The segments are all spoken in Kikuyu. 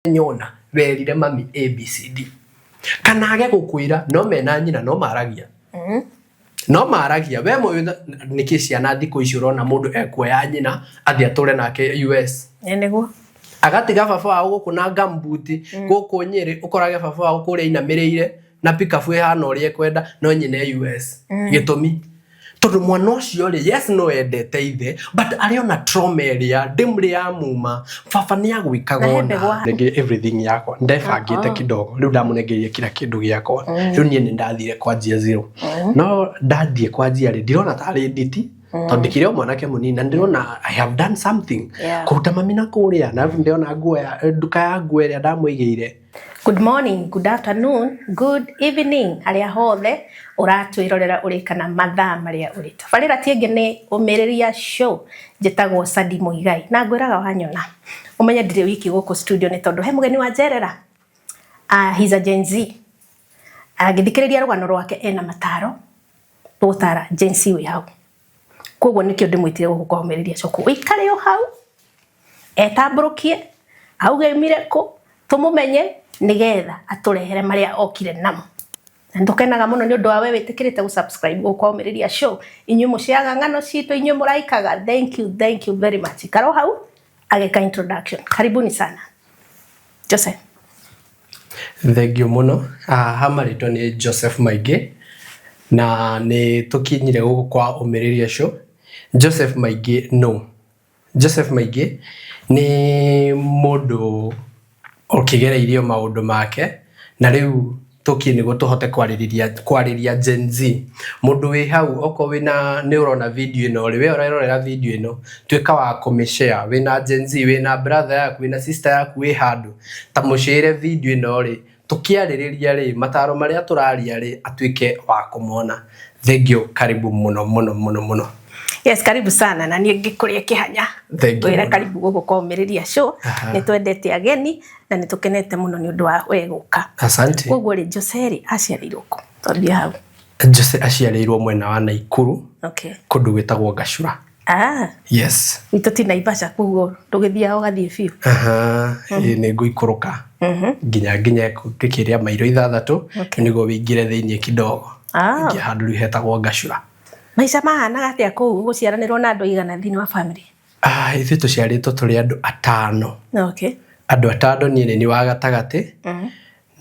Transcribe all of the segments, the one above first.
Nyona werire mami ABCD kana age gukwira no mena nyina no maragia no maragia we moyo. Niki ciana thikũ ici ũrona mũndũ ekuoya nyina athiĩ atũre nake US? Ĩ nĩguo. Agatiga baba wao gũkũ na gumboot gũkũ Nyĩrĩ, ũkorage baba wao kũrĩa inamĩrĩire na pikabu ĩhana ũrĩa ekwenda, no nyina e US. Gĩtũmi tondũ mwana ũcio rĩ, yes, no endete ithe, but arĩ ona trauma ĩrĩa ndĩmrĩ ya muma baba nĩ agwĩkaga. Na he ona mbegũ. Nengere everything yakwa, ndebangĩte kidogo, rĩu ndamũnengeire kila kĩndũ gĩakwa. Rĩu niĩ nĩ ndathire kwanjia zero. No ndathiĩ kwanjia rĩ, ndirona tarĩ nditi tondũ ndĩkĩrĩ o mwanake mũnini na ndĩrona I have done something kũruta mami na kũrĩa na ndĩrona nguo ya nduka ya nguo ĩrĩa ndamũigĩire. Good morning, good afternoon, good evening harĩa hothe ũratwĩrorera ũrĩ kana mathaa marĩa ũrĩ. Tabarĩra ti ĩngĩ nĩ Ũmĩrĩria Show. Njĩtagwo Sadi Mũigai na ngwĩraga wanyona ũmenye ndirĩ wiki gũkũ studio nĩ tondũ he mũgeni wa njerera. He's a Gen Z. Angĩthikĩrĩria rũgano rwake ena mataro tũgũtara Gen Z wĩ hau. Koguo nĩkĩo ndĩmwĩtire gũkũ kwa Ũmĩrĩria Show. Ũikare o hau etambũrũkie auge aumire kũ, tũmũmenye nĩgetha atũrehere marĩa okire namo. Na nĩtũkenaga mũno nĩ ũndũ wa we wĩtĩkĩrĩte gũ-subscribe gũkũ kwa Ũmĩrĩria Show. Inyuĩ mũceaga ng'ano citũ, inyuĩ mũraikaga, thank you, thank you very much. Ikara o hau agĩka introduction. Karibuni sana Jose. Thengiũ mũno. Ha marĩtwa nĩ Joseph Maingĩ na nĩ tũkinyire gũkũ kwa Ũmĩrĩria Show. Joseph Maingĩ no Joseph Maingĩ nĩ mũndũ ũkĩgereirio maũndũ make na rĩu tũkie nĩguo tũhote kwarĩria Gen Z. Mũndũ wĩ hau, okorwo wĩna nĩ ũrona video ĩno rĩ, we ũrerorera video ĩno, tuĩka wa kũmĩ-share. Wĩna Gen Z, wĩna brother yaku, wĩna sister yaku wĩ handũ, ta mũshare video ĩno rĩ, tũkĩarĩrĩria rĩ, mataro marĩa tũraria rĩ, atuĩke wa kũmona. Thengiũ, karibu mũno mũno mũno mũno. Yes, karibu sana na niĩ ngĩkũrĩa kĩhanya. Thank you Wĩra mũno. Karibu gũkũ kwa Ũmĩrĩria Show. Nĩ twendete ageni na nĩ tũkenete mũno nĩ ũndũ wa we gũka. Asante. Koguo rĩ, Jose rĩ, aciarĩirwo kũ? Twambie hau. Jose aciarĩirwo mwena wa Naikuru, kũndũ gwĩtagwo Gacura. Yes. Gwitũ ti Naivasha, koguo ndũgĩthiaga ũgathiĩ biũ. Aha, ĩĩ, nĩ ngũikũrũka nginya ngĩkĩria mairo 6 nĩguo wĩingĩre thĩinĩ kidogo. Ingĩ handũ rĩu hetagwo Gacura. Maica mahanaga atĩa kũu gũciaranĩrwo na andũ aigana thĩinĩ wa family? Ah, ithuĩ tũciarĩtwo tũrĩ andũ 5. Andũ 5, niĩ nĩ niĩ wa gatagatĩ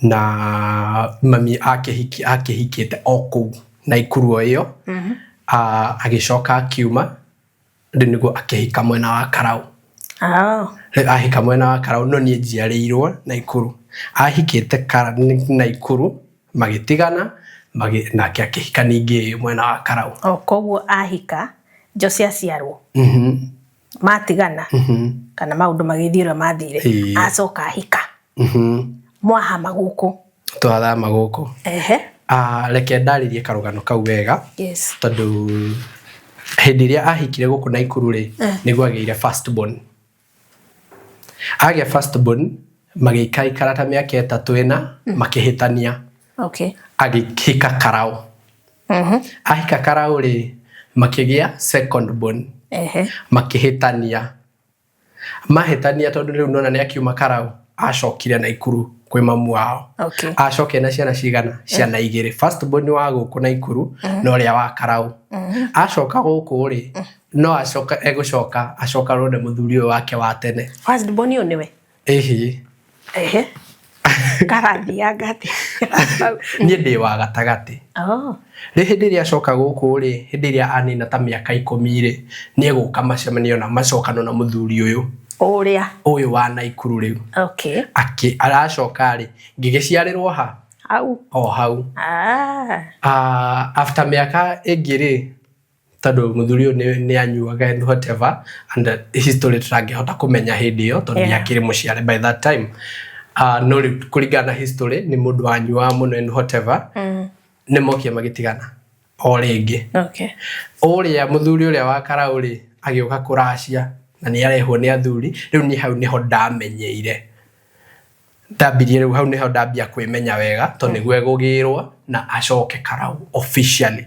na mami akĩhiki akĩhikĩte o kũu Naikuru o ĩyo. Ah, agĩcoka akiuma rĩu nĩguo akĩhika mwena wa Karau. Rĩu ahika mwena wa Karau, no niĩ njiarĩirwo Naikuru. Ahikĩte Naikuru, magĩtigana, nake akĩhika ningĩ mwena wa Karau. O koguo ahika Jose aciarwo matigana kana maũndũ magĩthiĩ ũrĩa mathire, acoka ahika, mwahama gũkũ? Twathama gũkũ. Ah, reke ndarĩrie karũgano kau wega. Tondũ hĩndĩ ĩrĩa ahikire gũkũ Naikuru rĩ, nĩguo agĩire first born. Agĩa first born, magĩikaikara ta mĩaka 3 ĩna, makĩhĩtania. Agĩhika Karau. Ahika Karau rĩ, makĩgĩa second born. Makĩhĩtania. Mahĩtania, tondũ rĩu nona nĩ akiuma Karau, acokire Naikuru kwĩ mamu wao. Acoke na ciana cigana? Ciana 2. First born wa gũkũ Naikuru na ũrĩa wa Karau. Acoka gũkũ rĩ, no acoka egũcoka acoka rone mũthuri ũyũ wake wa tene. First born ũyũ nĩwe? Ĩhĩ. Ehe, karathianga atĩa? Niĩ ndĩ wa gatagatĩ. Rĩ, hĩndĩ ĩrĩa acoka gũkũ rĩ, hĩndĩ ĩrĩa anina ta mĩaka 10 rĩ, nĩ egũka macemanio na macokano na mũthuri ũyũ. Ũrĩa? Ũyũ wa Naikuru rĩu. Akĩ aracoka rĩ, ngĩgĩciarĩrwo ha? Hau. O hau. Ah, after mĩaka ĩngĩ rĩ, tondũ mũthuri ũyũ nĩ anyuaga and whatever and history tũtangĩhota kũmenya hĩndĩ ĩyo tondũ nĩ akĩrĩ mũciare by that time. No rĩu kũringana na history nĩ mũndũ wanyuaga mũno and whatever, nĩ mokire magĩtigana o rĩngĩ. Ũrĩa mũthuri ũrĩa wa Karau rĩ, agĩũka kũracia na nĩ arehwo nĩ athuri. Rĩu niĩ hau nĩho ndamenyeire, ndambirie rĩu hau nĩho ndambia kwĩmenya wega tondũ nĩguo egũgĩrwo na acoke Karau officially.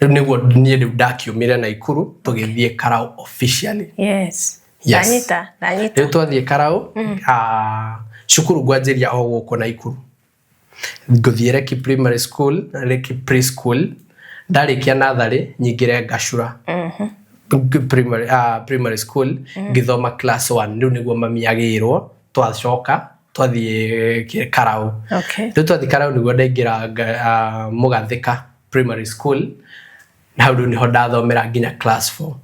Rĩu nĩguo niĩ rĩu ndakiumire Naikuru tũgĩthiĩ Karau officially. Yes. Ndanyita, ndanyita. Rĩu twathiĩ Karau, cukuru ngwanjĩria o gũkũ Naikuru, ngũthiĩ Reki Primary School, Reki Preschool. Ndarĩkia natharĩ nyingĩre Ngacura primary school, ngĩthoma class 1. Rĩu nĩguo mami agĩrwo, twacoka twathiĩ Karau. Rĩu twathiĩ Karau nĩguo ndaingĩra Mũgathĩka Primary School, na hau rĩu nĩho ndathomera nginya class 4.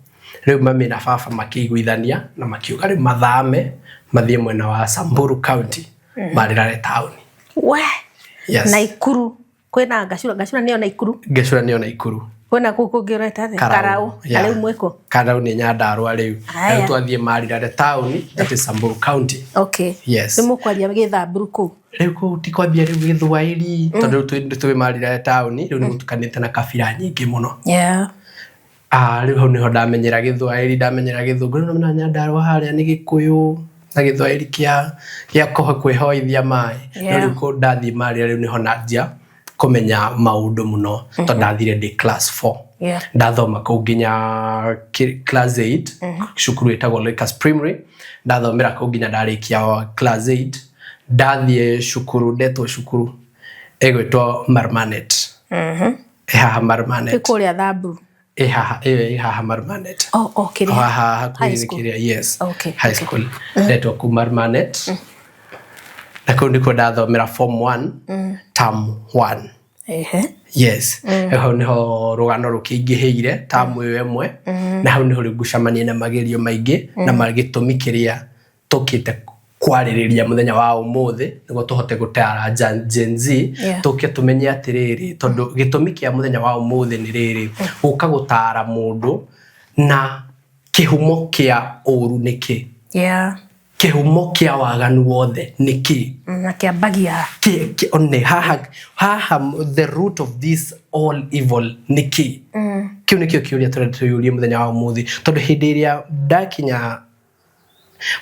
Rĩu mami na baba makĩiguithania na makiuga rĩu mathame mathiĩ mwena wa Samburu County, Marĩrare taũni. We. Yes. Naikuru kwĩna Ngacura? Ngacura nĩyo Naikuru? Ngacura nĩyo Naikuru. Kwĩna kũu kũngĩ ũreta atĩa? Karau. Na rĩu mwĩkũ? Karau nĩ Nyandarũa rĩu. Aya. Rĩu twathiĩ Marirare taũni, that is Samburu County. Yes. Nĩ mũkwaria gĩthamburu kũu? Rĩu kũu ti kwambia rĩu gĩthwaĩri, tondũ rĩu twĩ Marirare taũni, rĩu nĩ gũtukanĩte na kabira nyingĩ mũno. Rĩu hau nĩho ndamenyera gĩthwaĩri, ndamenyera gĩthũngũ. Rĩu nĩmenya Nyandarũa harĩa nĩ gĩkũyũ na gĩthwaĩri kĩa kwĩhoithia maĩ. No rĩu kũu ndathiĩ Marirare, rĩu nĩho nanjia kũmenya maũndũ mũno, tondũ ndathire ndĩ class 4. Ndathoma kũu nginya class 8, cukuru ĩtagwo Lakers Primary. Ndathomera kũu nginya ndarĩkia class 8, ndathiĩ cukuru, ndetwo cukuru ĩgwĩtwo Marmanet. Ĩ haha Marmanet. Ĩ kũrĩa Thamburu? Ĩ haha, ĩyo ĩ haha Marmanet. Oh, kĩrĩa? O haha hakuhĩ High nĩ school. kĩrĩa, yes. High school. Ndetwo kũu Marmanet. Na kũu nĩkuo ndathomera form 1, term 1. Yes. Hau nĩho rũgano rũkĩingĩhĩire tamu ĩyo ĩmwe, na hau nĩho rĩu ngũcemania na magerio maingĩ na gĩtũmi kĩrĩa tũkĩte kwarĩrĩria mũthenya wa ũmũthĩ nĩguo tũhote gũtara Gen Z, tũke tũmenye atĩrĩrĩ, tondũ gĩtũmi kĩa mũthenya wa ũmũthĩ nĩ rĩrĩ, gũka gũtara mũndũ na kĩhumo kĩa ũru nĩ kĩ, kĩhumo kĩa waganu wothe nĩ kĩ. Na kĩambagia? One haha, haha the root of this all evil nĩ kĩ? Kĩu nĩkĩo kĩũria tũrenda twĩyũrie mũthenya wa ũmũthĩ, tondũ hĩndĩ ĩrĩa ndakinya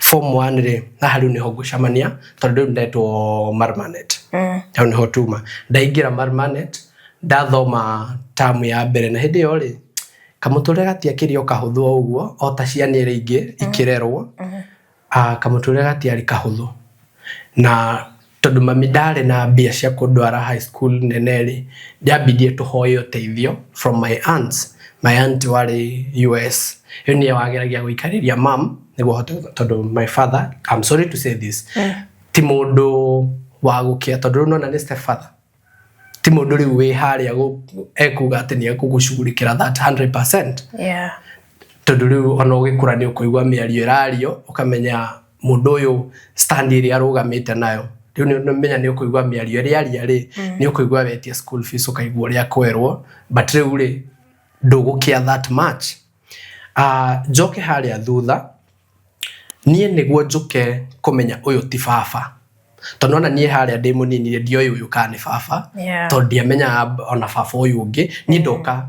form 1 rĩ, haha rĩu nĩho ngũcemania, tondũ rĩu ndetwo Marmanet. Hau nĩho tuma ndaingĩra Marmanet, ndathoma tamu ya mbere, na hĩndĩ ĩyo rĩ, kamũtũrĩre gatiakĩrĩ o kahũthũ o ũguo o ta ciana iria ingĩ ikĩrerwo. Kamũtũrĩre gatiarĩ kahũthũ, na tondũ mami ndarĩ na mbia cia kũndwara high school nene rĩ, ndambindire tũhoe ũteithio from my aunts. My aunt warĩ US, ĩyo nĩye wageragia gũikarĩria mam nĩguo hote, tondũ my father, I'm sorry to say this, ti mũndũ wa gũkĩa, tondũ rĩu nona nĩ step father, ti mũndũ rĩu wĩ harĩa ekuga atĩ nĩ ekũgũcugurĩkĩra that 100%. Tondũ rĩu ona ũgĩkũra nĩ ũkũigua mĩario ĩrario, ũkamenya mũndũ ũyũ stand ĩrĩa arũgamĩte nayo. Rĩu nĩ ũmenya nĩ ũkũigua mĩario ĩrĩa aria rĩ, nĩ ũkũigua wetia school fees, ũkaigua ũrĩa kwerwo, but rĩu rĩ, ndũgũkĩa that much. Njoke harĩa thutha niĩ nĩguo njũke kũmenya ũyũ ti baba, tondũ ona niĩ harĩa ndĩ mũnini rĩ, ndioĩ ũyũ kana nĩ baba, tondũ ndiamenyaga ona baba ũyũ ũngĩ. Niĩ ndoka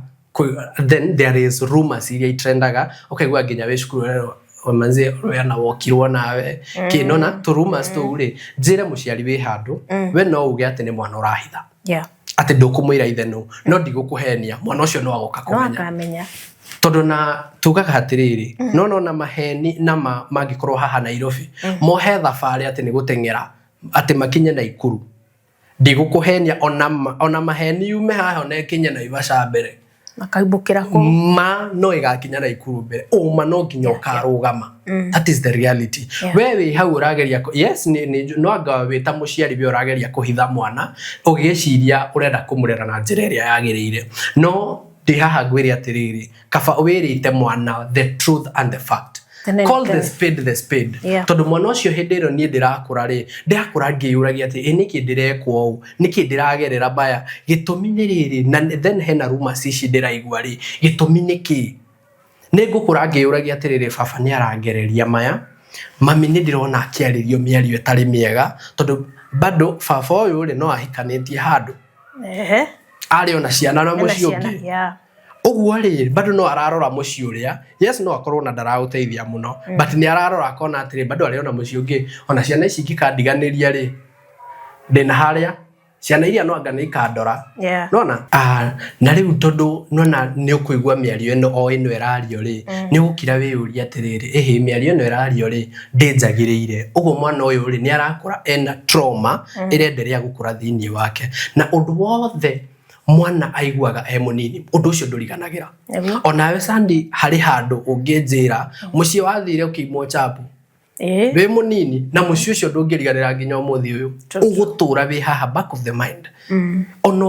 then there is rumors iria itrendaga, ũkaigua nginya wĩ cukuru ũrerwo, manzi ũrĩa na wokirwo nawe kĩ nona tũ rumors tũu rĩ. Njĩre mũciari wĩ handũ, we no uge atĩ nĩ mwana ũrahitha, atĩ ndũkũmwĩra ithe nũ, no ndigũkũhenia, mwana ũcio no agoka No kũmenya. Akamenya. Tondũ na tugaga atĩrĩrĩ, no nona maheni na ma mangĩkorwo haha Nairobi mohe thabarĩ atĩ nĩ gũteng'era atĩ makinye Naikuru, ndigũkũhenia, ona maheni yume haha ona ĩkinye Naivasha mbere, Makaimbũkĩra kũu. Ma no ĩgakinya Naikuru mbere, ũma no nginya ũkarũgama. That is the reality. We wĩ hau ũrageria yes, no anga wĩ ta mũciari we ũrageria kũhitha mwana ũgĩciria ũrenda kũmũrera na njĩra ĩrĩa yagĩrĩire, no ndĩ haha ngwĩre atĩrĩrĩ, kaba wĩrĩte mwana the truth and the fact. Tene na Call the tene. spade the spade. Tondũ mwana ũcio, hĩndĩ ĩyo niĩ ndĩrakũra rĩ, ndĩrakũra ngĩyũragia atĩ ĩ nĩkĩ ndĩrekwo ũũ, nĩkĩ ndĩragerera maya, gĩtũmi nĩ rĩrĩ, na then hena rumors ici ndĩraigua rĩ, gĩtũmi nĩ kĩ? Nĩ ngũkũra ngĩyũragia atĩrĩrĩ, baba nĩ arangereria maya, mami nĩ ndĩrona akĩarĩrio mĩario ĩtarĩ mĩega, tondũ bado baba ũyũ rĩ, no ahikanĩtie handũ, arĩ ona ciana na Ena mũciĩ ciana. ũngĩ. Ũguo rĩ, bado no ararora mũciĩ ũrĩa, yes, no akorwo na ndaraũteithia mũno, but nĩ ararora akona atĩrĩ, bado arĩ ona mũciĩ ũngĩ, ona ciana ici ingĩkandiganĩria rĩ, ndĩna harĩa. Ciana iria no anga nĩ ikandora. Nona na rĩu tondũ nona nĩ ũkũigua mĩario ĩno o ĩno ĩrario rĩ, nĩ ũgũkira wĩyũrie atĩrĩrĩ, ĩhĩ, mĩario ĩno ĩrario rĩ, ndĩnjagĩrĩire. Ũguo mwana ũyũ rĩ, nĩ arakũra ena trauma ĩrenderea gũkũra thĩinĩ wake. Na ũndũ wothe mwana aiguaga e mũnini, ũndũ ũcio ndũriganagĩra. Onawe Sandy, harĩ handũ ũngĩnjĩra mũciĩ wathire ũkĩimwo chapu wĩ mũnini, na mũciĩ ũcio ndũngĩriganĩra nginya ũmũthĩ ũyũ, ũgũtũra wĩ haha back of the mind. Ona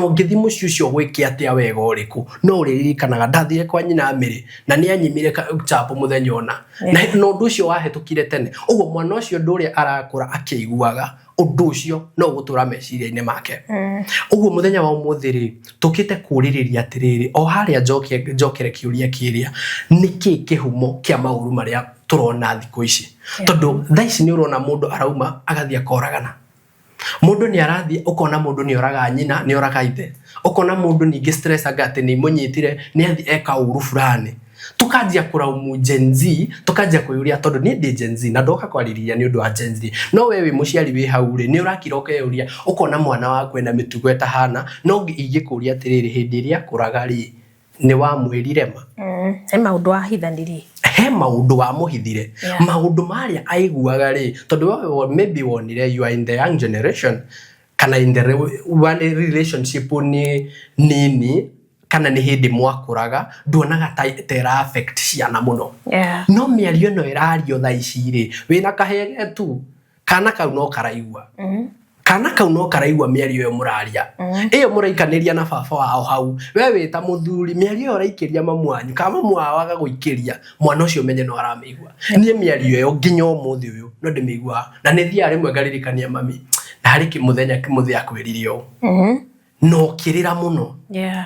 ũngĩthi mũciĩ ũcio gwĩke atĩa wega ũrĩkũ, no ũrĩririkanaga ndathire kwa nyina Mĩrĩ na nĩ anyimire chapo mũthenya ũna, na ũndũ ũcio wahĩtũkire tene. Ũguo mwana ũcio ũndũ ũrĩa arakũra akĩiguaga, ũndũ ũcio no ũgũtũra meciria-inĩ make. Ũguo mũthenya wa ũmũthĩ rĩ, tũkĩte kũrĩrĩria atĩrĩrĩ, o harĩa njokere kĩũria kĩrĩa, nĩkĩ kĩhumo kĩa maũru marĩa tũrona thikũ ici? Tondũ thaa ici nĩ ũrona mũndũ arauma agathiĩ akoragana. Mũndũ nĩ arathiĩ, ũkona mũndũ nĩ oraga nyina, nĩ oraga ithe. Ũkona mũndũ ningĩ stress anga atĩ nĩ imũnyitire, nĩ athiĩ eka ũru fulani. Tukanjia kũraumu Gen Z, tukanjia kwĩyũria, tondũ niĩ ndĩ Gen Z na ndoka kwarĩrĩria nĩ ũndũ wa Gen Z. No we wĩ mũciari wĩ hau rĩ, nĩ ũrakira ũkeyũria, ũkona mwana waku ena mĩtugo ĩtahana, no ingĩkũria atĩrĩrĩ, hĩndĩ ĩrĩa akũraga rĩ, nĩ wamwĩrire ma? He maũndũ wahithanirie. He maũndũ wamũhithire. Maũndũ marĩa aiguaga rĩ, tondũ we maybe wonire you are in the young generation, kana in the one relationship nĩ nini, kana nĩ hĩndĩ mwakũraga, nduonaga ta ĩra affect ciana mũno. No mĩario ĩno ĩrario thaa ici rĩ, wĩna kahege tu, kana kau no karaigua. Kana kau no karaigua mĩario ĩyo mũraria, ĩyo mũraikanĩria na baba wao hau. We wĩ ta mũthuri, mĩario ĩyo ũraikĩria mamu wanyu, kana mamu wao agagũikĩria, mwana ũcio menye no aramĩigua. Niĩ mĩario ĩyo nginya ũmũthĩ ũyũ no ndĩmĩiguaga, na nĩ thiaga rĩmwe ngaririkania mami, na harĩ kĩmũthenya kĩmũthĩ akwĩrire ũũ, na ũkĩrĩra mũno.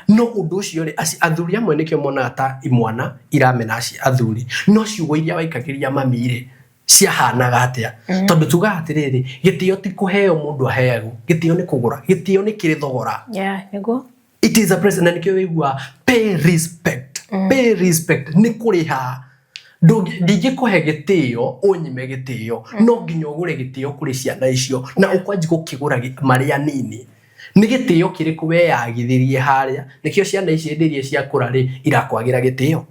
No ũndũ ũcio rĩ, athuri amwe nĩkĩo monaga ta imwana iramena athuri, no ciugo iria waikagĩria mami rĩ, ciahanaga atĩa? Tondũ tugaga atĩrĩrĩ, gĩtĩo ti kũheo mũndũ aheagwo, gĩtĩo nĩ kũgũra, gĩtĩo nĩ kĩrĩ thogora. Yeah, nĩguo. It is a present, na nĩkĩo wĩiguaga pay respect. Pay respect nĩ kũrĩha. Ndingĩkũhe gĩtĩo ũnyime gĩtĩo, no nginya ũgũre gĩtĩo kũrĩ ciana icio, na ũkwanji gũkĩgũra marĩ anini. Nĩ gĩtĩo kĩrĩkũ weyagithirie harĩa? Nĩkĩo ciana ici hĩndĩ ĩrĩa ciakũra rĩ, irakwagĩra gĩtĩo.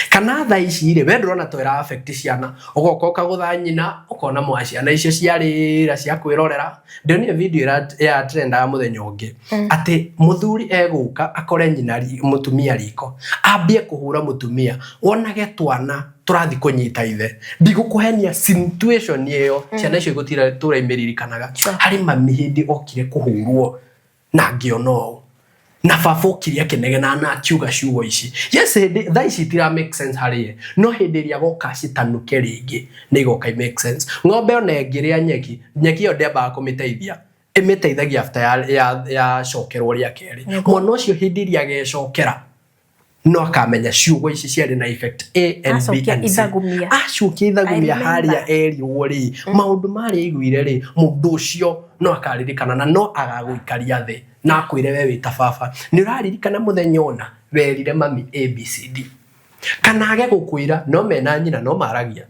Kana thaa ici rĩ, we ndũrona ta ĩra affect ciana, ũgoka ũkagũtha nyina, ũkona mwa ciana icio ciarĩra cia kwĩrorera. Ndĩronire video ya trendaga mũthenya ũngĩ, atĩ mũthuri egũka akore nyina mũtumia riko, ambie kũhũra mũtumia, wonage twana tũrathiĩ kũnyita ithe. Ndigũkũhenia situation ĩyo, ciana icio igũtira tũra imĩririkanaga. Harĩ mami hĩndĩ okire kũhũrwo na ngĩona ũũ, na baba okire akĩnegena na akiuga ciugo ici. Yes, hĩndĩ thaa ici itira make sense harĩ ye, no hĩndĩ ĩrĩa agoka citanuke rĩngĩ nĩ igoka i make sense. Ng'ombe ona ĩngĩrĩa nyeki, nyeki ĩyo ndĩambaga kũmĩteithia, ĩmĩteithagia after yacokerwo rĩa kerĩ. Mwana ũcio hĩndĩ ĩrĩa agecokera no akamenya ciugo ici ciarĩ na effect A and B Acokia and C. ithagumia. Acokia ithagumia I remember. harĩa erirwo rĩ, maũndũ marĩa aiguire rĩ, mũndũ ũcio no akaririkana na no agagũikaria thĩ na akwĩre we wĩ ta baba, nĩ ũraririkana mũthenya ũna werire mami A B C D. Kana age gũkwĩra, no mena nyina no maragia.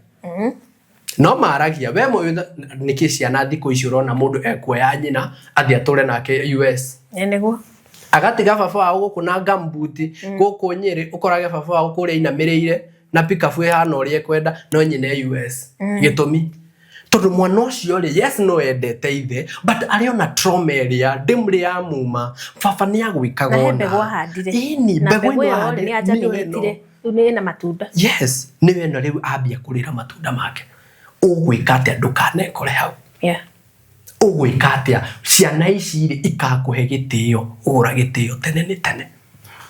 No maragia. We nĩkĩ ciana thikũ ici ũrona mũndũ ekuoya nyina athiĩ atũre nake US? Ĩ nĩguo. Agatiga baba wao gũkũ na gumboot, gũkũ Nyĩrĩ, ũkorage baba wao kũrĩa ainamĩrĩire na pikabu ĩhana ũrĩa ekwenda, no nyina e US. Gĩtũmi tondũ mwana ũcio rĩ, yes no endete ithe, but arĩ ona trauma ĩrĩa ndĩmrĩ ya muma, baba nĩ agwĩkaga Na he ona. mbegũ ahandire. Ĩni, Na mbegũ mbegũ ĩno ĩyo rĩ, ahandire, nĩ nĩyo ĩno. agerminateire. Rĩu nĩ ĩna matunda. Yes, nĩyo ĩno rĩu ambia kũrĩra matunda make. Ũgwĩka atĩa ndũkanekore hau? Ũgwĩka atĩa ciana ici rĩ ikakũhe gĩtĩo? Ũgũra gĩtĩo tene nĩ tene.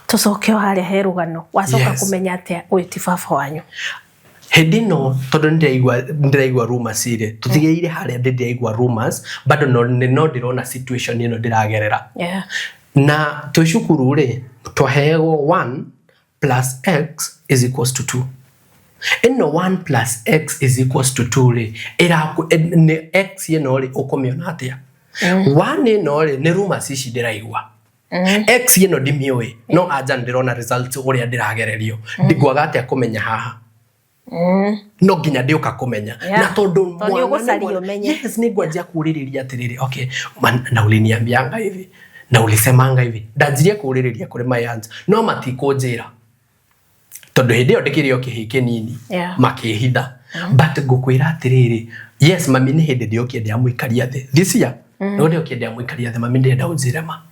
Tũcoke o harĩa he rũgano. Wacoka kũmenya atĩa ũyũ ti baba wanyu? Hĩndĩ ĩno tondũ nĩndĩraigua rumors rĩ, tũtigĩrĩire harĩa ndĩraigua rumors, bado no ndĩrona situation ĩno ndĩragerera. Na twĩ cukuru rĩ, twaheagwo 1 plus x is equals to 2. Ĩno 1 plus x is equals to 2 rĩ, nĩ x ĩno rĩ, ũkũmĩona atĩa? 1 ĩno rĩ, nĩ rumors ici ndĩraigua. X ĩno ndimĩũĩ, no anja ndĩrona results ũrĩa ndĩragererio. Ndingwaga atĩa kũmenya haha? No nginya ndĩũka kũmenya. Na tondũ Tondũ mwana nĩ nĩũgũcaria mwana. ũmenye. Yes, nĩ ngwanjia kũũrĩrĩria atĩrĩrĩ, okay, na uliniambianga hivi na ulisemanga hivi. Ndanjirie kũũrĩrĩria kũrĩ my aunt, no matikũnjĩra tondũ hĩndĩ ĩyo ndĩkĩrĩ o kĩhĩĩ kĩnini. Makĩhitha. But ngũkwĩra atĩrĩrĩ, yes, mami nĩ hĩndĩ ndĩokire ndĩamũikaria thĩ this year. No ndĩokire ndĩamũikaria thĩ, mami, ndĩrenda ũnjĩre ma,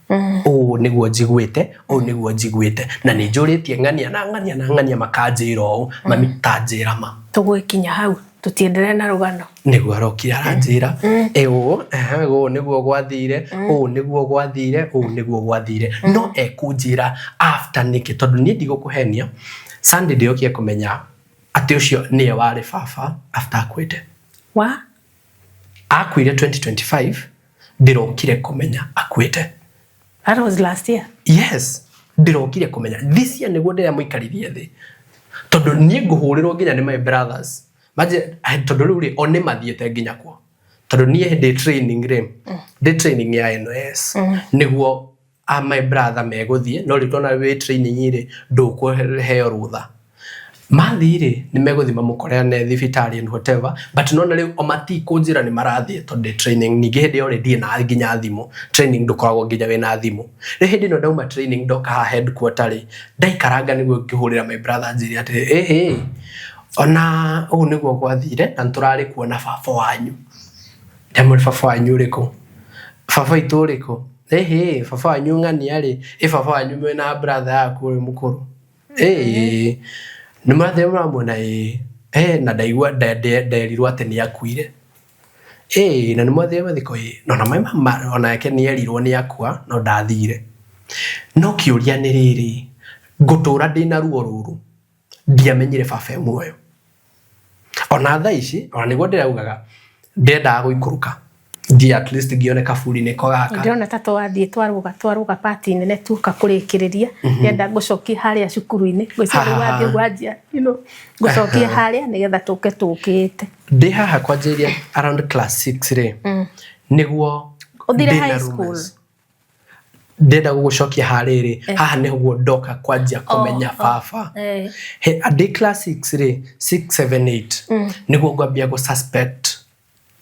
ũũ nĩguo njiguĩte, ũũ nĩguo njiguĩte, na nĩ njũrĩtie ng'ania na ng'ania na ng'ania makanjĩra ũũ. Mami, ta njĩra ma. Tũgũgĩkinya hau, tũtiendelee na rũgano. Nĩguo arokire aranjĩra ĩ ũũ, ehe, ũũ nĩguo gwathire, ũũ nĩguo gwathire, ũũ nĩguo gwathire. No ekũnjĩra after nĩkĩ? Tondũ niĩ ndigũkũhenia, Sunday, ndĩokire kũmenya atĩ ũcio nĩye warĩ baba after akuĩte. Wa Akuire 2025, ndĩrokire kũmenya akuĩte. That was last year? Yes, ndĩrokire kũmenya this year nĩguo ndĩramũikaririe thĩ, tondũ niĩ ngũhũrĩrwo nginya nĩ my brothers manje, tondũ rĩu rĩ o nĩ mathiĩte nginya kuo, tondũ niĩ ndĩ training rĩ, ndĩ training ya NOS, nĩguo a my brother megũthiĩ. No rĩu tona wĩ training rĩ, ndũkũheo rũtha. Mathiĩ rĩ, nĩ megũthiĩ mamũkore ane thibitarĩ and whatever, but nona rĩu o matikũnjĩra nĩ marathiĩ tondũ ndĩ training. Ningĩ hĩndĩ ĩyo rĩ, ndirĩ na nginya thimũ. Training ndũkoragwo nginya wĩna thimũ. Rĩu hĩndĩ ĩno ndauma training, ndoka haha headquarter rĩ, ndaikaranga nĩguo ngĩhũrĩra my brother, njĩre atĩrĩ, ĩhĩ, ona ũũ nĩguo gwathire na nĩtũrarĩ kuona baba wanyu. Ndamwĩra, baba wanyu ũrĩkũ? Baba witũ ũrĩkũ? Ĩhĩ, baba wanyu ng'ania rĩ, ĩ baba wanyu mwĩna brother yaku ũyũ mũkũrũ. Ĩĩ nĩ mũrathiĩ mũramuona? Ĩĩ. Na ndaigua nderirwo atĩ nĩ akuire. Ĩĩ, na nĩ mwathire mathiko? Ĩĩ. No na mama onake nĩ erirwo nĩ akua, no ndathire. No kĩũria nĩ rĩrĩ, ngũtũra ndĩna ruo rũrũ, ndiamenyire baba e muoyo. Ona thaa ici, ona nĩguo ndĩraugaga ndendaga gũikũrũka thiĩ at least ngĩone kaburi nĩko gaka. Ndĩrona ta twathiĩ twarũga pati nene, tuoka kũrĩkĩrĩria. Ndĩrenda ngũcokie harĩa cukuru-inĩ. Ngwĩciria rĩu wathiĩ wanjia, ngũcokie harĩa nĩgetha tũke tũkĩte. Ndĩ haha kwanjĩrĩria around class 6 rĩ, nĩguo Ũthire ndĩna high school? rumors. Ndĩrenda gũgũcokia harĩrĩ, haha nĩguo ndoka kwanjia kũmenya baba. He, ndĩ class 6 rĩ, 6 7 8, nĩguo ngwambia gũ suspect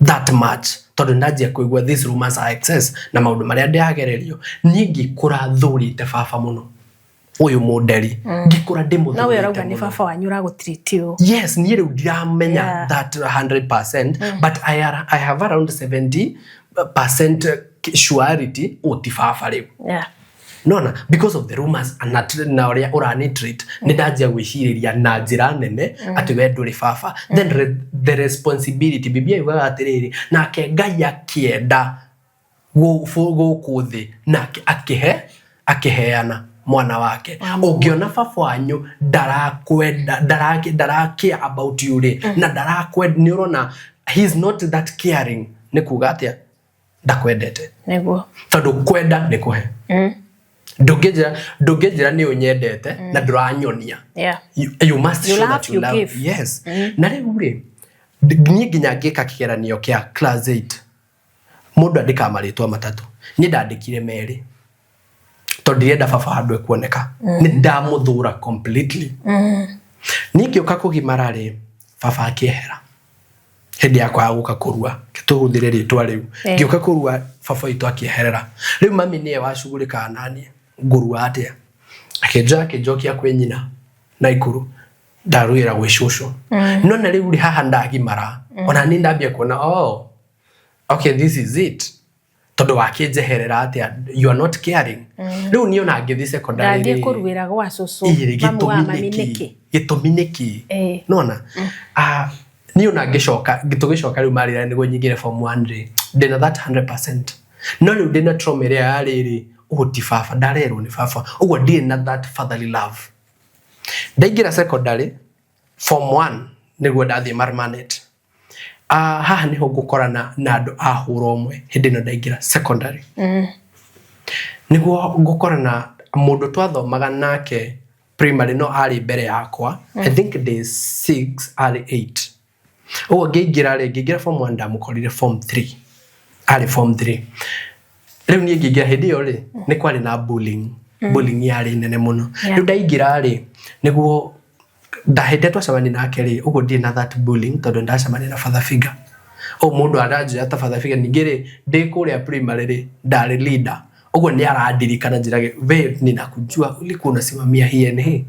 that much, tondũ ndanjia kũigua these rumors are excess na maũndũ marĩa ndĩragererio. Niĩ ngĩkũra thũrĩte baba mũno, ũyũ mũnderi, ngĩkũra ndĩmũthũrĩte No we ũrauga nĩ mũno. baba wanyu ũragũtiriti ũũ. Yes, niĩ rĩu ndiramenya that 100%, but I have around 70% surety ũti baba rĩu. Nona because of the rumors and na ũrĩa ũrani treat, nĩ ndanjia gwĩcirĩria na njĩra nene atĩ we ndũrĩ baba. Then the responsibility, Biblia yugaga atĩrĩrĩ, nake Ngai akĩenda gũkũ thĩ nake akĩhe akĩheana mwana wake. Ũngĩona baba wanyu ndarakwenda, ndarakĩa about you rĩ, na ndarakwenda, nĩ ũrona he is not that caring, nĩ kuga atĩa? Ndakwendete. Tondũ kwenda nĩ kũhe. Ndũngĩnjĩra nĩ ũnyendete na ndũranyonia. You must You show love, that you you love. give. Yes. Na rĩu rĩ, niĩ nginya ngĩka kĩgeranio kĩa class 8, mũndũ andĩkaga marĩtwa matatũ, niĩ ndandĩkire merĩ tondũ ndirenda baba handũ ekuoneka. Nĩ ndamũthũra completely. Niĩ ngĩũka kũgimara rĩ, baba akĩehera hĩndĩ yakwa ya gũka kũrua, tũhũthĩre rĩtwa rĩu. Ngĩũka kũrua, baba witũ akĩeherera. Rĩu mami nĩye wacugurĩkaga naniĩ, ngũrua atĩa? Akĩnjoya, akĩnjokia kwĩ nyina Naikuru, ndaruĩra gwĩ cũcũ. No na rĩu rĩ, haha ndagimara, ona niĩ ndambia kuona, oh okay, this is it, tondũ wakĩnjeherera atĩa? You are not caring. Rĩu niĩ ona ngĩthiĩ secondary Ndathiĩ rĩ, kũruĩra gwa cũcũ. Ĩĩ, Mamu wa gĩtũmi mami nĩkĩ? nĩkĩ? Gĩtũmi nĩkĩ? Nona, ah, niĩ ona ngĩcoka, tũgĩcoka rĩu marĩra nĩguo nyingĩre form 1 rĩ, ndĩna that 100%, no rĩu ndĩna trauma ĩrĩa ya rĩrĩ, ũũ ti baba, ndarerwo nĩ baba ũguo, ndirĩ na that fatherly love. Ndaingĩra secondary form 1 nĩguo ndathiĩ Marmanet. Ah, haha nĩho ngũkorana na andũ a hũra ũmwe. Hĩndĩ ĩno ndaingĩra secondary nĩguo ngũkorana mũndũ twathomaga nake primary, no arĩ mbere yakwa, I think day 6, arĩ 8. Ũguo ngĩingĩra rĩ, ngĩingĩra form 1, ndamũkorire form 3, arĩ form 3. Rĩu niĩ ngĩingĩra hĩndĩ ĩyo rĩ, nĩ kwarĩ na bullying. Bullying yarĩ nene mũno. Rĩu ndaingĩra rĩ, nĩguo Ndahĩndĩ twacemania nake rĩ, ũguo ndirĩ na that bullying tondũ ndacemania na father figure. O mũndũ aranjoya ta father figure. Ningĩ rĩ, ndĩ kũrĩa primary rĩ, ndarĩ leader. Ũguo nĩ arandirikana njĩrage, we ninakujua ulikuwa unasimamia hii and hii.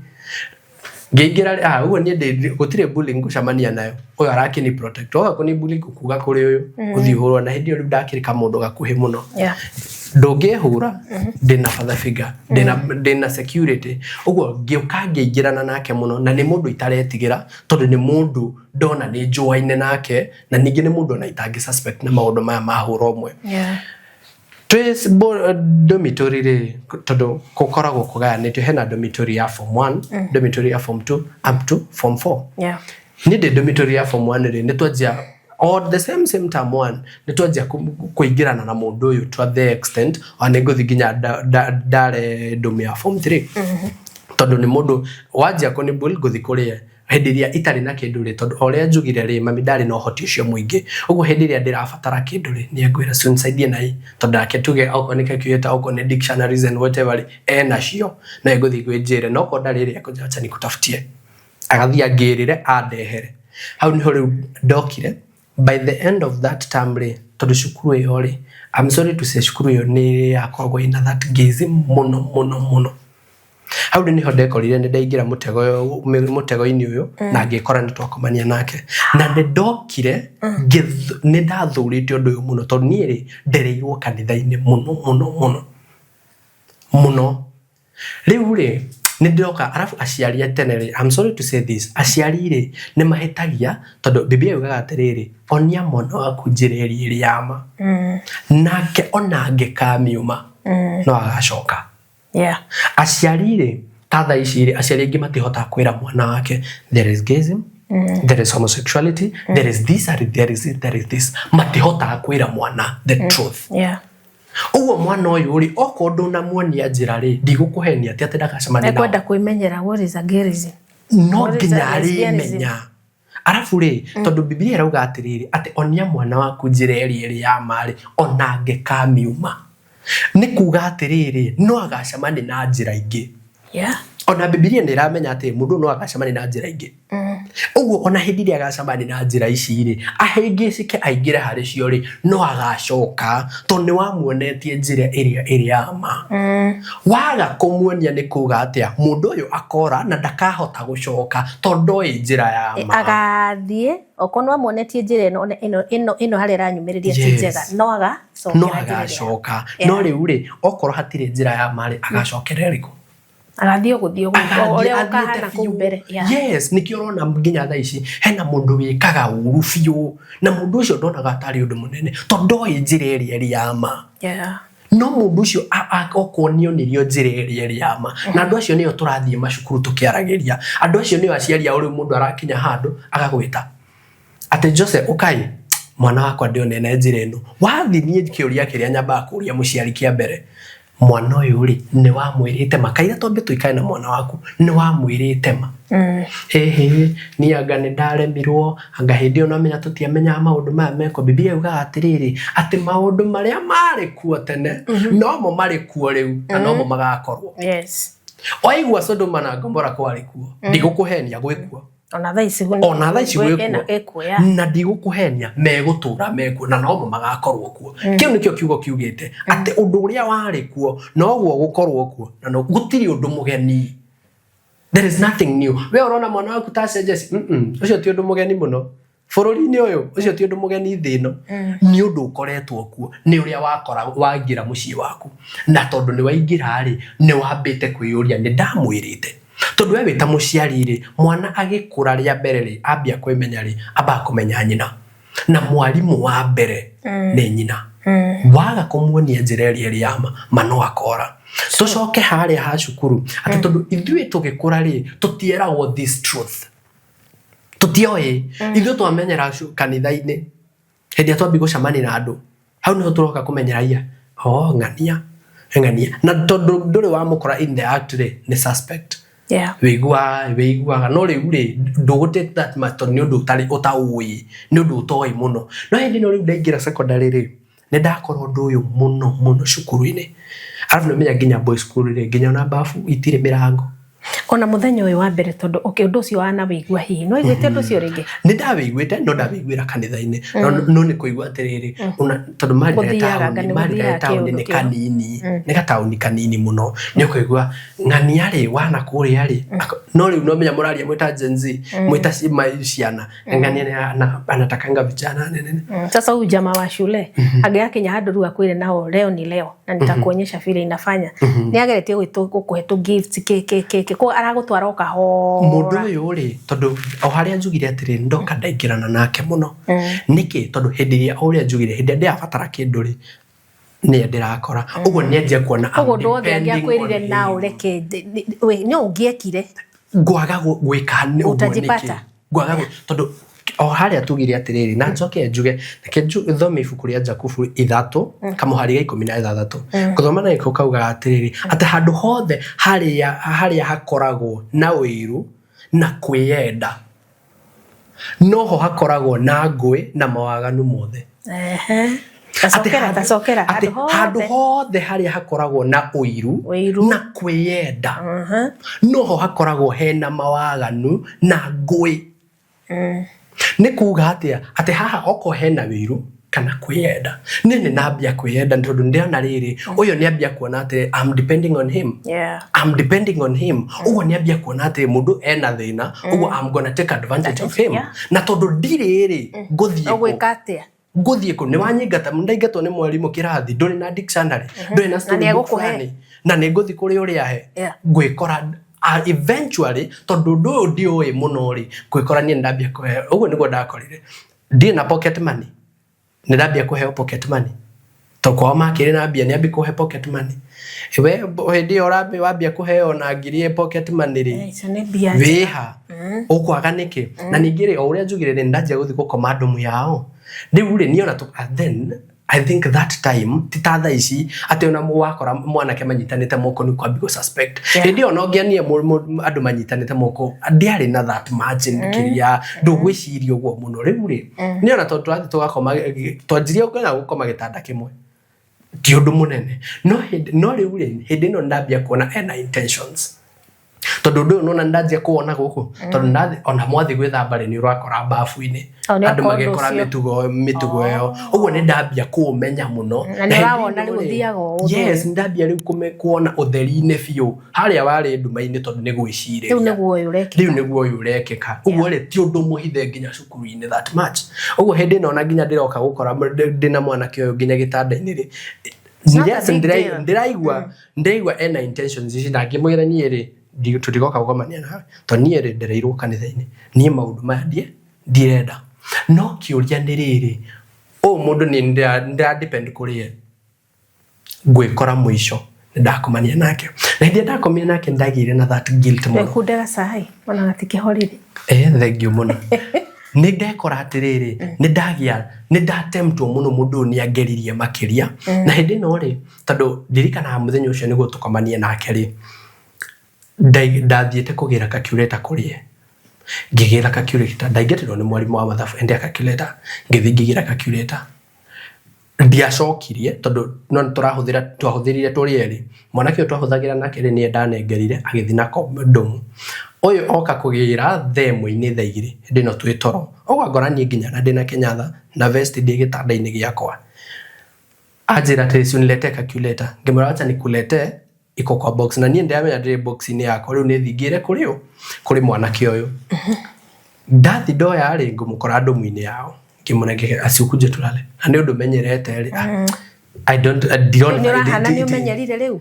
Ngĩingĩra ah, ũguo niĩ ndĩ gũtirĩ bullying ngũcemania nayo. Ũyũ arakĩni protect. Woka kũni bullying ngũkuga kũrĩ ũyũ, ũthiĩ ũhũrwo. Na hĩndĩ ĩyo rĩu ndakĩrĩ kamũndũ gakuhĩ mũno. Ndũngĩhũra, ndĩna father figure, ndĩna security. Ũguo ngĩũka ngĩingĩrana nake mũno, na nĩ mũndũ itaretigĩra tondũ nĩ mũndũ ndona nĩ njũaine nake, na ningĩ nĩ mũndũ ona itangĩ suspect na maũndũ maya ma hũra ũmwe. Twĩ dormitory rĩ, tondũ gũkoragwo kũgayanĩtio, hena dormitory ya form 1, dormitory ya form 2 up to form 4. Niĩ ndĩ dormitory ya form 1 rĩ, nĩ twanjia o the same same term 1, nĩ twanjia kũingĩrana na mũndũ ũyũ to the extent ona nĩ ngũthiĩ nginya ndare dorm ya form 3. Tondũ nĩ mũndũ wanjia kũni bully ngũthiĩ kũrĩ ye. Hĩndĩ ĩrĩa itarĩ na kĩndũ rĩ, tondũ o ũrĩa njugire rĩ, mami ndarĩ na ũhoti ũcio mũingĩ. Ũguo hĩndĩ ĩrĩa ndĩrabatara kĩndũ rĩ, nĩ engwĩra si unisaidie na hii. Tondũ nake tuge okorwo nĩ calculator, okorwo nĩ dictionaries and whatever rĩ, enacio. No egũthiĩ kwĩnjĩre. No okorwo ndarĩ rĩ, ekũnjĩra acha nikutafutie. Agathiĩ angĩrĩre, andehere. Hau nĩho rĩu ndokire. By the end of that term rĩ, tondũ cukuru ĩyo rĩ, I'm sorry to say, cukuru ĩyo nĩ yakoragwo ĩna that gayism mũno mũno mũno. Hau rĩ nĩho ndekorire nĩ ndaingĩra mũtego-inĩ ũyũ na ngĩkora nĩ twakomania nake. Na nĩ ndokire nĩ ndathũrĩte ũndũ ũyũ mũno tondũ niĩ rĩ, ndereirwo kanitha-inĩ mũno mũno mũno mũno. Rĩu rĩ, nĩ ndĩroka arabu aciari a tene rĩ, I'm sorry to say this, aciari rĩ, nĩ mahĩtagia tondũ Bibilia yugaga atĩrĩrĩ, onia mwana waku njĩra ĩrĩa ĩrĩ ya ma. Nake ona angĩkamiuma, no agacoka. Aciari rĩ, ta thaa ici rĩ, aciari aingĩ matihotaga kwĩra mwana wake there is gayism, there is homosexuality, there is this and there is this, there is this. Matihotaga kwĩra mwana the truth. Ũguo mwana ũyũ rĩ, okorwo ndũnamuonia njĩra rĩ, ndigũkũhenia ti atĩ ndagacemania nao. Ekwenda kwĩmenyera what is a gayism. No What is nginya a lesbianism? arĩmenya. Arabu rĩ, tondũ Bibilia ĩrauga atĩrĩrĩ, atĩ onia mwana waku njĩra ĩrĩa ĩrĩ ya ma rĩ, ona angĩkamiuma. Nĩ kuga atĩrĩrĩ, no agacemania na njĩra ingĩ. Ona Bibilia nĩ ĩramenya atĩ mũndũ no agacemania na njĩra ingĩ. Ũguo ona hĩndĩ ĩrĩa agacemania na njĩra ici rĩ, ahĩngĩcĩke aingĩre harĩ cio rĩ, no agacoka tondũ nĩ wamuonetie njĩra ĩrĩa ĩrĩ ya ma. Waga kũmuonia nĩ kuga atĩa, mũndũ ũyũ akora na ndakahota gũcoka tondũ ndoĩ njĩra ya ma. Agathiĩ okorwo nĩ wamuonetie njĩra ĩno ĩno ĩno ĩno harĩa ĩranyumĩrĩria ti njega, no agacokera No njĩra ĩrĩa. agacoka. No rĩu rĩ, okorwo hatirĩ njĩra ya ma rĩ, agacokera ĩrĩkũ? Agathiĩ gũthiĩ Agathiĩ ũrĩa athiĩte ũkahana kũu biũ. mbere. Yes, nĩkĩo ũrona nginya thaa ici hena mũndũ wĩkaga ũru biũ na mũndũ ũcio ndonaga tarĩ ũndũ mũnene tondũ ndoĩ njĩra ĩrĩa ĩrĩ ya ma. No mũndũ ũcio okorwo nĩ onirio njĩra ĩrĩa ĩrĩ ya ma, na andũ acio nĩo tũrathiĩ macukuru tũkĩaragĩria. Andũ acio nĩo aciari ao rĩu mũndũ arakinya handũ agagwĩta atĩ Jose ũkai, mwana wakwa ndĩonene njĩra ĩno. Wathiĩ niĩ kĩũria kĩrĩa nyambaga kũria mũciari kĩa mbere, mwana ũyũ rĩ, nĩ wamwĩrĩte ma? Kaira twambe tũikare na mwana waku, nĩ wamwĩrĩte ma? Ĩhĩ, niĩ anga nĩ ndaremirwo, anga hĩndĩ ĩyo namenya tũtiamenyaga maũndũ maya mekwo. Bibilia yugaga atĩrĩrĩ, atĩ maũndũ marĩa marĩ kuo tene, nomo marĩ kuo rĩu, na nomo magakorwo. Waigua Sodoma na Gomora kwarĩ kuo, ndigũkũhenia gwĩ kuo. Ona thaa ici Ona thaa ici gwĩ kuo. Ĩkuo, ya. Na ndigũkũhenia megũtũra mekuo na nomo magakorwo kuo. Kĩu nĩkĩo kiugo kiugĩte atĩ ũndũ ũrĩa warĩ kuo noguo gũkorwo kuo, na no gũtirĩ ũndũ mũgeni. There is nothing new. We ũrona mwana waku ta cenjeci, ũcio ti ũndũ mũgeni mũno bũrũri-inĩ ũyũ, ũcio ti ũndũ mũgeni thĩ ĩno. Nĩ ũndũ ũkoretwo kuo, nĩ ũrĩa wakora waingĩra mũciĩ waku, na tondũ nĩ waingĩra rĩ, nĩ wambĩte kwĩyũria nĩ ndamwĩrĩte. Tondũ we wĩ ta mũciari rĩ, mwana agĩkũra rĩa mbere rĩ, ambia kwĩmenya rĩ, ambaga kũmenya nyina. Na mwarimũ wa mbere nĩ nyina. Waga kũmuonia njĩra ĩrĩa ĩrĩ ya ma, ma no akora. Tũcoke harĩa ha cukuru, atĩ tondũ ithuĩ tũgĩkũra rĩ, tũtieragwo this truth. Tũtioĩ. Ithuĩ twamenyera kanitha-inĩ. Hĩndĩ ĩrĩa twambia gũcemania na andũ, hau nĩho tũroka kũmenyera ia, oh, ng'ania, ng'ania. Na tondũ ndũrĩ wamũkora in the act rĩ, nĩ suspect. Wĩiguaga, no rĩu rĩ, ndũgũ take that much tondũ nĩ ũndũ ũtarĩ, ũtaũĩ, nĩ ũndũ ũtoĩ mũno. No hĩndĩ ĩno rĩu ndaingĩra secondary rĩ, nĩ ndakora ũndũ ũyũ mũno mũno cukuru-inĩ. Arabu nĩ ũmenya nginya boys school rĩ, nginya ona bafu itirĩ mĩrango. Ona muthenya uyu wa mbere tondu okay undu ucio wana wigua hihi no iguite undu ucio ringi? Nĩ ndawĩiguĩte, no ndawĩiguĩra kanitha-inĩ, no nĩ kũigua atĩrĩrĩ, tondũ marire Gũthiaga taũni nĩ marire gũthiaga taũni kĩũndũ nĩ kĩu. Kanini, nĩ gataũni kanini mũno. Nĩ ũkũigua ng'ania rĩ wana kũrĩa rĩ, no rĩu no menya mũraria mwĩta Gen Z, mwĩta ciana, ng'ania nĩ anatakanga vijana nene. Sasa huyu jamaa wa shule angĩgakinya handũ rĩu akwĩre nao leo ni leo na nitakuonyesha vile inafanya, nĩ ageretie gũkũhe tũ gift kĩ kĩ kĩ kĩ, koguo aragũtwara o kahora. Mũndũ ũyũ rĩ, tondũ o harĩa njugire atĩrĩ, ndoka ndaingĩrana nake mũno. Nĩkĩ? Tondũ hĩndĩ ĩrĩa, o ũrĩa njugire, hĩndĩ ĩrĩa ndĩrabatara kĩndũ rĩ, nĩye ndĩrakora ũguo, nĩanjia kuona I'm Koguo ũndũ wothe depending on angĩakwĩrire na him. ũreke we no ũngĩekire. Ngwaga gwĩka nĩ ũguo nĩkĩ? Utajipata. Ngwaga tondũ o harĩa tugire atĩrĩrĩ, na njoke njuge, reke thome ibuku rĩa Jakubu 3 kamũhari ga 16. Ngũthoma na gĩkũ kaugaga atĩrĩrĩ, atĩ handũ hothe harĩa hakoragwo na ũiru na kwĩyenda, noho hakoragwo na ngũĩ na mawaganu mothe. Ehe. Tacokera. Tacokera. Atĩ handũ handũ hothe hothe harĩa hakoragwo na ũiru ũiru na kwĩyenda, noho hakoragwo hena mawaganu na ngũĩ. Nĩ kuga atĩa? Atĩ haha okorwo hena wĩiru kana kwĩyenda, niĩ nĩ nambia kwĩyenda nĩ tondũ ndĩrona rĩrĩ, ũyũ nĩ ambia kuona atĩ I'm depending on him. I'm depending on him. Ũguo nĩ ambia kuona atĩ mũndũ ena thĩna, ũguo I'm gonna take advantage of him. Na tondũ ndirĩ rĩ, ngũthiĩ kũ? Ũgwĩka atĩa? Ngũthiĩ kũ? Nĩ wanyingata, ndaingatwo nĩ mwarimũ kĩrathi, ndũrĩ na dictionary, ndũrĩ na story book nĩegũkũhe. fulani, na nĩ ngũthiĩ kũrĩ ũrĩa he ngwĩkora eventually, tondũ ũndũ ũyũ ndiũĩ mũno rĩ, ngwĩkora niĩ ndambia kũheo. Ũguo nĩguo ndakorire ndirĩ na pocket money, nĩ ndambia kũheo pocket money tondũ kwao makĩrĩ na mbia, nĩ ambia kũhe pocket money. We hĩndĩ ĩyo wambia kũheo na ngiri pocket money rĩ, Icio nĩ mbia. Wĩha ũkwaga nĩkĩ? Na ningĩ rĩ, o ũrĩa njugire rĩ, ndanjia gũthiĩ gũkoma ndumu yao rĩu rĩ, niĩ ona then I think that time ti ta thaa ici atĩ ona wakora mwanake manyitanĩte moko nĩ kwambi gũ suspect. Hĩndĩ ĩyo ona ũngĩania andũ manyitanĩte moko, ndiarĩ na that margin kĩrĩa ndũgwĩciria ũguo mũno. Rĩu rĩ, niĩ ona tondũ tũrathiĩ tũgakoma, twanjirie nginya gũkoma gĩtanda kĩmwe, ti ũndũ mũnene, no hĩndĩ no rĩu rĩ, hĩndĩ ĩno ndambia kuona ena intentions, tondũ ũndũ ũyũ nona ndanjia kuwona gũkũ, tondũ ndathi ona mwathi gwĩthamba rĩ, nĩ ũrakora bafu-inĩ Oh, nĩ andũ ũkora ũndũ magĩkora ũcio. mĩtugo ĩyo. Ũguo nĩ ndambia kũũmenya mũno. Na nĩ Na hĩndĩ ũrawona ĩno rĩu rĩ, ũthiaga o ũndũ yes, ũyũ. Ndambia rĩu kuona ũtheri-inĩ biũ, harĩa warĩ nduma-inĩ tondũ nĩ gwĩcirĩria. Rĩu nĩguo ũyũ ũrekĩka. Rĩu nĩguo ũyũ ũrekĩka. Ũguo rĩ, ti ũndũ mũhithe nginya cukuru-inĩ that much. Ũguo hĩndĩ ĩno ona nginya ndĩroka gũkora ndĩna mwanake ũyũ nginya gĩtanda-inĩ rĩ, not a yes, big deal. ndĩraigua ena intentions ici, na ngĩmwĩra niĩ rĩ, tũtigoka gũkomania nawe tondũ niĩ rĩ, ndereirwo kanitha-inĩ, niĩ maũndũ maya ndirenda. No kĩũria nĩ rĩrĩ, ũyũ mũndũ nĩ ndĩra depend kũrĩ ye, ngwĩkora mũico nĩ ndakomania nake, na hĩndĩ ĩrĩa ndakomire nake ndagĩire na that guilt mũno. Wekunde gacai ona gatikĩhorire. Eh, thank you mũno. Nĩ ndekora atĩrĩrĩ, nĩ ndagĩa nĩ ndatemtwo mũno, mũndũ ũyũ nĩ angeririe makĩria. Na hĩndĩ ĩno rĩ, tondũ ndirikanaga mũthenya ũcio nĩguo tũkomanie nake rĩ, ndathiĩte kũgĩra calculator kũrĩ ye, ngĩgĩra calculator, ndaingatĩrwo nĩ mwarimũ wa mathabu endea calculator, ngĩthiĩ ngĩgĩra calculator, ndiacokirie tondũ no tũrahũthĩra, twahũthĩrire tũrĩ erĩ. Mwanake ũyũ twahũthagĩra nake rĩ, nĩye ndanengerire agĩthiĩ nako ndumu. Ũyũ oka kũgĩra thaa ĩmwe-inĩ, thaa 2, hĩndĩ ĩno twĩ toro. Ũguo ngora niĩ nginya na ndĩna kĩnyatha na vest ndĩ gĩtanda-inĩ gĩakwa. Anjĩra atĩrĩ, "Si uniletee calculator?" Ngĩmwĩra, "Wacha nikuletee, iko kwa box." Na niĩ ndĩramenya ndĩrĩ box-inĩ yakwa. Rĩu nĩ thingĩre kũrĩ ũ, kũrĩ mwanake ũyũ. Ndathi ndoya rĩ, ngũmũkora ndumu-inĩ yao, ngĩmũnengera, "Asikuje tulale." Na nĩ ũndũ menyerete rĩ, I don't ndirona. Nĩ ũrahana nĩ ũmenyerire rĩu.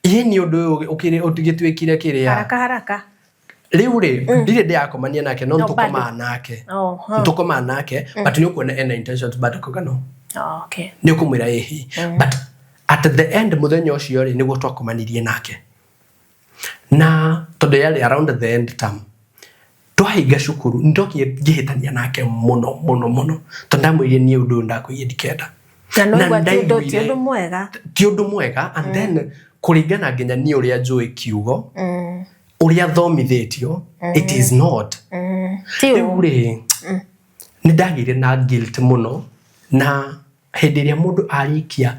Ĩ, nĩ ũndũ ũyũ ũgĩtuĩkire kĩrĩa Haraka haraka. Rĩu rĩ, ndirĩ ndĩrakomania nake, no No, nĩtũkomaga nake. Oh, huh. Nĩtũkomaga nake, but nĩ ũkuona ena intentions, but akauga no. Oh, okay. Nĩ ũkũmwĩra ĩhi, but at the end mũthenya ũcio rĩ, nĩguo twakomanirie nake, na tondũ yarĩ around the end term, twahinga cukuru, nĩndokire ngĩhĩtania nake mũno mũno mũno, tondũ ndamwĩrire niĩ ũndũ ũyũ ndakwĩire ndikenda. Na no Na igua ti ndaiguire ũndũ mwega. Ti ũndũ mwega. And then kũringana nginya niĩ ũrĩa njũĩ kiugo, ũrĩa thomithĩtio, it is not Ti rĩu rĩ, nĩ ndagĩire na guilt mũno na Hĩndĩ ĩrĩa mũndũ arĩkia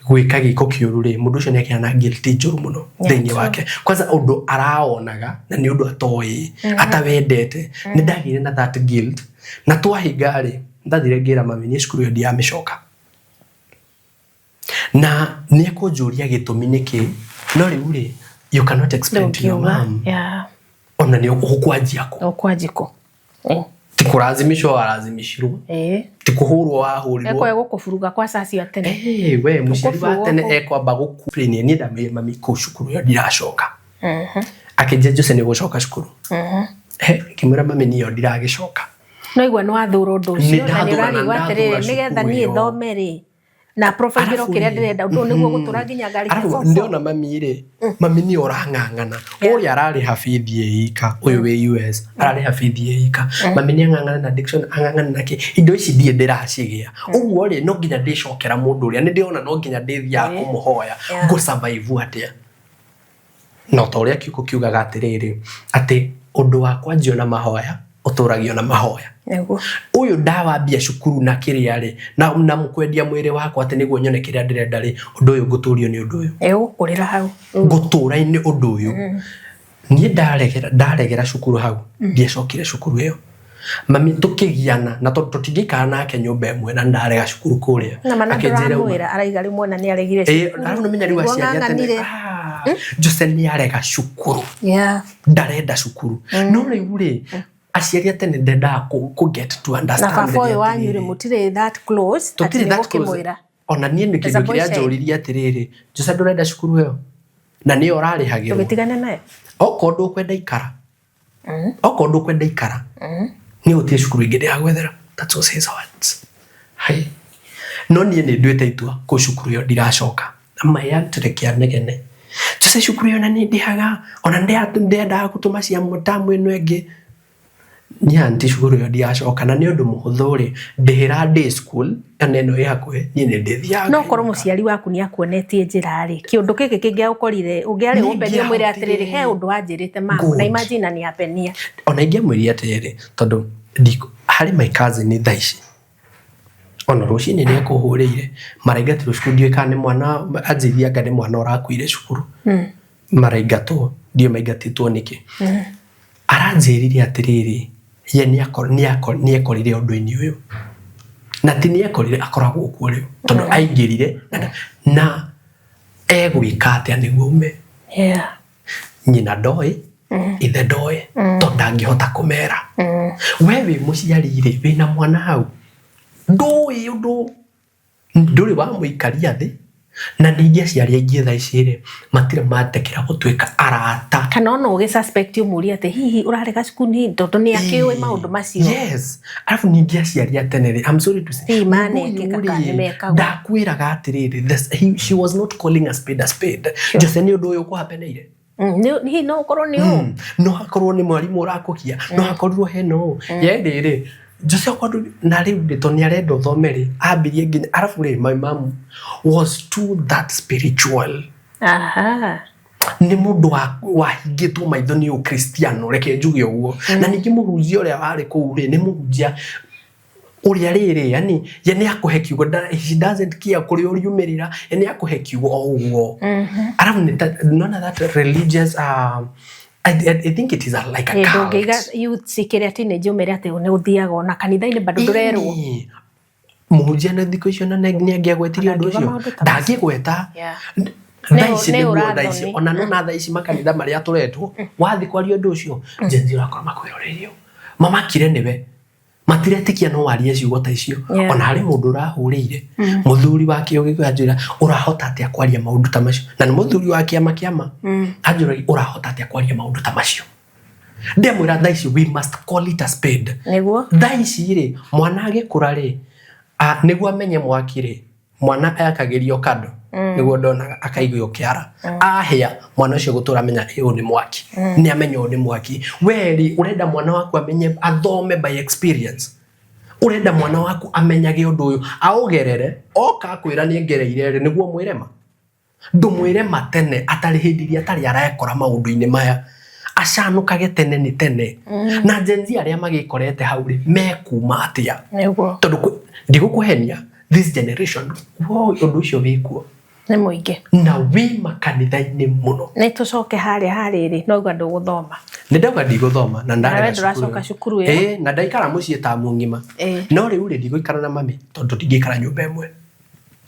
gwĩka gĩko kĩũru rĩ, mũndũ ũcio nĩ akĩgĩa na guilt njũru mũno thĩinĩ wake. Kwanza ũndũ araonaga na nĩ ũndũ atoĩ, atawendete. Nĩ ndagĩire na that guilt. Na twahinga rĩ, ndathire ngĩra mami niĩ cukuru ĩyo ndiramĩcoka. Na nĩ ekũnjũria gĩtũmi nĩkĩ, no rĩu rĩ, you cannot explain to your Ndũngiuga. mom. Yeah. Ona nĩ ũkwanjia kũ? Ũkwanji kũ? Ti kũracimicwo waracimicirwo. Ti kũhũrwo wahũrirwo. Ekwae gũkũburuga kwa cacio tene. Eh, we mũciari wa Gũkũburuga tene kũ- ekwamba gũkũ niĩ ndamwĩrire mami kũu cukuru ĩyo ndiracoka. Akĩnjia Jose nĩ ũgũcoka cukuru. He, ngĩmwĩra mami niĩ ĩyo ndiragĩcoka. No igua nĩ wathũra ũndũ Nĩ ũcio na nĩ ndathũra na ũrarigwo atĩrĩrĩ ndathũra nĩgetha cukuru niĩ ĩyo. thome rĩ na profile Arabu kĩrĩa rĩ, ndĩrenda ũndũ ũyũ nĩguo gũtũra nginya ngari Arabu ndĩona mami rĩ, mami nĩ ũrang'ang'ana. Ũrĩa ararĩha bithi ĩ ika, ũyũ wĩ US, ararĩha bithi ĩ ika. Mami nĩ ang'ang'ana na addiction, ang'ang'ana na kĩ. Indo ici ndiĩ ndĩracigĩa. Ũguo rĩ, no nginya ndĩcokera mũndũ ũrĩa. Nĩ ndĩrona no nginya ndĩthiaga kũmũhoya. Yeah. Ngũ survive atĩa? No ta ũrĩa kiugo kiugaga atĩrĩrĩ, atĩ ũndũ wa kwanjio na mahoya, ũtũragio na mahoya. Nĩguo. Ũyũ ndawambia cukuru na kĩrĩa rĩ, na kwendia mwĩrĩ wakwa atĩ nĩguo nyone kĩrĩa ndĩrenda rĩ, ũndũ ũyũ ngũtũrio nĩ ũndũ ũyũ. Ĩgũkũrĩra hau. Ngũtũra-inĩ ũndũ ũyũ. Niĩ ndaregera cukuru hau, ndiacokire cukuru ĩyo. Mami tũkĩgiana, na tondũ tũtingĩikara nake nyũmba ĩmwe na ndarega cukuru kũrĩa. Na mana Akĩnjĩra uma. ndũramwĩra araiga rĩu mwana nĩ aregire Ĩĩ, cukuru. arabu nĩmenya rĩu Nĩguo aciari a tene, ng'ang'anire. ah, Jose nĩ arega cukuru. Yeah. Ndarenda cukuru. No rĩu rĩ, aciari a tene ndendaga kũ get to Na understand baba ũyũ rĩrĩa wanyu rĩ atĩrĩrĩ. mũtirĩ that close atĩ Tũtirĩ nĩ that close. gũkĩmwĩra. Ona niĩ nĩ As a kĩndũ boy kĩrĩa child. njũririe atĩrĩrĩ, Jose ndũrenda cukuru ĩyo? Na nĩyo ũrarĩhagĩrwo. Tũgĩtigane nayo. Okorwo ndũkwenda ikara. Okorwo ndũkwenda ikara. Niĩ gũtirĩ cukuru ĩngĩ ndĩragwethera. That was his words. Hai. No niĩ nĩ nduĩte itua kũu cukuru ĩyo ndiracoka. Na my aunt reke anegene. Jose cukuru ĩyo na nĩ ndĩhaga, ona ndĩendaga gũtũma cia tamu ĩno ĩngĩ. Niĩ aunty cukuru ĩyo ndiracoka na nĩ ũndũ mũhũthũ rĩ, ndĩhĩra day school ona ĩno ĩ hakuhĩ, niĩ nĩ ndĩthiaga No korwo ngainũka. mũciari waku nĩ akuonetie njĩra rĩ, kĩũndũ gĩkĩ kĩngĩagũkorire, ũngĩarĩ Nĩ open ũmwĩre atĩrĩrĩ, ingĩahotire. he ũndũ wanjĩrĩte mamu, na Good. imagine na nĩ apenia. Ona ingĩamwĩrire atĩrĩrĩ, tondũ harĩ my cousin thaa ici, ona rũcinĩ nĩ ekũhũrĩire, maraingatirwo cukuru, ndiũĩ kana nĩ mwana, anjĩrire anga nĩ mwana ũrakuire cukuru. Maraingatwo, ndiũĩ maingatĩtwo nĩkĩ. Aranjĩrire atĩrĩrĩ, ye nĩekorire ũndũ-inĩ ũyũ. Na ti nĩekorire, akoragwo kuo rĩu, tondũ aingĩrire na egwĩka atĩa nĩguo aume. Yeah. Nyina ndoĩ, ithe ndoĩ, tondũ ndangĩhota kũmera. We wĩ mũciari rĩ, wĩna mwana hau, ndũĩ ũndũ, ndũrĩ wamũikaria thĩ, na ningĩ aciari aingĩ thaa ici rĩ, matirĩ matekĩra gũtuĩka arata. Kana ona ũgĩ suspect ũmũrie atĩ hihi ũrarega cukuru nĩ tondũ nĩ akĩũĩ maũndũ macio. Yes. Arabu ningĩ aciari a tene rĩ, I'm sorry to say, Hihi mũndũ manekĩka ũyũ kana rĩ, nĩ mekagwo. ndakwĩraga atĩrĩrĩ, she was not calling a spade a spade. Jose nĩ ũndũ ũyũ ũkũhapeneire. Hihi no ũkorwo nĩ ũũ? No hakorwo nĩ mwarimũ ũrakũgia, no hakorirwo hena ũũ. Ye rĩrĩ, Jose okwa na rĩu rĩ, tondũ nĩ arenda ũthome rĩ, ambirie nginya, arabu rĩ, my mom was too that spiritual. Aha. Nĩ mũndũ wahingĩtwo maitho nĩ ũkristiano, reke njuge ũguo. Na ningĩ mũhunjia ũrĩa warĩ kũu rĩ, nĩ mũhunjia ũrĩa rĩrĩ, yani, ye nĩ akũhe kiugo, she doesn't care kũrĩa ũriumĩrĩra, ye nĩ akũhe kiugo o ũguo. Arabu nĩ ta, nona that religious, I think it is like a Ĩ, cult. ndũngĩiga youth kĩrĩa teenage ũmere atĩ nĩ ũthiaga ona kanitha-inĩ bado ndũrerwo. Ĩni. Mũhunjia na thikũ icio na nĩ angĩagwetirie ũndũ Angiuga ũcio. maũndũ ta macio. Ndangĩgweta. Yeah. Thaa ici Nĩ nĩguo thaa ici, ũrathoni. ona no na thaa ici makanitha marĩa tũretwo, wathiĩ kwaria ũndũ ũcio, Gen Z ũrakora makwĩroreirio. Mamakire nĩwe. Matiretĩkia no warie ciugo ta icio. Yeah. Ona harĩ mũndũ ũrahũrĩire, mũthuri wa kĩo gĩkũyũ anjĩra, ũrahota atĩa kwaria maũndũ ta macio? Na nĩ mũthuri wa kĩama kĩama. Anjũragia, ũrahota atĩa kwaria maũndũ ta macio? Ndemwĩra thaa ici, we must call it a spade. Nĩguo. Thaa ici rĩ, mwana agĩkũra rĩ, nĩguo amenye mwaki rĩ, mwana akagĩrio kando, nĩguo ndonaga akaigwo kĩara. Ahĩa, mwana ũcio gũtũra amenya ũyũ nĩ mwaki. Nĩ amenya ũyũ nĩ mwaki. We rĩ, ũrenda mwana waku amenye, athome by experience. Ũrenda mwana waku amenyage ũndũ ũyũ, aũgerere, oka akwĩra nĩ ngereire rĩ, nĩguo mwĩre ma. Ndũmwĩre ma tene, atarĩ hĩndĩ ĩrĩa atarĩ arekora maũndũ-inĩ maya. Acanũkage tene nĩ tene. Na Gen Z arĩa magĩkorete hau rĩ, mekuma atĩa? Nĩguo. Tondũ ndigũkũhenia, This generation, wo ũndũ ũcio wĩkuo. Nĩ mũingĩ. Na wĩ makanitha-inĩ mũno. Nĩ tũcoke harĩa harĩrĩ noigua ndũgũthoma. Nĩ ndauga ndigũthoma na Na we ndarega. Ndũracoka cukuru ĩyo. Ĩĩ, na ndaikara mũciĩ tamu ng'ima. No rĩu rĩ, ndigũikara na mami tondũ ndingĩikara nyũmba ĩmwe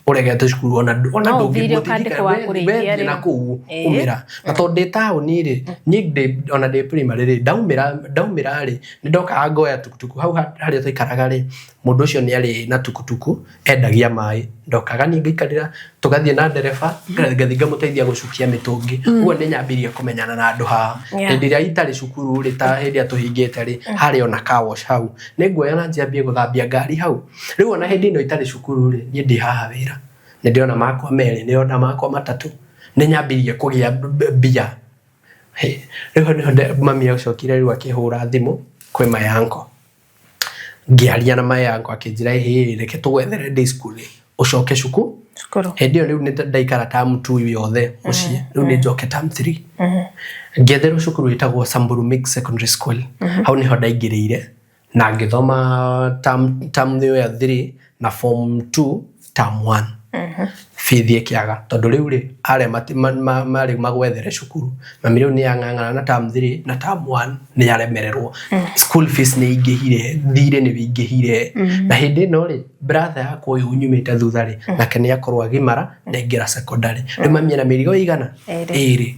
ũregete cukuru ona No ũthire ũkandĩkwo wa kũrĩithia wethiĩ na rĩu. kũu umĩra na tondũ ndĩ taũni rĩ, niĩ ndĩ ona ndĩ primary rĩ, ndaumĩra rĩ, nĩ ndokaga ngoya tukutuku hau harĩa twaikaraga rĩ. Mũndũ ũcio nĩ arĩ na tukutuku endagia maĩ, ndokaga niĩ ngaikarĩra, tũgathiĩ na ndereba, ngathiĩ ngamũteithia gũcukia mĩtũngi. Ũguo nĩ nyambirie kũmenyana na andũ haha. Hĩndĩ ĩrĩa itarĩ cukuru rĩ, ta hĩndĩ ĩrĩa tũhingĩte rĩ, harĩ ona car wash hau, nĩ nguoya na njambie gũthambia ngari hau. Rĩu ona hĩndĩ ĩno itarĩ cukuru rĩ, niĩ ndĩ haha wĩra nĩ ndĩrona makwa merĩ, nĩ ndĩrona makwa matatũ, nĩ nyambirie kũgĩa mbia. Hĩ, rĩu hau nĩho mami acokire rĩu akĩhũra thimũ kwĩ my uncle. Ngĩaria na my uncle, akĩnjĩra, "Ĩhĩ, reke tũgwethere day school ũcoke cukuru." Cukuru. Hĩndĩ ĩyo rĩu nĩ ndaikara term 2 yothe mũciĩ, rĩu nĩ njoke term 3. Ngĩetherwo cukuru ĩtagwo Samburu Mixed Secondary School. Hau nĩho ndaingĩrĩire na ngĩthoma term ĩyo ya 3 na form 2 term 1. Bithi ĩkĩaga tondũ rĩu rĩ, arĩa marĩ magwethere cukuru, mami rĩu nĩ yang'ang'ana na term 3 na term 1, nĩ yaremererwo. School fees nĩ ingĩhire, thirĩ nĩ wĩingĩhire, na hĩndĩ ĩno rĩ, brother yakwa ũyũ unyumĩte thutha rĩ, nake nĩ akorwo agimara na aingĩra secondary. Rĩu mami ena mĩrigo ĩigana? Ĩrĩ. Ĩrĩ.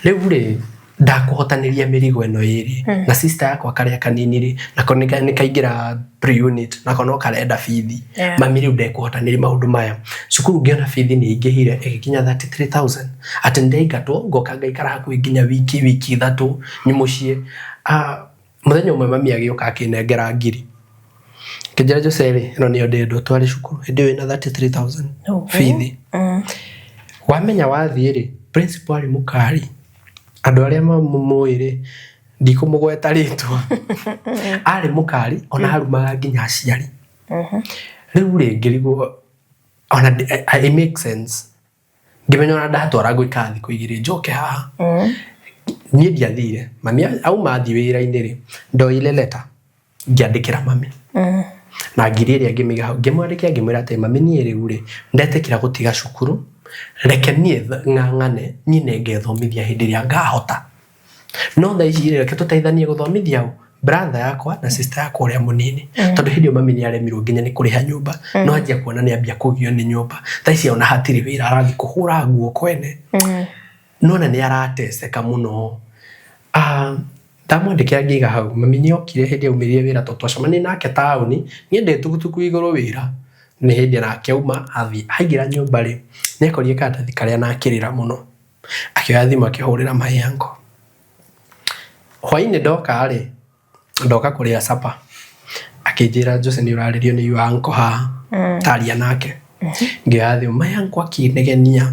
Rĩu rĩ, ndakũhotanĩria mĩrigo ĩno ĩrĩ na sister yakwa karĩa kanini rĩ, nako nĩ kaingĩra pre-unit, nako no karenda bithi. Mami rĩu ndekũhotanĩria maũndũ maya. Cukuru ngĩona bithi nĩ ingĩhire, ĩgĩkinya 33,000, atĩ nĩndaingatwo ngoka ngaikara hakuhĩ nginya wiki 3 nĩ mũciĩ. Ah, mũthenya ũmwe mami agĩũka akĩnengera ngiri, kĩnjĩra, "Jose rĩ, ĩno nĩyo ndĩrenda ũtware cukuru." Hĩndĩ ĩyo ĩna 33,000 bithi. Wamenya wathiĩ rĩ, principal arĩ mũkari. Andũ arĩa mamũĩ rĩ, ndikũmũgweta rĩtwa, arĩ mũkari, ona arumaga nginya aciari. Rĩu rĩ, ngĩrigwo ona it makes sense. Ngĩmenya ona ndatwara ngũikara thikũ 2 njoke haha. Niĩ ndiathire. Mami auma athiĩ wĩra-inĩ rĩ, ndoire letter ngĩandĩkĩra mami na ngiri ĩrĩa ngĩmĩiga hau, ngĩmwandĩkĩra, ngĩmwĩra atĩ, "Mami, niĩ rĩu rĩ, ndetĩkĩra gũtiga cukuru, reke niĩ ng'ang'ane, niĩ nĩngethomithia hĩndĩ ĩrĩa ngahota, no thaa ici rĩ, reke tũteithanie gũthomithia ũ brother yakwa na sister yakwa ũrĩa mũnini," tondũ hĩndĩ ĩyo mami nĩ aremirwo nginya nĩ kũrĩha nyũmba. No anjia kuona nĩ ambia kũgio nĩ nyũmba. Thaa ici ona hatirĩ wĩra, arathiĩ kũhũra nguo kwene, nona nĩ arateseka mũno. Ah, ndamwandĩkĩra ngĩiga hau. Mami nĩ okire hĩndĩ aumĩrire wĩra, tondũ twacemanirie nake taũni, niĩ ndĩ tukutuku igũrũ wĩra, nĩ hĩndĩ nake auma athiĩ. Aingĩra nyũmba rĩ, nĩ akorire karatathi karĩa na akĩrĩra mũno, akĩoya thimũ akĩhũrĩra my uncle. Hwainĩ ndoka rĩ, ndoka kũrĩa supper, akĩnjĩra, "Jose, nĩ ũrarĩrio nĩ your uncle haha, taria nake." Ngĩoya thimũ, my uncle akĩnegenia,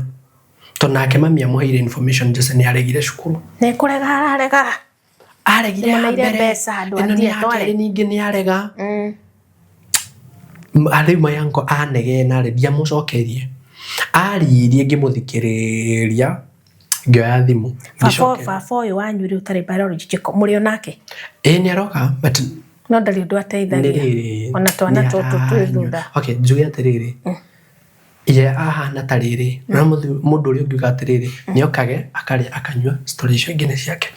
tondũ nake mami amũheire information Jose nĩ aregire cukuru. Nĩ kũrega ararega. Aregire ya Nĩmũneire mbere, mbeca handũ ĩno nĩ athiĩ ya atware. kerĩ, ningĩ nĩ arega. Rĩu my uncle anegena rĩ, ndiamũcokeirie, aririe ngĩmũthikĩrĩria, ngĩoya thimũ Baba. ngĩcokeria. Baba ũyũ wanyu rĩ, ũtarĩ biological, mũrĩ o nake? Ĩĩ, nĩ aroka, but No ndarĩ ũndũ nĩ ateithagia. Rĩrĩ, Ona twana nĩ tũtũ twĩ aranyua. thutha. Okay, njuge atĩrĩrĩ, ye ahana ta rĩrĩ na mũndũ ũrĩa ũngiuga atĩrĩrĩ, nĩ okage akarĩa akanyua, story icio ingĩ nĩ ciake.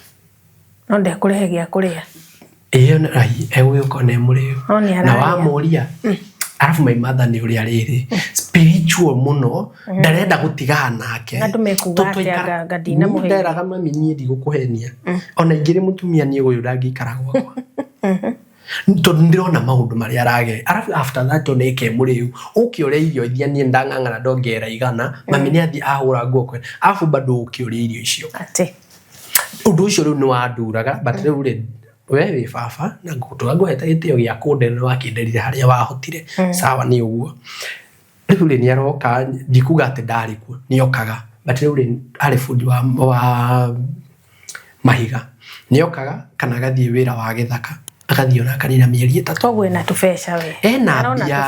No ndekũrehe gĩa kũrĩa. Ĩyo nĩ ai egũgĩũka ona e mũrĩu. No nĩ Na ararĩa. wamũria, arabu my mother nĩ ũrĩa rĩrĩ spiritual mũno, ndarenda gũtigana nake. Andũ mekuga Tũ atĩa? Anga ndinamũheire. Niĩ nderaga mami, niĩ ndigũkũhenia, ona ingĩrĩ mũtumia niĩ ũyũ ndangĩikara gwakwa, tondũ ndĩrona maũndũ marĩa aragera. Arabu after that, ona ĩke mũrĩu, ũke ũrĩa irio iria niĩ ndang'ang'ana ndongerera 100, mami nĩ athiĩ ahũra nguo kwene, arabu bado ũke ũrĩa irio icio. Atĩ? Ũndũ ũcio rĩu nĩ wanduraga, but rĩu rĩ, we wĩ baba na ngũtũra ngũhete gĩtĩo gĩa kũndera, nĩ wakĩnderire harĩa wahotire. Sawa, nĩ ũguo. Rĩu rĩ, nĩ aroka, ndikuga atĩ ndarĩ kuo, nĩ okaga, but rĩu rĩ, arĩ bundi wa mahiga, nĩ okaga kana agathiĩ wĩra wa gĩthaka, agathiĩ ona akanina mĩeri 3. Koguo ena tũbeca we. Ena Arona mbia.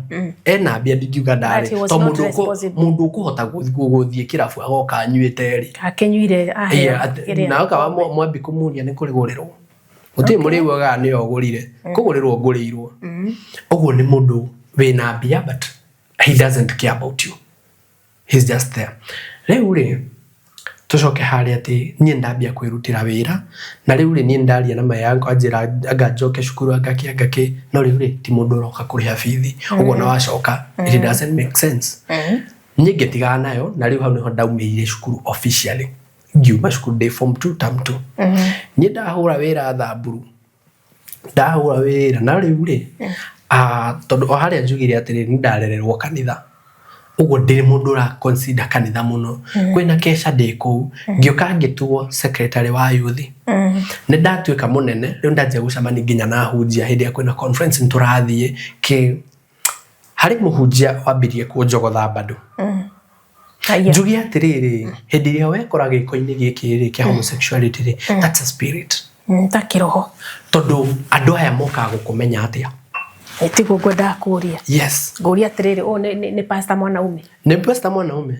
tũbia. Ena mbia, ndingiuga ndarĩ. But he was To not mũndũ responsible. Mũndũ ũkũhota gũthiĩ kĩrabu agoka anyuĩte rĩ, Akĩnyuire aheo kĩrĩa. Na oka mwambi kũmuria nĩ kũrĩgũrĩrwo, gũtirĩ mũrĩuaga nĩyo ũgũrire, kũgũrĩrwo ngũrĩirwo. Ũguo nĩ mũndũ wĩna mbia, but He doesn't care about you, he's just there. Rĩu rĩ, tũcoke harĩa atĩ niĩ ndambia kwĩrutĩra wĩra, na rĩu rĩ, niĩ ndaria na my uncle, anjĩra anga njoke cukuru, angakĩ angakĩ, no rĩu rĩ, ti mũndũ ũroka kũrĩha bithi ũguo na wacoka, it doesn't make sense. Niĩ ngĩtigana nayo, na rĩu hau nĩho ndaumĩrire cukuru officially. Ngiuma cukuru ndĩ form 2 term 2. Niĩ ndahũra wĩra Thamburu, ndahũra wĩra, na rĩu rĩ, tondũ o harĩa njugire atĩrĩrĩ, nĩ ndarererwo kanitha, ũguo ndĩrĩ mũndũ ũra consider kanitha mũno. Kwĩna kesha ndĩ kũu, ngĩũka ngĩtuo secretary wa youth. Nĩ ndatuĩka mũnene, rĩu ndanjia gũcemania nginya na ahunjia. Hĩndĩ ĩrĩa kwĩna conference nĩ tũrathiĩ kĩ harĩ mũhunjia wambirie kũnjogotha bado. Haya. Njuge atĩrĩrĩ, hĩndĩ ĩrĩa wekora gĩko-inĩ gĩkĩ rĩ kĩa homosexuality rĩ, that's a spirit. Ta kĩroho. Tondũ andũ aya mokaga gũkũmenya atĩa? Tiguo ngwendaga kũria. Yes. Ngũria atĩrĩrĩ, ũyũ nĩ pastor mwanaume? Nĩ pastor mwanaume,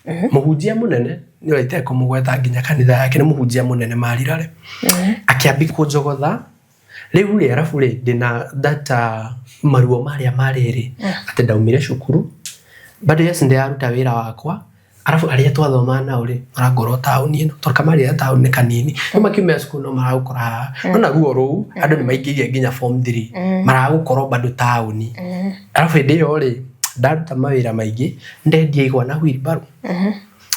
mũhunjia mũnene, nĩ ũraite kũmũgweta nginya kanitha yake, nĩ mũhunjia mũnene Marirare. Akĩambi kũnjogotha. Rĩu rĩ, arabu rĩ, ndĩna that maruo marĩa marĩ rĩ, atĩ ndaumire cukuru bado, yes, ndĩraruta wĩra wakwa, arabu arĩa twathomaga nao rĩ, marangorwo taũni ĩno, tondũ kamarĩa taũni nĩ kanini, no makiumĩra cukuru no maragũkora haha. No na ruo rũu, andũ nĩ maingĩrire nginya form 3, maragũkorwo bado taũni. Arabu hĩndĩ ĩyo rĩ, ndaruta mawĩra maingĩ, ndendia igwa na wheelbarrow,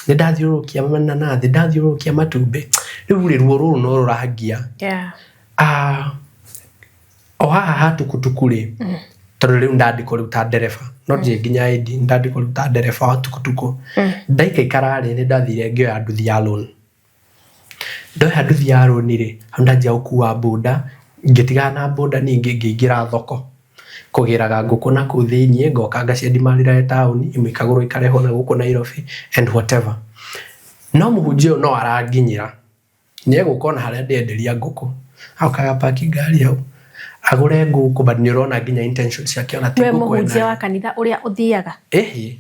nĩ ndathiũrũrũkia mananathi, ndathiũrũrũkia matumbĩ, rĩu rĩ, ruo rũrũ no rũrangia. O haha ha tukutuku rĩ, tondũ rĩu ndandĩkwo rĩu ta ndereba, no ndirĩ nginya ID, ndandĩkwo rĩu ta ndereba wa tukutuku. Ndaikaikara rĩ, nĩ ndathire ngĩoya nduthi ya loan. Ndoya nduthi ya loan rĩ, hau ndanjia gũkua bunda, ngĩtigana na bunda, ningĩ ngĩingĩra thoko kũgĩraga ngũkũ na kũu thĩiniĩ, ngoka ngaciendia Marira taũni, imwe ikagũrwo ikarehwo na gũkũ Nairobi and whatever. No mũhunjia ũyũ no aranginyĩra, nĩ egũka ona harĩa ndĩrenderia ngũkũ, agoka agapaki ngari hau, agũre ngũkũ, but nĩ ũrona nginya intention ciake ona ti We ngũkũ mũhunjia enayo. Wa kanitha ũrĩa ũthiaga? Ĩhĩ.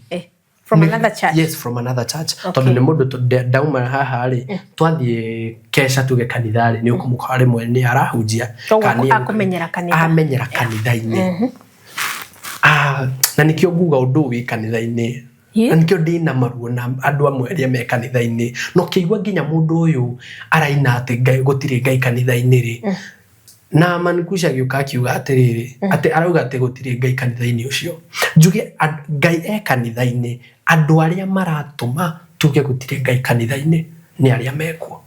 From another church? Yes, from another church. Tondũ nĩ mũndũ ndauma haha rĩ, twathiĩ kesha tuge kanitha rĩ, nĩ ũkũmũkora rĩmwe nĩ arahunjia. Koguo kana nĩ akũmenyera kanitha. Amenyera kanitha-inĩ. Na nĩkĩo nguga ũndũ ũyũ wĩ kanitha-inĩ, na nĩkĩo ndĩna maruo na andũ amwe arĩa me kanitha-inĩ, na ũkĩigua nginya mũndũ ũyũ araina atĩ Ngai, gũtirĩ Ngai kanitha-inĩ rĩ, na Mankusha agĩũka akiuga atĩrĩrĩ, atĩ arauga atĩ gũtirĩ Ngai kanitha-inĩ ũcio. Njuge Ngai e kanitha-inĩ. Andũ arĩa maratũma tuge gũtirĩ Ngai kanitha-inĩ nĩ arĩa mekuo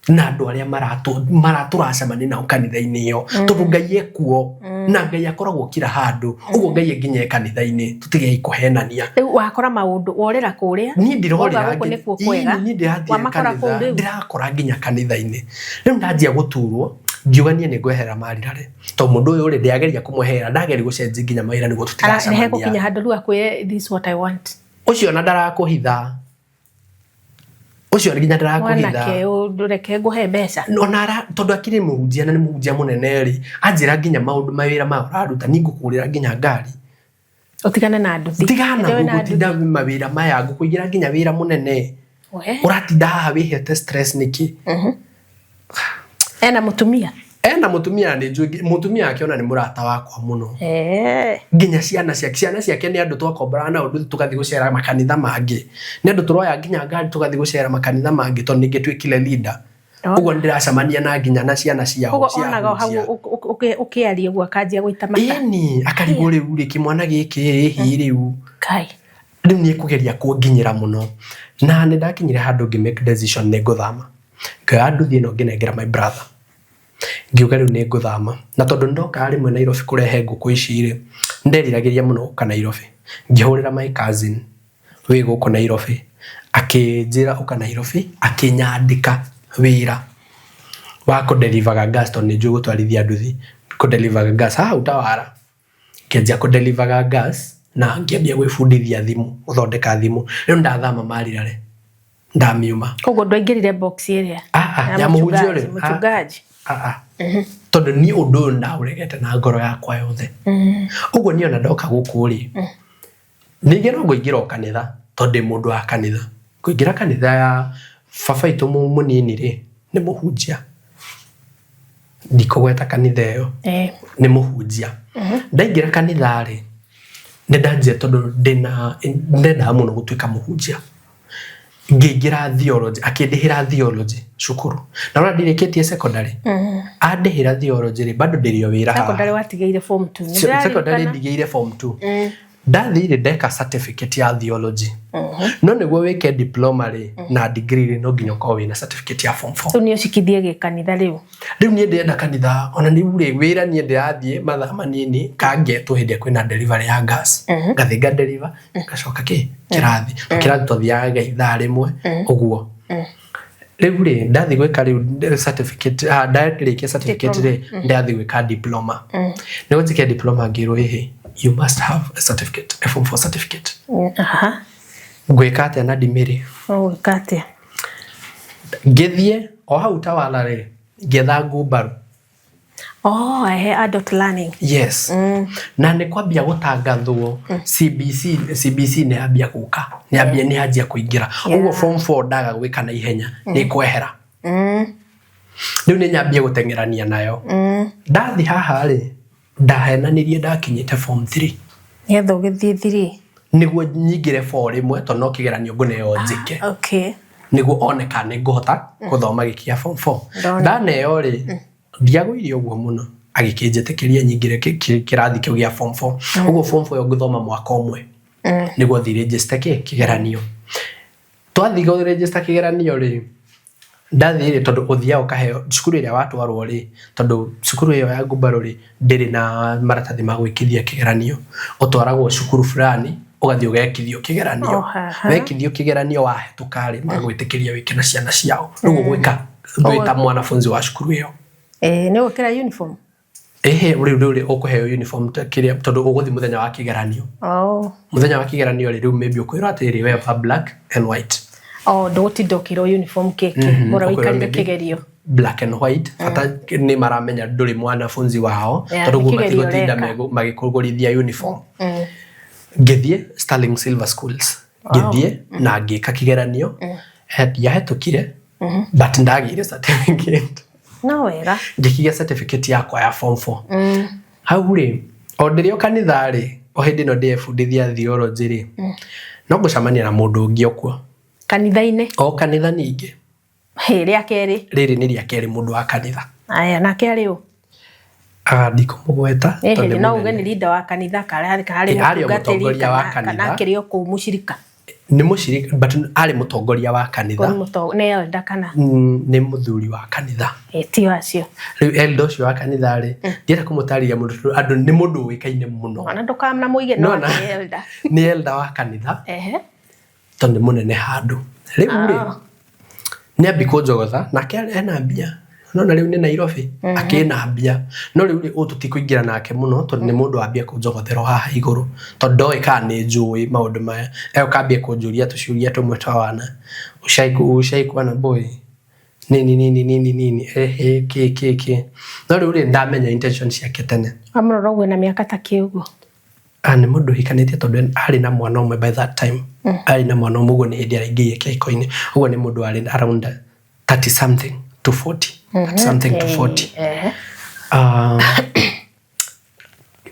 na andũ arĩa tũracemania nao kanitha-inĩ ĩyo, tondũ Ngai ekuo na Ngai akoragwo kila handũ. Ũguo Ngai nginya e kanitha-inĩ, tũtigei kũhenania. Rĩu wakora maũndũ worĩra kũrĩa. Niĩ ndirorĩra. Wauga gũkũ nĩkuo kwega. Niĩ ndĩrathiĩ Wamakora kũu kanitha rĩu. Ndĩrakora nginya kanitha-inĩ. Rĩu ndanjia gũturwo, ngiuga niĩ nĩ ngweherera Marirare, tondũ mũndũ ũyũ rĩ, ndĩrageria kũmweherera, ndageria gũcenjia nginya mawĩra nĩguo Nĩ tũtigacemania. hegũkinya handũ rĩu akwĩre, "This is what I want." Ũcio na ndarakũhitha, ũcio nginya ndarakũhitha. Mwanake ũyũ, reke ngũhe mbeca. Ona ara tondũ akĩrĩ mũhunjia na nĩ mũhunjia mũnene rĩ, anjĩra nginya maũndũ mawĩra maya ũraruta, niĩ ngũkũgũrĩra nginya ngari. Ũtigane na nduthi. Tigana Ĩndĩ wĩna gũtinda mawĩra maya, ngũkũigĩra nginya wĩra mũnene. We. Ũratinda haha wĩhete stress nĩkĩ? Ena mũtumia? Ena mũtumia, na nĩ njũĩ mũtumia wake ona nĩ mũrata wakwa mũno. Nginya ciana ciake nĩ andũ twakomboraga nao nduthi tũgathiĩ gũcera makanitha mangĩ, nĩ andũ tũroya nginya ngari tũgathiĩ gũcera makanitha mangĩ, tondũ ningĩ tuĩkire leader. Ũguo nĩ ndĩracemania na nginya na ciana ciao Koguo cia onaga o hau ahunjia. ũkĩaria ũguo akanjia gũita mata. Ĩni, akarigwo rĩu rĩ, kĩmwana gĩkĩ ĩhi rĩu. Kai. Rĩu nĩ ekũgeria kũnginyĩra mũno, na nĩ ndakinyire handũ ngĩ make decision nĩ ngũthama. Ngĩoya nduthi ĩno, ngĩnengera my brother, ngiuga rĩu nĩ ngũthama. Na tondũ ndokaga rĩmwe Nairobi kũrehe ngũkũ ici rĩ, nderiragĩria mũno gũka Nairobi. Ngĩhũrĩra my cousin wĩ gũkũ Nairobi, akĩnjĩra ũka Nairobi, akĩnyandĩka wĩra wa kũdelivaga gas, tondũ nĩ njũĩ gũtwarithia nduthi, kũdelivaga gas haha Utawala. Ngĩanjia kũdelivaga gas na ngĩambia gwĩbundithia thimũ, gũthondeka thimũ. Rĩu ndathama Marirare, ndamiuma. Koguo ndwaingĩrire box ĩrĩa Ah, ah, ya mũhunjia ũrĩa? Mũchungaji. Ah, ah. Tondũ niĩ ũndũ ũyũ ndaũregete na ngoro yakwa yothe. Ũguo niĩ ona ndoka gũkũ rĩ, ningĩ no ngũingĩra o kanitha, tondũ ndĩ mũndũ wa kanitha. Ngũingĩra kanitha ya baba witũ mũnini rĩ, nĩ mũhunjia, ndikũgweta kanitha ĩyo. Nĩ mũhunjia. Ndaingĩra kanitha rĩ, Nĩ ndanjire tondũ ndĩna ndendaga mũno gũtuĩka mũhunjia. Ngĩingĩra theology, akĩndĩhĩra theology cukuru. Na ona ndirĩkĩtie secondary. Andĩhĩra theology rĩ, bado ndĩrĩ o wĩra haha. Secondary watigĩire form 2. Secondary ndigĩire form 2. Ndathire ndeka certificate ya theology. No nĩguo wĩke diploma rĩ na degree rĩ, no nginya ũkorwo wĩna certificate ya form 4. Rĩu nĩ ũcikithie gĩkanitha rĩu. Rĩu niĩ ndĩrenda kanitha ona rĩu rĩ, wĩra niĩ ndĩrathiĩ mathaa manini kangetwo hĩndĩ ĩrĩa kwĩna delivery ya gas, ngathiĩ nga deliver, ngacoka kĩ kĩrathi. Kĩrathi twathiaga ithaa 1 ũguo. Rĩu rĩ, ndathiĩ gwĩka rĩu certificate, ndarĩkia certificate rĩ, ndathiĩ gwĩka diploma. Nĩguo njĩke diploma ngĩrwo ĩhĩ, you must have a certificate, a form 4 certificate. Ngwĩka atĩa na ndimĩrĩ? Ũgwĩka atĩa? Ngĩthiĩ o hau Tawala rĩ, ngĩetha ngumbaru. Oh, ehe, adult learning. Yes. Na nĩ kwambia gũtangathwo CBC, CBC nĩ yambia gũka, nĩ yambia, nĩ yanjia kũingĩra. Ũguo form 4 ndaga gwĩka na ihenya nĩ kwehera. Rĩu nĩ nyambie gũteng'erania nayo. Ndathi haha rĩ, ndahenanirie ndakinyĩte form 3. Nĩgetha ũgĩthiĩ 3. Nĩguo nyingĩre 4 rĩmwe tondũ no kĩgeranio ngũneo njĩke. Nĩguo one kana nĩ ngũhota gũthoma gĩkĩ gĩa form 4. Ndaneo rĩ, ndiagũire ũguo mũno, agĩkĩnjĩtĩkĩria nyingĩre kĩrathi kĩu gĩa form 4. Ũguo form 4 ĩyo ngũthoma mwaka ũmwe. Nĩguo thiĩ register kĩgeranio. Twathiĩ kũ register kĩgeranio rĩ, ndathiĩ rĩ, tondũ ũthiaga ũkaheo cukuru ĩrĩa watwarwo rĩ, tondũ cukuru ĩyo ya ngumbarũ rĩ, ndĩrĩ na maratathi ma gwĩkithia kĩgeranio. Ũtwaragwo cukuru fulani, ũgathiĩ ũgekithio kĩgeranio. Wekithio kĩgeranio wahĩtũka rĩ, magagwĩtĩkĩria wĩke na ciana ciao. Rĩu ũgwĩka wĩ ta mwanafunzi wa cukuru ĩyo. Nĩ ũgwĩkĩra uniform? Ĩhĩ, rĩu rĩu ũkũheo uniform kĩrĩa, tondũ ũgũthiĩ mũthenya wa kĩgeranio. Mũthenya wa kĩgeranio rĩ, rĩu maybe ũkwĩrwo atĩrĩrĩ, we va black and white. Oh, ndũgũtinda ũkĩrwo uniform kĩkĩ, bora ũikarĩre kĩgerio. Black and white, bata nĩ maramenya ndũrĩ mwanafunzi wao, tondũ nĩ guo kĩgerio matigũtinda ũreka. magĩkũgũrithia uniform. Ngĩthiĩ Sterling Silver Schools. Ngĩthiĩ na ngĩka kĩgeranio. Ndiahĩtũkire, but ndagĩire certificate. No wega. Ngĩkĩgĩa certificate yakwa ya form 4. Hau rĩ, o ndĩrĩ o kanitha rĩ, o hĩndĩ ĩno ndĩrebundithia theology rĩ, no ngũcemania na mũndũ ũngĩ o kuo. Kanitha-inĩ? O kanitha ningĩ. Hĩ, rĩa kerĩ. Rĩrĩ nĩ rĩa kerĩ mũndũ wa kanitha. Aya, nake arĩ ũ? Ndikũmũgweta, tondũ nĩ No uge mũnene. nĩ leader wa kanitha, kana arĩ Arĩ o mũtungatĩri, mũtongoria wa kana kanitha. akĩrĩ o kũu mũcirika. Nĩ mũcirika, but arĩ mũtongoria wa kanitha. Nĩ elder kana? Nĩ mũthuri wa kanitha. Ti acio. Rĩu elder ũcio wa kanitha rĩ, ndienda kũmũtarĩria mũndũ tondũ andũ nĩ mũndũ ũĩkaine mũno. Ona ndũkanamũige no No, nĩ elder. Nĩ elder wa kanitha. Tondũ nĩ mũnene handũ. Rĩu rĩ, nĩ ambi kũnjogotha, nake ena mbia. Nona rĩu nĩ Nairobi, akĩna mbia. No rĩu rĩ, ũũ tũtikũingĩra nake mũno, tondũ nĩ mũndũ wambia kũnjogothera haha igũrũ. Tondũ ndoĩ kana nĩ njũĩ maũndũ maya. Egoka ambie kũnjũria tũciũria tũmwe twa wana. Ushaikuwa na boy? Nini, nini, nini, nini. Ehe, kĩ, kĩ, kĩ. No rĩu rĩ, ndamenya intention ciake tene. Amũrora ũguo na mĩaka ta kĩ ũguo? Nĩ mũndũ ũhikanĩtie tondũ arĩ na mwana ũmwe by that time. Arĩ na mwana ũmwe, ũguo nĩ hĩndĩ araingĩire kĩhiko-inĩ. Ũguo nĩ mũndũ warĩ around 30 something to 40. 30 something to 40.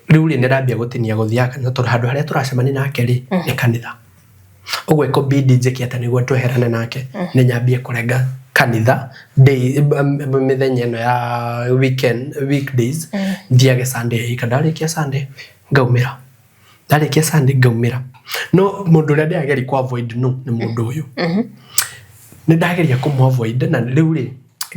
Rĩu rĩ, nĩndambia gũtinia gũthiaga kanitha tondũ handũ harĩa tũracemania nake rĩ, nĩ kanitha. Ũguo ĩkũbidi njĩke atĩa nĩguo tweherane nake, nĩ nyambie kũrenga kanitha mĩthenya ĩno ya weekend, weekdays, thiage Sunday ĩka. Ndarĩkia Sunday ngaumĩra. Ndarĩkia Sunday ngaumĩra. No mũndũ ũrĩa ndĩrageria kũ avoid no nĩ mũndũ ũyũ. Nĩ ndageria kũmũ avoid na rĩu rĩ,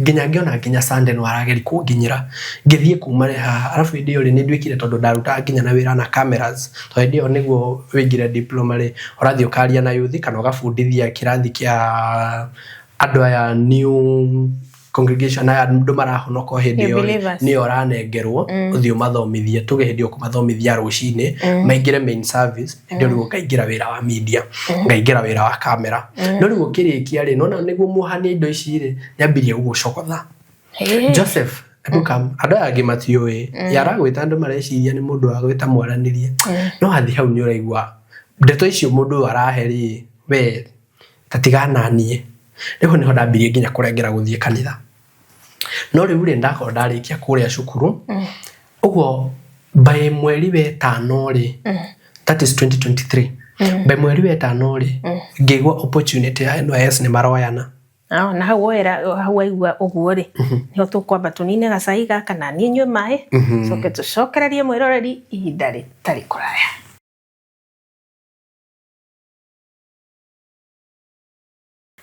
nginya ngĩona nginya Sunday no arageria kũnginyĩra. Ngĩthiĩ kuma rĩ haha, arabu hĩndĩ ĩyo rĩ, nĩ nduĩkire tondũ ndarutaga nginya na wĩra na cameras. Tondũ hĩndĩ ĩyo nĩguo wĩingĩre diploma rĩ, ũrathiĩ ũkaria na youth kana ũgabundithia kĩrathi kĩa andũ aya new congregation aya andũ marahonoka o hĩndĩ ĩyo rĩ, Believers. nĩyo ũranengerwo ũthiĩ ũmathomithie. Tuge hĩndĩ ĩyo ũkũmathomithia rũcinĩ, maingĩre main service, hĩndĩ ĩyo rĩu ũkaingĩra wĩra wa media, ngaingĩra wĩra wa camera. No rĩu ũkĩrĩkia rĩ, nona nĩguo muohanie indo ici rĩ, nĩambirie gũgũcogotha. Joseph, hebu come. Andũ aya angĩ matiũĩ. Yaragwĩta andũ mareciria nĩ mũndũ wa gwĩta mwaranĩrie. No athiĩ hau nĩ ũraigua ndeto icio mũndũ ũyũ arahe rĩ, we ta tigana niĩ. Rĩu nĩho ndambirie nginya kũrengera gũthiĩ kanitha. No rĩu rĩ, ndakorwo ndarĩkia kũrĩa cukuru, ũguo by mweri wetano rĩ, That is 2023. By mweri wa ĩtano rĩ, ngĩigua opportunity ya NYS nĩ maroyana. Ah, na hau woera hau waigua ũguo rĩ, nĩho tũkwamba tũnine gacai gaka na niĩ nyue maĩ, coke tũcokererie mwĩroreri ihinda rĩtarĩ kũraya.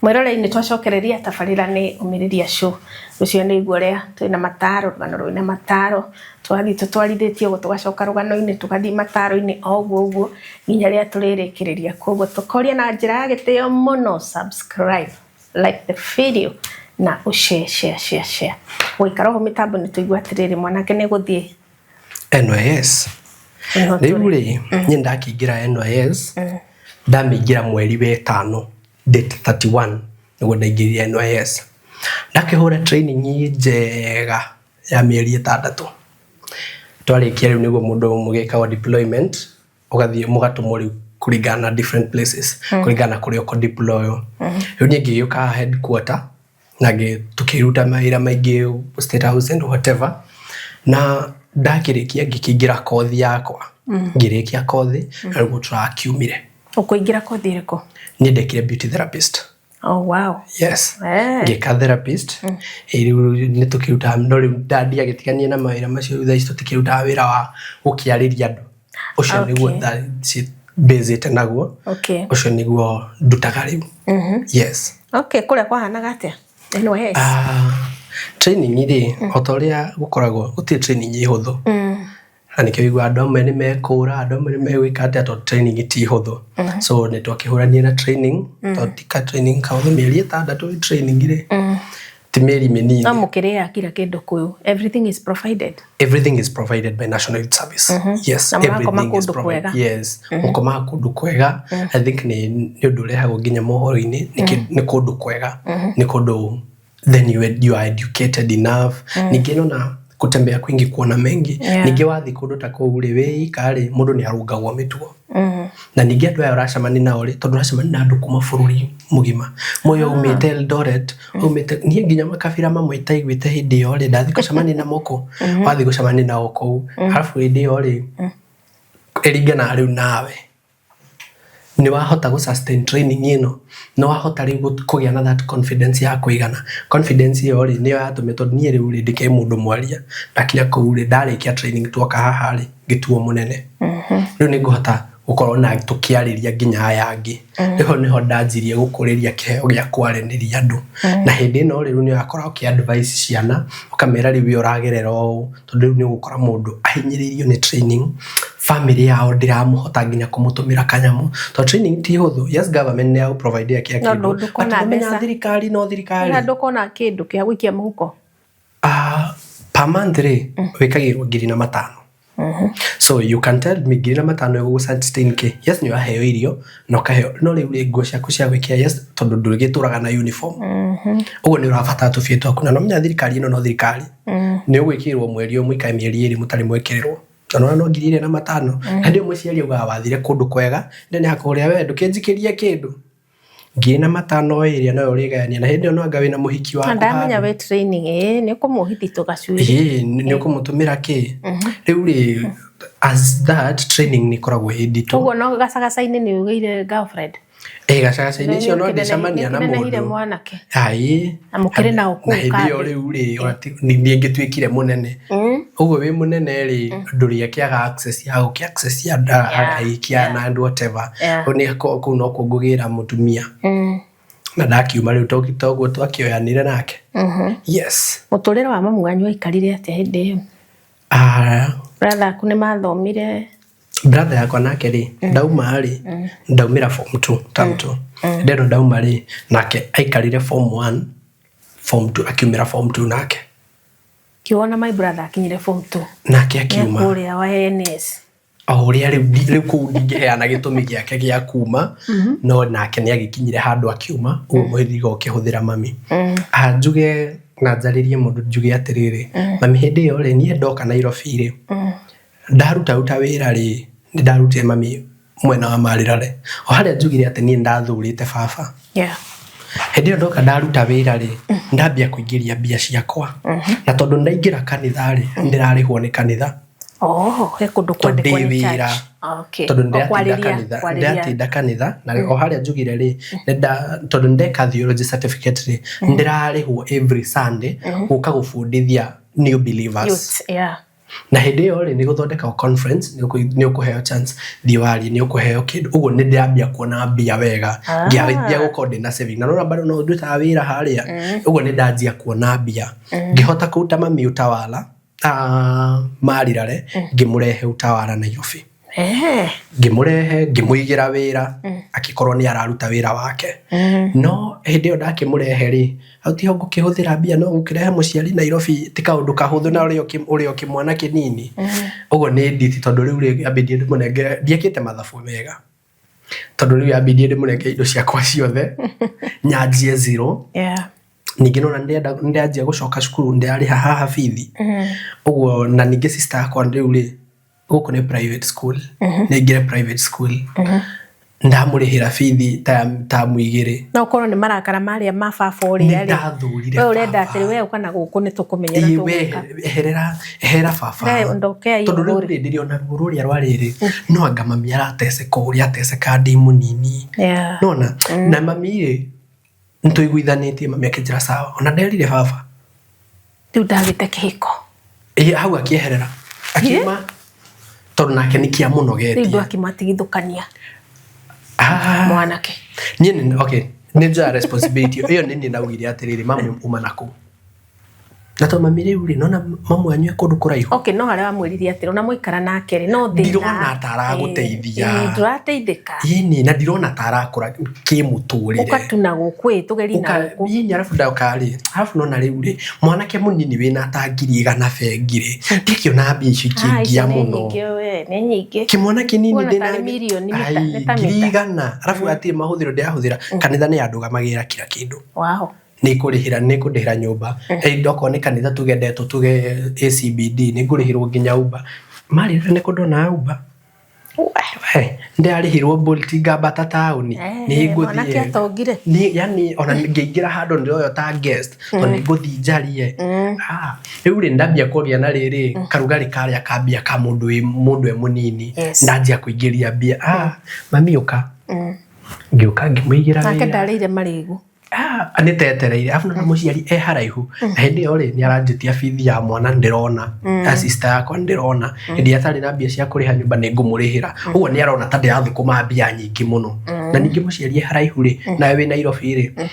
Mwĩroreri, nĩ twacokereria tabarĩra nĩ Ũmĩrĩria Show. Rũcio nĩ igua ũrĩa twĩna mataro, rũgano rwĩna mataro, twathiĩ tũtwarithĩtie ũguo, tũgacoka rũgano-inĩ, tũgathiĩ mataro-inĩ, o ũguo ũguo nginya rĩrĩa tũrĩrĩkĩrĩria. Koguo tũkoria na njĩra ya gĩtĩo mũno, subscribe, like the video na ũshare, share, share, share. Gũikara ũguo mĩtambo nĩ tũigua atĩrĩrĩ, mwanake nĩ gũthiĩ NYS. Nĩho Rĩu tũrĩ. rĩ, niĩ ndakĩingĩra NYS, ndamĩingĩra mweri wa ĩtano, date 31 nĩguo ndaingĩrire NYS. Ndakĩhũra training njega ya mĩeri 6. Twarĩkia rĩu nĩguo mũndũ mũgĩkagwo deployment, ũgathiĩ mũgatũmwo rĩu kũringana na different places, kũringana na kũrĩa ũkũ deploy. Rĩu niĩ ngĩgĩũka haha headquarter, na tũkĩruta mawĩra maingĩ State House and whatever. Na ndakĩrĩkia ngĩkĩingĩra kothi yakwa. Ngĩrĩkia kothi, na rĩu tũrakiumire. Ũkũingĩra kothi ĩrĩkũ? Niĩ ndekire beauty therapist. Oh, wow. Yes. Eh. Ngĩka therapist. Rĩu nĩ tũkĩrutaga, no rĩu ndiagĩtiganie na mawĩra macio, rĩu thaa ici tũtikĩrutaga wĩra wa gũkĩarĩria andũ. Ũcio nĩguo thaa ici mbĩzĩte naguo. Ũcio nĩguo ndutaga rĩu. Yes. Okay, kũrĩa kwahanaga atĩa? NYS. Ah, training rĩ, o ta ũrĩa gũkoragwo, gũtirĩ training hũthũ. Na nĩkĩo ũiguaga andũ amwe nĩ mekũra, andũ amwe nĩ megwĩka atĩa, tondũ training ti hũthũ. So nĩ twakĩhũranire na training, tondũ ti ka training kahũthũ, mĩeri 6 training rĩ, ti mĩeri mĩnini. No mũkĩrĩaga kila kĩndũ kũu. Everything is provided. Everything is provided by National Youth Service. Yes, Na mũrakoma everything is kũndũ provided. kwega. Yes, mũkomaga kũndũ kwega. I think nĩ ũndũ ũrehagwo nginya mohoro-inĩ, nĩ kũndũ kwega, nĩ kũndũ then you are educated enough. Ningĩ nona kutembea kwingi kuona mengi. Ningĩ wathiĩ kũndũ ta kũu rĩ, wĩ ika rĩ, mũndũ nĩ arũngagwo mĩtugo. Na ningĩ andũ aya ũracemania nao rĩ, tondũ ũracemania na andũ kuma bũrũri mũgima. Mũyũ aumĩte Eldoret, aumĩte, niĩ nginya makabira mamwe itaiguĩte hĩndĩ ĩyo rĩ, ndathiĩ gũcemania namo kũ, wathiĩ gũcemania nao kũu. Arabu hĩndĩ ĩyo rĩ, ĩringanaga rĩu nawe. Nĩ wahota gũ sustain training ĩno, nĩ wahota rĩu kũgĩa na that confidence ya kũigana. Confidence ĩyo rĩ, nĩyo yatũmire tondũ niĩ rĩu rĩ, ndĩkĩrĩ mũndũ mwaria. Ndakinya kũu rĩ, ndarĩkia training tuoka haha rĩ, ngĩtuo mũnene. Rĩu nĩ ngũhota gũkorwo na tũkĩarĩria nginya aya angĩ. Rĩu nĩho ndanjirie gũkũrĩria kĩheo gĩa kwarĩrĩria andũ. Na hĩndĩ ĩno rĩ, rĩu nĩ ũrakorwo ũkĩ advise ciana, ũkamera rĩu we ũragerera ũũ, tondũ rĩu nĩ ũgũkora mũndũ ahinyĩrĩirio nĩ training, family yao ndĩramũhota nginya kũmũtũmĩra kanyamũ. Tondũ training ti hũthũ. Yes, government nĩ ya provide kĩa No kĩndũ. ndũkona But ũmenya mbeca. thirikari no thirikari. Na ndũkona kĩndũ kĩa gũikia mũhuko. Per month rĩ, wĩkagĩrwo 5,000. So you can tell me 5,000 ĩgũgũ sustain kĩ? Yes, nĩ ũraheo irio na ũkaheo, no rĩu rĩ, nguo ciaku cia gwĩkĩra, yes, tondũ ndũgĩtũraga na uniform. Ũguo nĩ ũrabatara tũbia twaku, na no menya thirikari ĩno no thirikari. Nĩ ũgwĩkĩrĩrwo mweri ũmwe, mũikare mĩeri 2 mũtarĩ mwekĩrĩrwo. Tondũ no 2,500. Na ndio mũciari augaga wathire kũndũ kwega, ndĩ nĩ akũrĩa we ndũkĩnjikĩrie kĩndũ. 5,000 ĩrĩa noyo ũrĩgayania, na hĩndĩ ĩyo no anga wĩna mũhiki waku Ndamenya handũ. wĩ training, nĩ ũkũmũhithia tũgacuĩrĩ. Ĩĩ, nĩ ũkũmũtũmĩra kĩ? Rĩu rĩ, as that training nĩ ĩkoragwo ĩ nditũ. Ũguo no gacagaca-inĩ nĩ ũgĩire girlfriend. Ĩĩ, gacagaca-inĩ icio no ndĩcemania na Nĩkĩnenehire mũndũ. mwanake. Aĩ. Na mũkĩrĩ nao kũu Na hĩndĩ ĩyo kambĩ. rĩu rĩ, niĩ ngĩtuĩkire mũnene. Ũguo wĩ mũnene rĩ, ndũrĩ akĩaga access ya gũkĩ access ya ahikia na and whatever. Rĩu nĩ kũu nokuo ngũgĩra mũtumia. Na ndakiuma rĩu toguo twakĩoyanire nake. Yes. Mũtũrĩre wa mamu wanyu waikarire atĩa hĩndĩ ĩyo? Brother aku nĩ mathomire? Brother yakwa nake rĩ, ndauma rĩ, ndaumĩra form 2, term 2. Hĩndĩ ĩno ndauma rĩ, nake aikarire form 1, form 2, akiumĩra form 2 nake. Kiwona my brother akinyire form 2. Nake akiuma. Kũrĩa wa NS. O ũrĩa rĩu kũu ndingĩheana gĩtũmi gĩake gĩa kuma, no nake nĩ agĩkinyire handũ akiuma, ũguo mũhĩrĩga ũkĩhũthĩra mami. Njuge na njarĩrie mũndũ njuge atĩrĩrĩ, mami hĩndĩ ĩyo rĩ, niĩ ndoka Nairobi rĩ, ndarutaruta wĩra rĩ, nĩ ndarutire mami mwena wa Marĩrare. O harĩa njugire atĩ niĩ ndathurĩte baba. Hĩndĩ ĩyo ndoka ndaruta wĩra rĩ, ndambia kũingĩria mbia ciakwa. Na tondũ ndaingĩra kanitha rĩ, ndĩrarĩhwo nĩ kanitha. Oh, he kũndũ Tondũ kwandĩkwo ndĩ nĩ wĩra. church. Okay. Tondũ O ndĩratinda kwarĩria- kanitha, kwarĩria. ndĩratinda kanitha na o harĩa njugire rĩ, tondũ ndeka theology certificate rĩ, ndĩrarĩhwo every Sunday gũka gũbundithia new believers. Youth, yeah. Na hĩndĩ ĩyo rĩ, nĩ gũthondeka conference, nĩ ũkũheo chance thiĩ warie, nĩ ũkũheo kĩndũ, ũguo nĩ ndĩrambia kuona mbia wega. Ngĩambia gũkorwo ndĩna saving, na nona bado no ndutaga wĩra harĩa, ũguo nĩ ndanjia kuona mbia, ngĩhota kũruta mami Utawala, Marirare, ngĩmũrehe Utawala Nairobi. Ngĩmũrehe, ngĩmũigĩra wĩra, akĩkorwo nĩ araruta wĩra wake. No hĩndĩ ĩyo ndakĩmũrehe rĩ, hau tiho ngũkĩhũthĩra mbia, no gũkĩrehe mũciari Nairobi ti kaũndũ kahũthũ, na ũrĩ o kĩmwana kĩnini. Ũguo nĩ nditi, tondũ rĩu rĩ, ambindie ndĩmũnengere, ndiekĩte mathabu mega, tondũ rĩu ambindie ndĩmũnengere indo ciakwa ciothe, nyanjie zero. Ningĩ nona nĩndanjia gũcoka cukuru, ndĩrarĩha haha bithi ũguo. Na ningĩ sister yakwa rĩu rĩ, gũkũ nĩ private school, nĩaingĩre private school, ndamũrĩhĩra bithi ta tamu 2. No ũkorwo nĩ marakara marĩa ma baba ũrĩa rĩ. Nĩndathũrire We ũrenda baba. atĩrĩ, we ũka na gũkũ nĩ tũkũmenyera Ĩĩ, we tũgwĩka. Eherera, eherera baba. We ondokea hiyo Tondũ rĩu ngũrĩ. rĩ, ndĩrĩ ona ruo rũrĩa rwarĩrĩ, no anga mami arateceka ũrĩa ateceka ndĩ mũnini. Nona na mami rĩ, nĩtũiguithanĩtie, mami akĩnjĩra sawa, ona nderire baba. Rĩu ndagĩte kĩhiko. Ĩĩ, hau akĩeherera, akiuma, tondũ nake nĩ Rĩu kĩamũnogetie. Ndwakimatigithũkania Ah, mwanake. Niĩ nĩ okay, nĩ njoya responsibility ĩyo, nĩ niĩ ndaugire atĩrĩrĩ, mami, uma nakũu, na tondũ mami rĩu rĩ, nona mamu wanyu e kũndũ kũraihu. Okay, no harĩa wamwĩrire atĩrĩ, ona mwaikara nake rĩ, no thĩna. Ndirona ta aragũteithia. Ĩĩ, ndũrateithĩka. Ĩni, na ndirona ta arakũra kĩmũtũrĩre. Ũka tu na gũkũ ĩ, tũgerie na gũkũ. Ĩni, arabu ndoka rĩ, arabu nona rĩu rĩ, mwanake mũnini wĩna ta 100,000 bengi rĩ, ndikĩona mbia icio Ah, icio ikĩngia nĩ mũno. nyingĩ we, nĩ nyingĩ. Kĩmwana kĩnini Kuona ndĩna tarĩ mirioni Ai, nĩ ta ngiri mita. igana, arabu hatirĩ mahũthĩro ndĩrahũthĩra, kanitha nĩ yandũgamagĩrĩra kila kĩndũ. Nĩ kũrĩhĩra, nĩ kũndĩhĩra nyũmba. Okorwo nĩ kanitha tuge ndetwo, tuge ACBD, nĩ ngũrĩhĩrwo nginya Uber marĩrĩra, nĩ kũndona Uber. We, ndĩrarĩhirwo Bolt ngambata taũni. Nĩ Mwanake ngũthiĩ atongire. Nĩ yani ona ngĩingĩra handũ ndĩroywo ta guest, tondũ nĩ ngũthiĩ njarie. Ah, rĩu rĩ, ndambia kũgĩa na rĩrĩ karugarĩ karĩa kambia ka mũndũ wĩ mũndũ e mũnini. Ndanjia kũingĩria mbia, ah, mami ũka, ngĩũka ngĩmũigĩra Nake wĩra. ndarĩire marĩgu. Ah, nĩ tetereire, arabu nona mũciari e haraihu, na hĩndĩ ĩyo rĩ, nĩ aranjĩtia bithi ya mwana, ndĩrona ya sister yakwa, ndĩrona hĩndĩ ĩrĩa atarĩ na mbia cia kũrĩha nyũmba, nĩ ngũmũrĩhĩra, ũguo nĩ arona ta ndĩrathũkũma mbia nyingĩ mũno. Na ningĩ mũciari e haraihu rĩ, nawe wĩ Nairobi rĩ,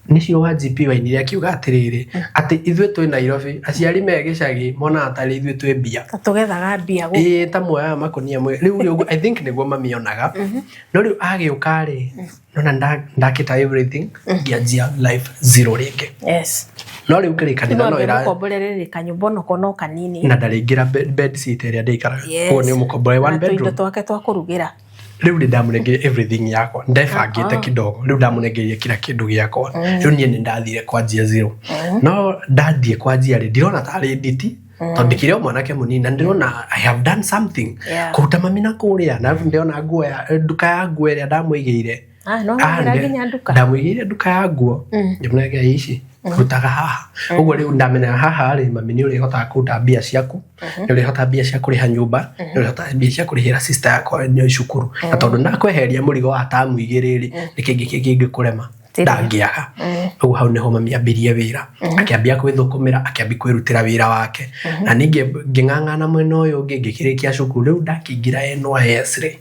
nĩcio wa GP wainire akiuga atĩrĩrĩ, atĩ ithuĩ twĩ Nairobi, aciari me gĩcagi monaga tarĩ ithuĩ twĩ mbia. Ta tũgethaga mbia gũkũ. Ĩĩ, ta muoyaga makũnia mwe rĩu rĩ, ũguo I think nĩguo mamionaga. No rĩu agĩũka rĩ, nona ndakĩta everything, ngĩanjia life zero rĩngĩ. No rĩu kĩrĩ kanitha no ĩra Mũkomborere rĩrĩ kanyũmba onako no kanini. Na ndarĩingĩra bed sit ĩrĩa ndĩikaraga. Ũguo nĩ ũmũkombore one Na tũindo bedroom. Twake twa kũrugĩra. Rĩu rĩ, ndamũnengeire everything yakwa, ndebangĩte kidogo, rĩu ndamũnengeire kila kĩndũ gĩakwa. Rĩu niĩ nĩ ndathire kwanjia zero. No ndathiĩ kwanjia rĩ, ndirona tarĩ nditi, tondũ ndĩkĩrĩ o mwanake mũnini na ndĩrona I have done something. Kũruta mami na kũrĩa, na ndĩrona nguo ya nduka ya nguo ĩrĩa ndamũigĩire. Ah, no Ah, wagĩra nginya nduka. Ndamũigĩire nduka ya nguo, ngĩmũnengera ici rutaga haha. Ũguo rĩu ndamenyaga haha rĩ, mami, nĩ ũrĩhotaga kũruta mbia ciaku, nĩ ũrĩhota mbia cia kũrĩha nyũmba, nĩ ũrĩhota mbia cia kũrĩhĩra sister yakwa nĩ cukuru, na tondũ ndakweheria mũrigo wa tamu 2 rĩ, nĩ kĩngĩ kĩngĩ kĩngĩkũrema ndangĩaga. Ũguo hau nĩho mami ambirie wĩra, akĩambia gwĩthũkũmĩra, akĩambia kwĩrutĩra wĩra wake, na ningĩ ngĩng'ang'ana mwena ũyũ ũngĩ, ngĩkĩrĩkia cukuru. Rĩu ndakĩingĩra NYS rĩ,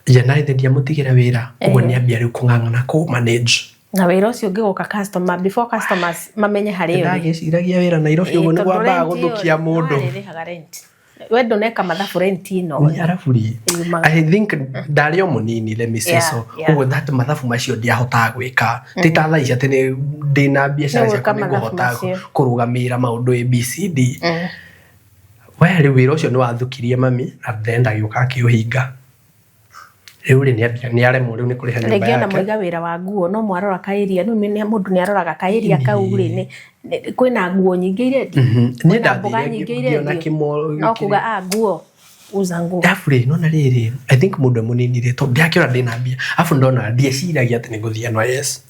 ye na ithe ndiamũtigĩra wĩra, ũguo nĩ ambia rĩu kũng'ang'ana kũ manage. Na wĩra ũcio ũngĩgoka customer before customers mamenye harĩ ũrĩ. Ndagĩciragia wĩra Nairobi ũguo nĩguo ambaga gũthũkia mũndũ. Rĩhaga rent. We ndũneka mathabu rent ĩno. Nĩ arabu rĩ, Yumaga. I think ndarĩ o mũnini, let me say so. Ũguo that mathabu macio ndiahotaga gwĩka, ti ta thaa ici atĩ nĩ ndĩna biacara Nĩ ciakwa, gwĩka nĩ mathabu ngũhota macio. kũrũgamĩrĩra maũndũ ABCD. We rĩu wĩra ũcio nĩ wathukirie mami, na then agĩũka akĩũhinga. Rĩu rĩ, nĩ aremwo rĩu nĩ kũrĩha nyũmba Rĩngĩ ona yake. mwaiga wĩra wa nguo no mwarora kaĩria no mũndũ nĩ aroraga kaĩria kau rĩ, kwĩna nguo nyingĩ irendio. Niĩ Kwĩna mboga ndathire nyingĩ ngĩona irendio. kĩmo No kuga ah, nguo uza nguo. Arabu rĩ, nona rĩrĩ, I think mũndũ e mũnini rĩ, tondũ ndakĩona ndĩna mbia, arabu ndona ndieciragia atĩ nĩ ngũthiĩ NYS.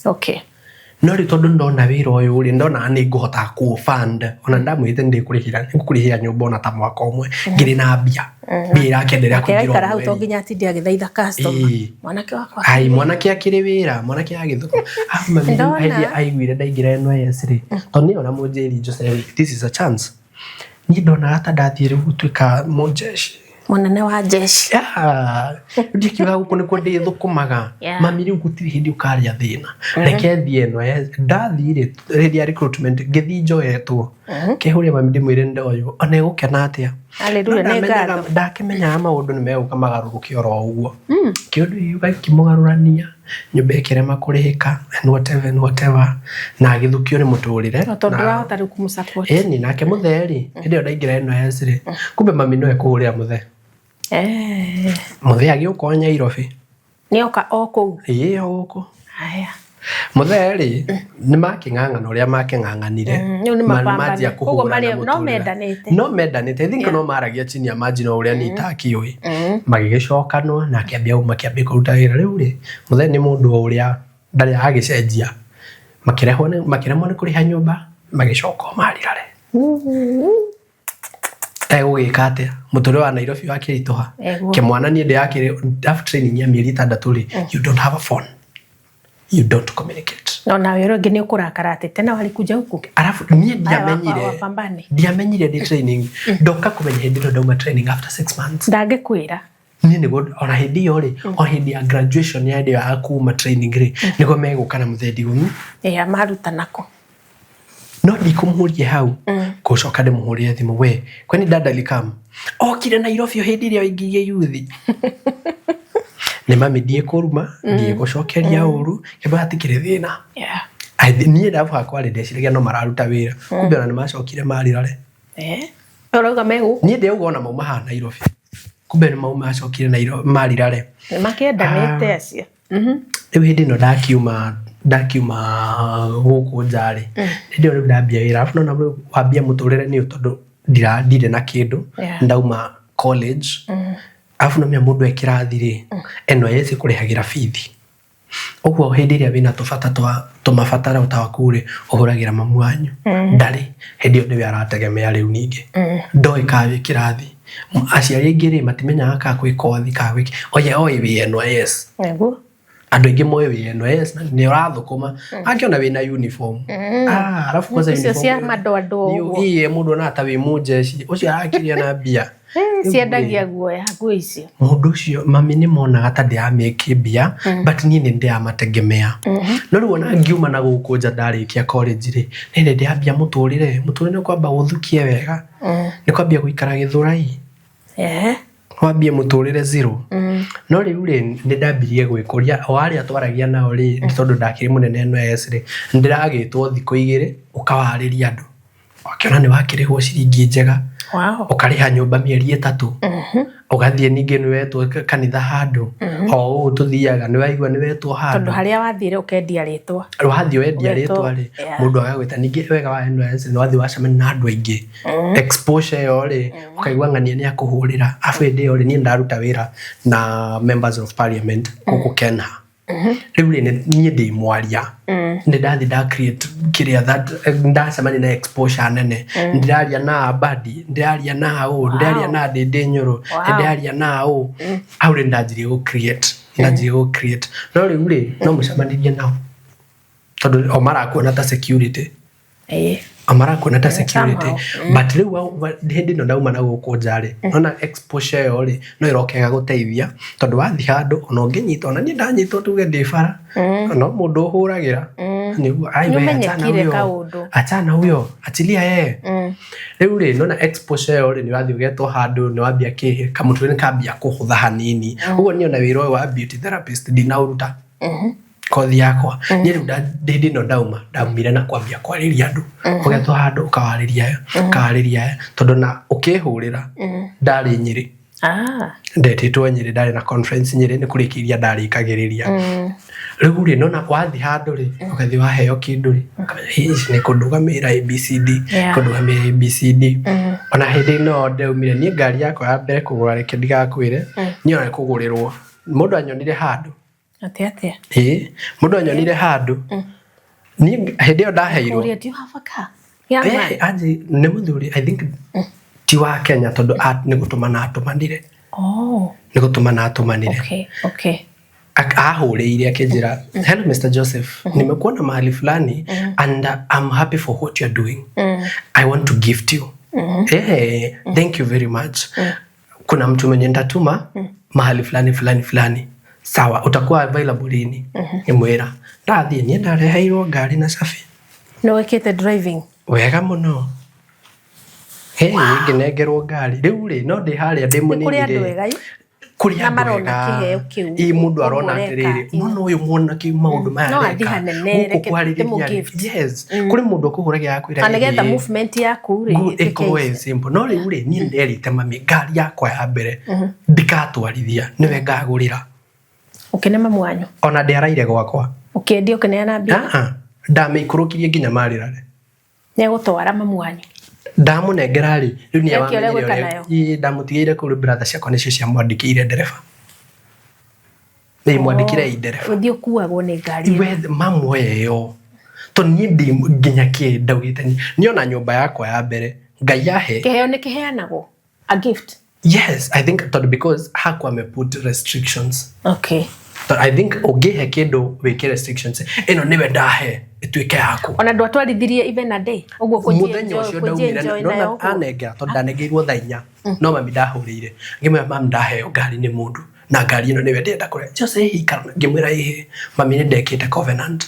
No rĩu tondũ ndona wĩra ũyũ rĩ, ndona nĩ ngũhota kũ fund, ona ndamwĩrĩte nĩ ndĩkũrĩhĩra, nĩngũkũrĩhĩra nyũmba ona ta mwaka ũmwe ngĩrĩ na mbia, mbia irakenderea kũingĩra Akĩraikara o hau to mweri. nginya atinde agĩthaitha customer. Ĩĩ. Mwanake wakwa. Ai, mwanake akĩrĩ wĩra, mwanake agĩthũkũma. Arabu mami rĩu Ndona. hĩndĩ ĩrĩa aiguire ndaingĩra NYS rĩ, tondũ niĩ ona mũnjĩri Jose, this is a chance. Niĩ ndonaga ta ndathiĩ rĩu gũtuĩka mũnjeshi. Mũnene wa jeshi. Yeah. Ndikiuga gũkũ nĩkuo ndĩthũkũmaga. Mami rĩu gũtirĩ hĩndĩ ũkarĩa thĩna. Reke thiĩ NYS. Ndathiĩ rĩ, hĩndĩ ya recruitment, ngĩthiĩ njoetwo. Kĩhũrĩre mami ndĩmwĩre ndoywo. Ona egũkena atĩa. Hallelujah, No nĩ ndamenyaga- ngatho. ndakĩmenyaga maũndũ nĩ megũka magarũrũke oro ũguo. Kĩũndũ gĩũka gĩkĩmũgarũrania, nyũmba ĩkĩrema kũrĩhĩka and whatever and whatever, na agĩthũkio nĩ mũtũrĩre. No tondũ Na- ndũrahota rĩu kũmũ support. Ĩni, nake mũthee rĩ, hĩndĩ ĩyo ndaingĩra NYS rĩ, kumbe mami no ekũhũrĩra mũthee. Mũthee agĩũka o Nyairobi. Nĩoka o kũu? Ĩĩ, o gũkũ. Haya. Mũthee rĩ, nĩ makĩng'ang'ana ũrĩa makĩng'ang'anire. Rĩu nĩ mapambane. Manjia Koguo kũhũrana marĩ- no mũtũrĩre. mendanĩte. No mendanĩte. I think no maragia chini ya maji no ũrĩa niĩ itakĩũĩ. Magĩgĩcokanwo na akĩambia makĩambia kũruta wĩra. Rĩu rĩ, mũthee nĩ mũndũ o ũrĩa ndarĩ agĩcenjia. Makĩrehwo nĩ makĩremwo nĩ kũrĩha nyũmba, magĩcoka o marirare. Egũgĩka atĩa? Mũtũrĩre wa Nairobi wakĩritũha. Eguo. Kĩmwana niĩ ndĩrakĩrĩ after training ya mĩeri ĩtandatũ rĩ, you don't have a phone. You don't communicate. No nawe ũrĩa ũngĩ nĩ ũkũrakara atĩ tena walikuja huku. Arabu niĩ Haya, ndiamenyire wapambane. ndiamenyire ndĩ training, ndoka kũmenya hĩndĩ ĩno ndauma training after 6 months. Ndangĩkwĩra. Niĩ nĩguo ona hĩndĩ ĩyo rĩ, o hĩndĩ ya graduation ya hĩndĩ ĩyo ya kuma training rĩ, nĩguo megũka na mũthee ndigũmi. Ĩĩ maruta nako. No ndikũmũhũria hau, gũcoka ndĩmũhũrĩre thimũ, we kwani dada alikam okire Nairobi o hĩndĩ ĩrĩa waingĩrie yuthi. Nĩ mami, ndiĩkũruma, ndiĩgũcokeria ũru, kĩmba hatikĩrĩ thĩna. Niĩ ndabu hakwa rĩ, ndeciragia no mararuta wĩra, kumbe ona nĩ macokire marirare. Eh. Ũrauga me gũkũ? Niĩ ndĩrauga ona mauma haha Nairobi, kumbe nĩ mauma macokire Nairobi marirare. Nĩ makĩendanĩte acio. Rĩu hĩndĩ ĩno ndakiuma gũkũ nja rĩ, hĩndĩ ĩyo rĩu ndambia wĩra, arabu nona rĩu wambia mũtũrĩre nĩ tondũ ndirĩ na kĩndũ, ndauma college, arabu nomenya mũndũ e kĩrathi rĩ, NYS ĩkũrĩhagĩra bithi. Ũguo hĩndĩ ĩrĩa wĩna tũbata twa tũmabataro twaku rĩ, ũhũragĩra mamu wanyu. Ndarĩ hĩndĩ ĩyo nĩwe arategemea rĩu ningĩ. Ndoĩ kana wĩ kĩrathi. Aciari aingĩ rĩ, matimenyaga kana kwĩ kothi kana gwĩ kĩ, oye oĩ wĩ NYS. Nĩguo. Andũ aingĩ moĩ wĩ NYS na nĩ ũrathũkũma, akĩona wĩna uniform. Ah, arabu kwanza Icio uniform cia ĩyo- madoadoa ũguo. Ĩĩ, mũndũ onaga ta wĩ mũnjeshi, ũcio arakĩrĩa na mbia. Ciendagia guoya nguo icio. Mũndũ ũcio mami nĩ monaga ta ndĩramĩke mbia, but niĩ nĩ ndĩramategemea. No rĩu ona ngiuma na gũkũ nja ndarĩkia college rĩ, nĩ ndĩ ndĩrambia mũtũrĩre. Mũtũrĩre nĩ kwamba gũthukie wega, nĩ kwambia gũikara Gĩthũrai, wambie mũtũrĩre zero. No rĩu rĩ, nĩ ndambirie gwĩkũria, o arĩa twaragia nao rĩ, nĩ tondũ ndakĩrĩ mũnene NYS rĩ, nĩ ndĩragĩtwo thikũ 2 ũkawarĩria andũ. Ũkĩona nĩ wakĩrĩhwo ciringi njega, ũkarĩha nyũmba mĩeri 3, ũgathiĩ ningĩ nĩ wetwo kanitha handũ, o ũũ tũthiaga nĩ waigua nĩ wetwo handũ. Tondũ harĩa wathire ũkendia rĩtwa. Wathiĩ wendia Ũgetwo, rĩtwa rĩ, mũndũ agagwĩta. Ningĩ wega wa NYS nĩ wathiĩ wacemania na andũ aingĩ. Exposure ĩyo rĩ, ũkaigua ng'ania nĩ akũhũrĩra. Arabu hĩndĩ ĩyo rĩ, niĩ ndaruta wĩra na members of parliament gũkũ Kenha. Rĩu rĩ, niĩ ndĩ mwaria, nĩ ndathiĩ nda create kĩrĩa that ndacemania na exposure nene, ndĩraria na Abadi, ndĩraria na ũ, ndĩraria na Ndĩndĩ Nyoro, ndĩraria na ũ, hau rĩ ndanjirie gũ create, ndanjirie gũ create. No rĩu rĩ, no mũcemanirie nao tondũ o marakuona ta security, o marakuona ta security, somehow. But rĩu hĩndĩ ĩno ndauma na gũkũ nja rĩ, nona exposure ĩyo rĩ, no ĩroka ĩgagũteithia, tondũ wathiĩ handũ ona ũngĩnyitwo, ona niĩ ndanyitwo tuge ndĩ bara, no mũndũ ũhũragĩra nĩguo, ai we, achana Nĩũmenyekire huyo, kaũndũ. Achana huyo, achilia yeye. Rĩu rĩ, nona exposure ĩyo rĩ, nĩ wathiĩ ũgetwo handũ, nĩ wambia kĩ kamũtũrĩre nĩ kambia kũhũtha hanini. Ũguo niĩ ona wĩra ũyũ wa beauty therapist ndinaũruta kothi yakwa. Niĩ rĩu hĩndĩ ĩno ndauma, ndaumire na kwambia kwarĩria andũ, ũgetwo handũ ũkawarĩria aya, ũkawarĩria aya, tondũ na ũkĩhũrĩra ndarĩ Nyĩrĩ, ndetĩtwo Nyĩrĩ, ndarĩ na conference Nyĩrĩ, nĩ kũrĩkĩria ndarĩkagĩrĩria. Rĩu rĩ, nona wathiĩ handũ rĩ, ũgathiĩ waheo kĩndũ rĩ, ũkamenya, "Hĩ, ici nĩ kũndũgamĩrĩra ABCD, kũndũgamĩrĩra ABCD." Ona hĩndĩ ĩno ndaumire niĩ ngari yakwa ya mbere kũgũra, reke ndigakwĩre, niĩ ona kũgũrĩrwo mũndũ anyonire handũ. Atĩ atĩa? Ĩĩ, mũndũ anyonire handũ. Niĩ hĩndĩ ĩyo ndaheirwo. Kũria, do you have a car? Young man. Anji nĩ mũthuri, I think ti wa Kenya, tondũ nĩ gũtũmana atũmanire. Nĩ gũtũmana atũmanire. Ahũrĩire akĩnjĩra, "Hello Mr. Joseph, nimekuona mahali fulani and I'm happy for what you're doing. I want to gift you." "Thank you very much. Kuna mtu mwenye nitatuma mahali fulani fulani fulani. Sawa, utakuwa available lini?" Ngĩmwĩra ndathiĩ. Niĩ ndareheirwo ngari na cabi. Nĩ wĩkĩte driving? Wega mũno. Hey, ngĩnengerwo ngari rĩu rĩ, no ndĩ harĩa ndĩ Nĩ mũnini kũrĩ andũ rĩ. ega ĩ. Kũrĩ Na andũ marona ega. kĩheo kĩu. Ĩ, mũndũ Ũguo arona ũreka, atĩrĩrĩ, mwana ũyũ mwanake maũndũ maya No areka athiĩ hanene, gũkũ reke kwarĩrĩria rĩ, ndĩmũ-gift. Yes, kũrĩ mũndũ ũkũhũragia akwĩra, Na nĩgetha "Ĩĩ, movement yaku rĩ ĩtuĩke ĩkorwo ĩ easy. simple." No rĩu rĩ, niĩ nderĩte mami ngari yakwa ya mbere ndikatwarithia, nĩwe ngagũrĩra. Ũkĩne mamu wanyu. Ona ndĩaraire gwakwa. Ũkĩendia ũkĩneana mbia. Ah, ah. Ndamĩikũrũkirie nginya marĩrare. Nĩ egũtwara mamu wanyu. Ndamũnengera rĩ, rĩu nĩwe Eke ũrĩa wamenyire gwĩka ũrĩa. nayo. Ĩ, ndamũtigĩire kũu, brother ciakwa nĩcio ciamwandĩkĩire ndereba. Ĩ, mwandĩkĩre i ndereba. Ũthiĩ ũkuagwo nĩ ngari ĩno. We mamuoya ĩyo, tondũ niĩ ndi nginya kĩ ndaugĩte niĩ ona nyũmba yakwa ya mbere Ngai ahe. Kĩheo nĩ kĩheanagwo? A gift? Yes, I think tondũ because hakwa ame put restrictions. But I think ũngĩhe kĩndũ wĩke restrictions, ĩno nĩwe ndahe ĩtuĩke yaku. Ona ndwatwarithirie even a day. Ũguo Mũthenya ũcio ndaumire kũji-enjoy nona nayo ũguo. anengera, tondũ ndanengeirwo thaa 4, no mami ndahũrĩire ngĩmwĩra, "Mami, ndaheo ngari nĩ mũndũ na ngari ĩno nĩwe ndĩrenda kũrĩa." Jose ikara, ngĩmwĩra, "Ĩhĩ mami, nĩ ndekĩte covenant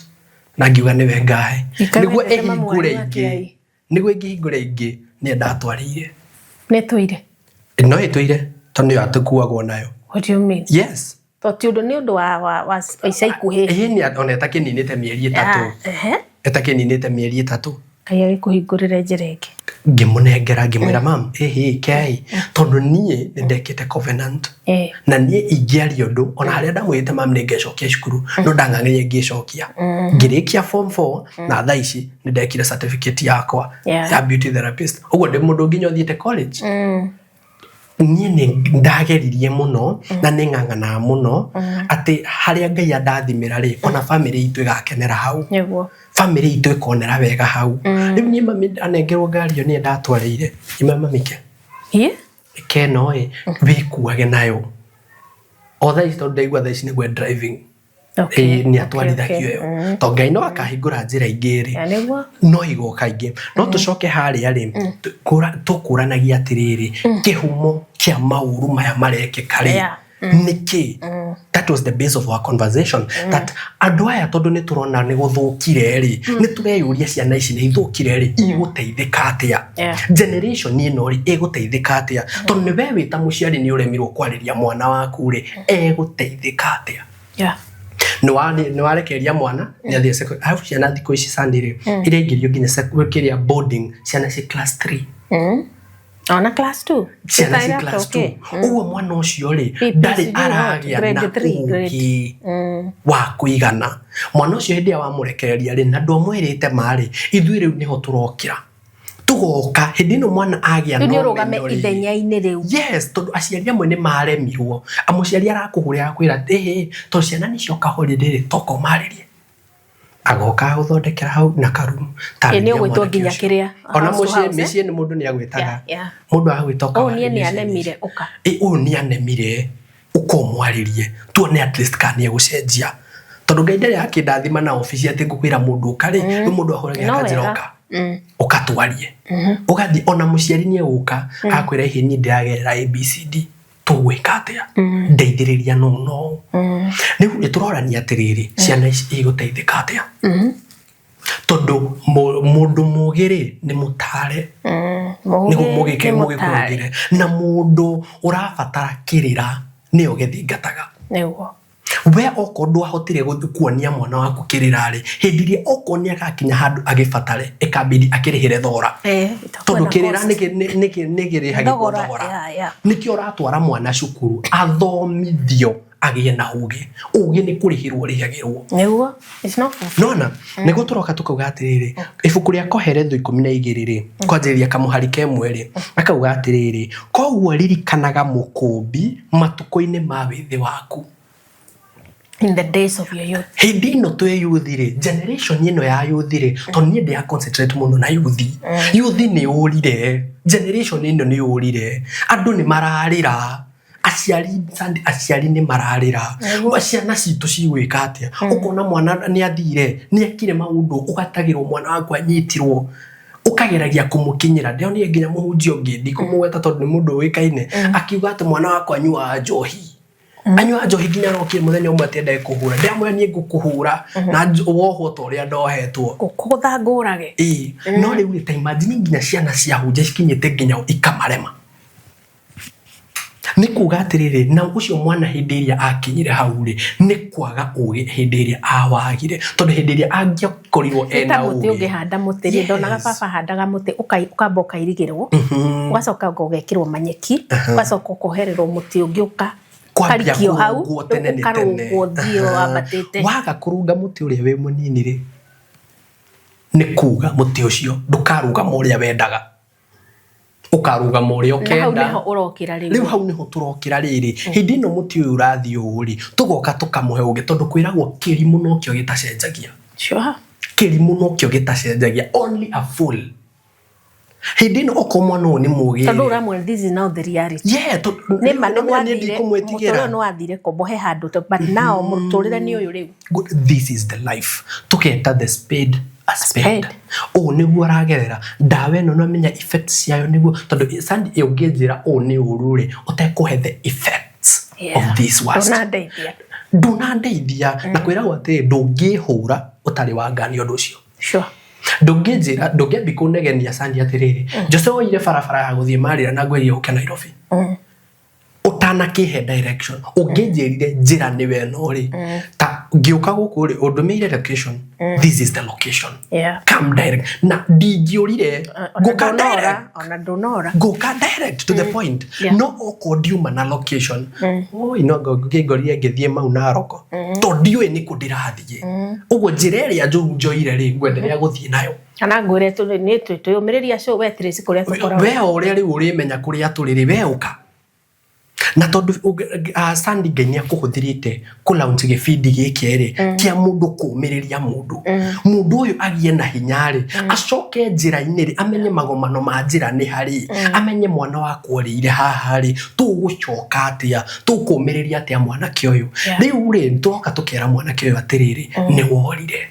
na ngiuga nĩwe ngahe." Ikara Nĩguo wendete mamu ĩhingũre wanyu ingĩ atĩa ĩ? Nĩguo ĩngĩhingũre ingĩ nĩye ndatwarĩire. Nĩ ĩtũire? No ĩtũire, tondũ nĩyo atũkuagwo nayo. What do you mean? Yes. To ti ũndũ nĩ ũndũ wa ica ikuhĩ. Ĩĩ, nĩ ona ĩtakĩninĩte mĩeri 3. Ah, ehe. Ĩtakĩninĩte mĩeri 3. Ngai agĩkũhingũrĩre njĩra ĩngĩ. Ngĩmũnengera ngĩmwĩra, "Mam, ĩhĩ kei, tondũ niĩ nĩ ndekĩte covenant." Na niĩ ingĩaria ũndũ ona harĩa ndamwĩrĩte, "Mam, nĩ ngecokia cukuru," no ndang'ang'ire ngĩcokia, ngĩrĩkia form 4, na thaa ici nĩ ndekire certificate yakwa ya beauty therapist. Ũguo ndĩ mũndũ nginya ũthiĩte college. Niĩ nĩ ndageririe mũno na nĩ ng'ang'anaga mũno atĩ harĩa Ngai andathimĩra rĩ, ona family itũ ĩgakenera hau. Family itũ ĩkonera wega hau. Rĩu niĩ mami anengerwo ngari ĩyo, niĩ ndatwarĩire ima mami ke keno ĩ wĩkuage nayo o thaa ici, tondũ ndaigua thaa ici nĩguo driving. Ĩĩ, nĩ atwarithagio ĩyo, tondũ Ngai no akahingũra njĩra ingĩ rĩ. Ya, nĩguo. No igoka ingĩ. No tũcoke harĩa rĩ, tũkũranagia atĩrĩrĩ, kĩhumo kĩa maũru maya marekĩka rĩ, nĩkĩ? That was the base of our conversation, that andũ aya, tondũ nĩ tũrona nĩ gũthũkire rĩ, nĩ tũreyũria ciana ici nĩ ithũkire rĩ, igũteithĩka atĩa? Generation ĩno rĩ, ĩgũteithĩka atĩa? Tondũ nĩ we wĩ ta mũciari nĩ ũremirwo kwarĩria mwana waku rĩ, egũteithĩka atĩa? Nĩ warekereria mwana nĩ athiĩ arabu ciana thikũ ici cani rĩ, iraingĩrio nginya kĩrĩa boarding, ciana ci class 3. Ona class 2. Ciana ci class 2. Ũguo mwana ũcio rĩ, ndarĩ aragĩa na ũgĩ wa kũigana. Mwana ũcio hĩndĩ ĩrĩa wamũrekereria rĩ, na ndwamwĩrĩte ma rĩ, ithuĩ rĩu nĩho tũrokĩra, tũgoka hĩndĩ ĩno mwana agĩa Rĩu na nĩ ũrũgame ũmenyo rĩ. Ithenya-inĩ rĩu. Yes, tondũ aciari amwe nĩ maremirwo. Mũciari arakũhũrĩra akwĩra, "Ĩhĩ, tondũ ciana nĩ cioka holiday rĩ, toka ũmarĩrie." Agoka agũthondekera hau na karumu. Ĩ, nĩ ũgwĩtwo nginya kĩrĩa, Ona house to mũciĩ house, eh? mĩciĩ nĩ mũndũ nĩ agwĩtaga. Mũndũ agwĩta Ũyũ niĩ ũkawarĩria nĩ ciana anemire ici. ũka. Ĩ, ũyũ nĩ anemire, ũka ũmwarĩrie tuone at least kana nĩ egũcenjia, tondũ Ngai ndarĩ akĩndathima na obici atĩ ngũkwĩra mũndũ ũka rĩ. Rĩu mũndũ ahũragia No akanjĩra, wega. "Ũka ũkatwarie." Ũgathiĩ, ona mũciari nĩ egũka akwĩra, "Ĩhĩ, niĩ ndĩragerera ABCD, tũgwĩka atĩa? Ndeithĩrĩria." No rĩu nĩ tũrorania atĩrĩrĩ, ciana ici igũteithĩka atĩa? Tondũ mũndũ mũgĩ rĩ, nĩ mũtare nĩguo Mũgĩ mũgĩke nĩ mũtare. Mũgĩkũrũngĩre na mũndũ ũrabatara kĩrĩra nĩyo gĩthingataga. We okorwo ndwahotire kuonia mwana waku kĩrĩra rĩ, hĩndĩ ĩrĩa okorwo nĩ agakinya handũ agĩbatare, ĩkambidi akĩrĩhĩre thogora. Itakuwa Tondũ na kĩrĩra cost. nĩ kĩrĩhagĩrwo Thogora, thogora. Nĩkĩo ũratwara mwana cukuru athomithio agĩe na ũgĩ. Ũgĩ nĩ kũrĩhĩrwo ũrĩhagĩrwo. Nĩguo. It's not for free. Nona nĩguo tũroka tũkauga atĩrĩrĩ, ibuku rĩa Koheletho 12 rĩ, kwanjĩrĩria kamũhari kemwe rĩ, akauga atĩrĩrĩ, "Koguo ririkanaga mũkũmbi matukũ-inĩ ma wĩthĩ waku." In the days of your youth. Hĩndĩ ĩno twĩ youth rĩ, generation ĩno ya youth rĩ, tondũ niĩ ndĩra concentrate mũno na youth. Youth nĩ ũrire, generation ĩno nĩ ũrire, andũ nĩ mararĩra, aciari Sandy, aciari nĩ mararĩra. Ciana citũ cigwĩka atĩa? Ũkona mwana nĩ athire, nĩ ekire maũndũ, ũgatagĩrwo mwana waku anyitirwo, ũkageragia kũmũkinyĩra. Ndĩronire nginya mũhunjia ũngĩ, ndikũmũgweta tondũ nĩ mũndũ ũĩkaine, akiuga atĩ mwana wakwa anyuaga njohi. Anyua njohi nginya arokire mũthenya ũmwe atĩ enda kũhũra. Ndĩramwĩra niĩ ngũkũhũra na wohwo ta ũrĩa ndohetwo. Gũkũgũtha ngũrage. Ĩĩ, no rĩu rĩ, ta imagine nginya ciana cia hunjia cikinyĩte nginya ikamarema. Nĩ kuga atĩrĩrĩ, na ũcio mwana hĩndĩ ĩrĩa akinyire hau rĩ, nĩ kwaga ũgĩ hĩndĩ ĩrĩa awagire, tondũ hĩndĩ ĩrĩa angĩakorirwo Nĩ ta ena mũtĩ ũgĩ. Ũngĩhanda mũtĩ rĩ, ndonaga baba ahandaga mũtĩ, ũkamba ũkairigĩrwo, ũgacoka ũgekĩrwo manyeki, ũgacoka ũkohererwo mũtĩ ũngĩ ũka Kwambia ũkarikio hau, kũrũngwo tene nĩ tene. Ũkarũngwo ũthiĩ wambatĩte. Waga kũrũnga mũtĩ ũrĩa wĩ mũnini rĩ, nĩ kuga mũtĩ ũcio ndũkarũgama ũrĩa wendaga, ũkarũgama ũrĩa Na hau ũkenda. Nĩho ũrokĩra rĩu. Rĩu hau nĩho tũrokĩra rĩrĩ, hĩndĩ ĩno mũtĩ ũyũ ũrathiĩ ũũ rĩ, tũgoka tũkamũhe ũgĩ, tondũ kwĩragwo kĩrimũ nokĩo gĩtacenjagia. Kĩrimũ nokĩo gĩtacenjagia, only a fool. Hĩndĩ ĩno okorwo mwana ũyũ nĩ mũgĩ Tondũ rĩ, ũramwĩra this is now the reality. Yeah, tondũ Nĩ ma nĩ nĩũramenya niĩ gwathire ndikũmwĩtigĩra. Mũtũrĩre nĩ wathire kombo he handũ, but now mũtũrĩre nĩ ũyũ rĩu. Good. This is the life. Tuketa the spade a spade. Spade. Ũũ nĩguo aragerera ndawa ĩno, nĩwamenya effects ciayo nĩguo, tondũ Sandy, ũngĩnjĩra ũũ nĩ ũru rĩ, ũtekũhe the effects of this worst, Ndũnandeithia. Ndũnandeithia. Na kwĩragwo atĩrĩ, ndũngĩhũra ũtarĩ wangania ũndũ ũcio. Ndũngĩnjĩra, ndũngĩambi kũnegenia Sandy atĩrĩrĩ, Jose woire barabara ya gũthiĩ Marĩra na ngwĩrire ũke Nairobi ũtanakĩhe direction. Ũngĩnjĩrire njĩra nĩwe ĩno rĩ, ta ngĩũka gũkũ rĩ, ũndũmĩire location, this is the location, come direct, na ndingĩũrire. Ona Ngũka ndũnora, direct. Ona ndũnora. Ngũka direct to the point. No okorwo ndiuma na location, oi, no ngĩngorire ngĩthiĩ mau Naroko, tondũ ndiũĩ nĩkũ ndĩrathiĩ. Ũguo njĩra ĩrĩa njũru njoire rĩ, ngwenderea gũthiĩ nayo. Kana ngwĩre nĩ twĩyũmĩrĩria show, we trace kũrĩa tũkoragwo. We o ũrĩa rĩu ũrĩmenya kũrĩa tũrĩ rĩ, we ũka na tondũ Sandy, Ngai nĩ akũhũthĩrĩte kũ launch gĩbindi gĩkĩ rĩ, kĩa mũndũ kũũmĩrĩria mũndũ, mũndũ ũyũ agĩe na hinya rĩ, acoke njĩra-inĩ rĩ, amenye magomano ma njĩra nĩ harĩ, amenye mwana wakwa ũrĩire haha rĩ, tũgũcoka atĩa, tũkũmĩrĩria atĩa mwanake ũyũ. Rĩu rĩ, tũroka tũkera mwanake ũyũ atĩrĩrĩ, nĩ worire,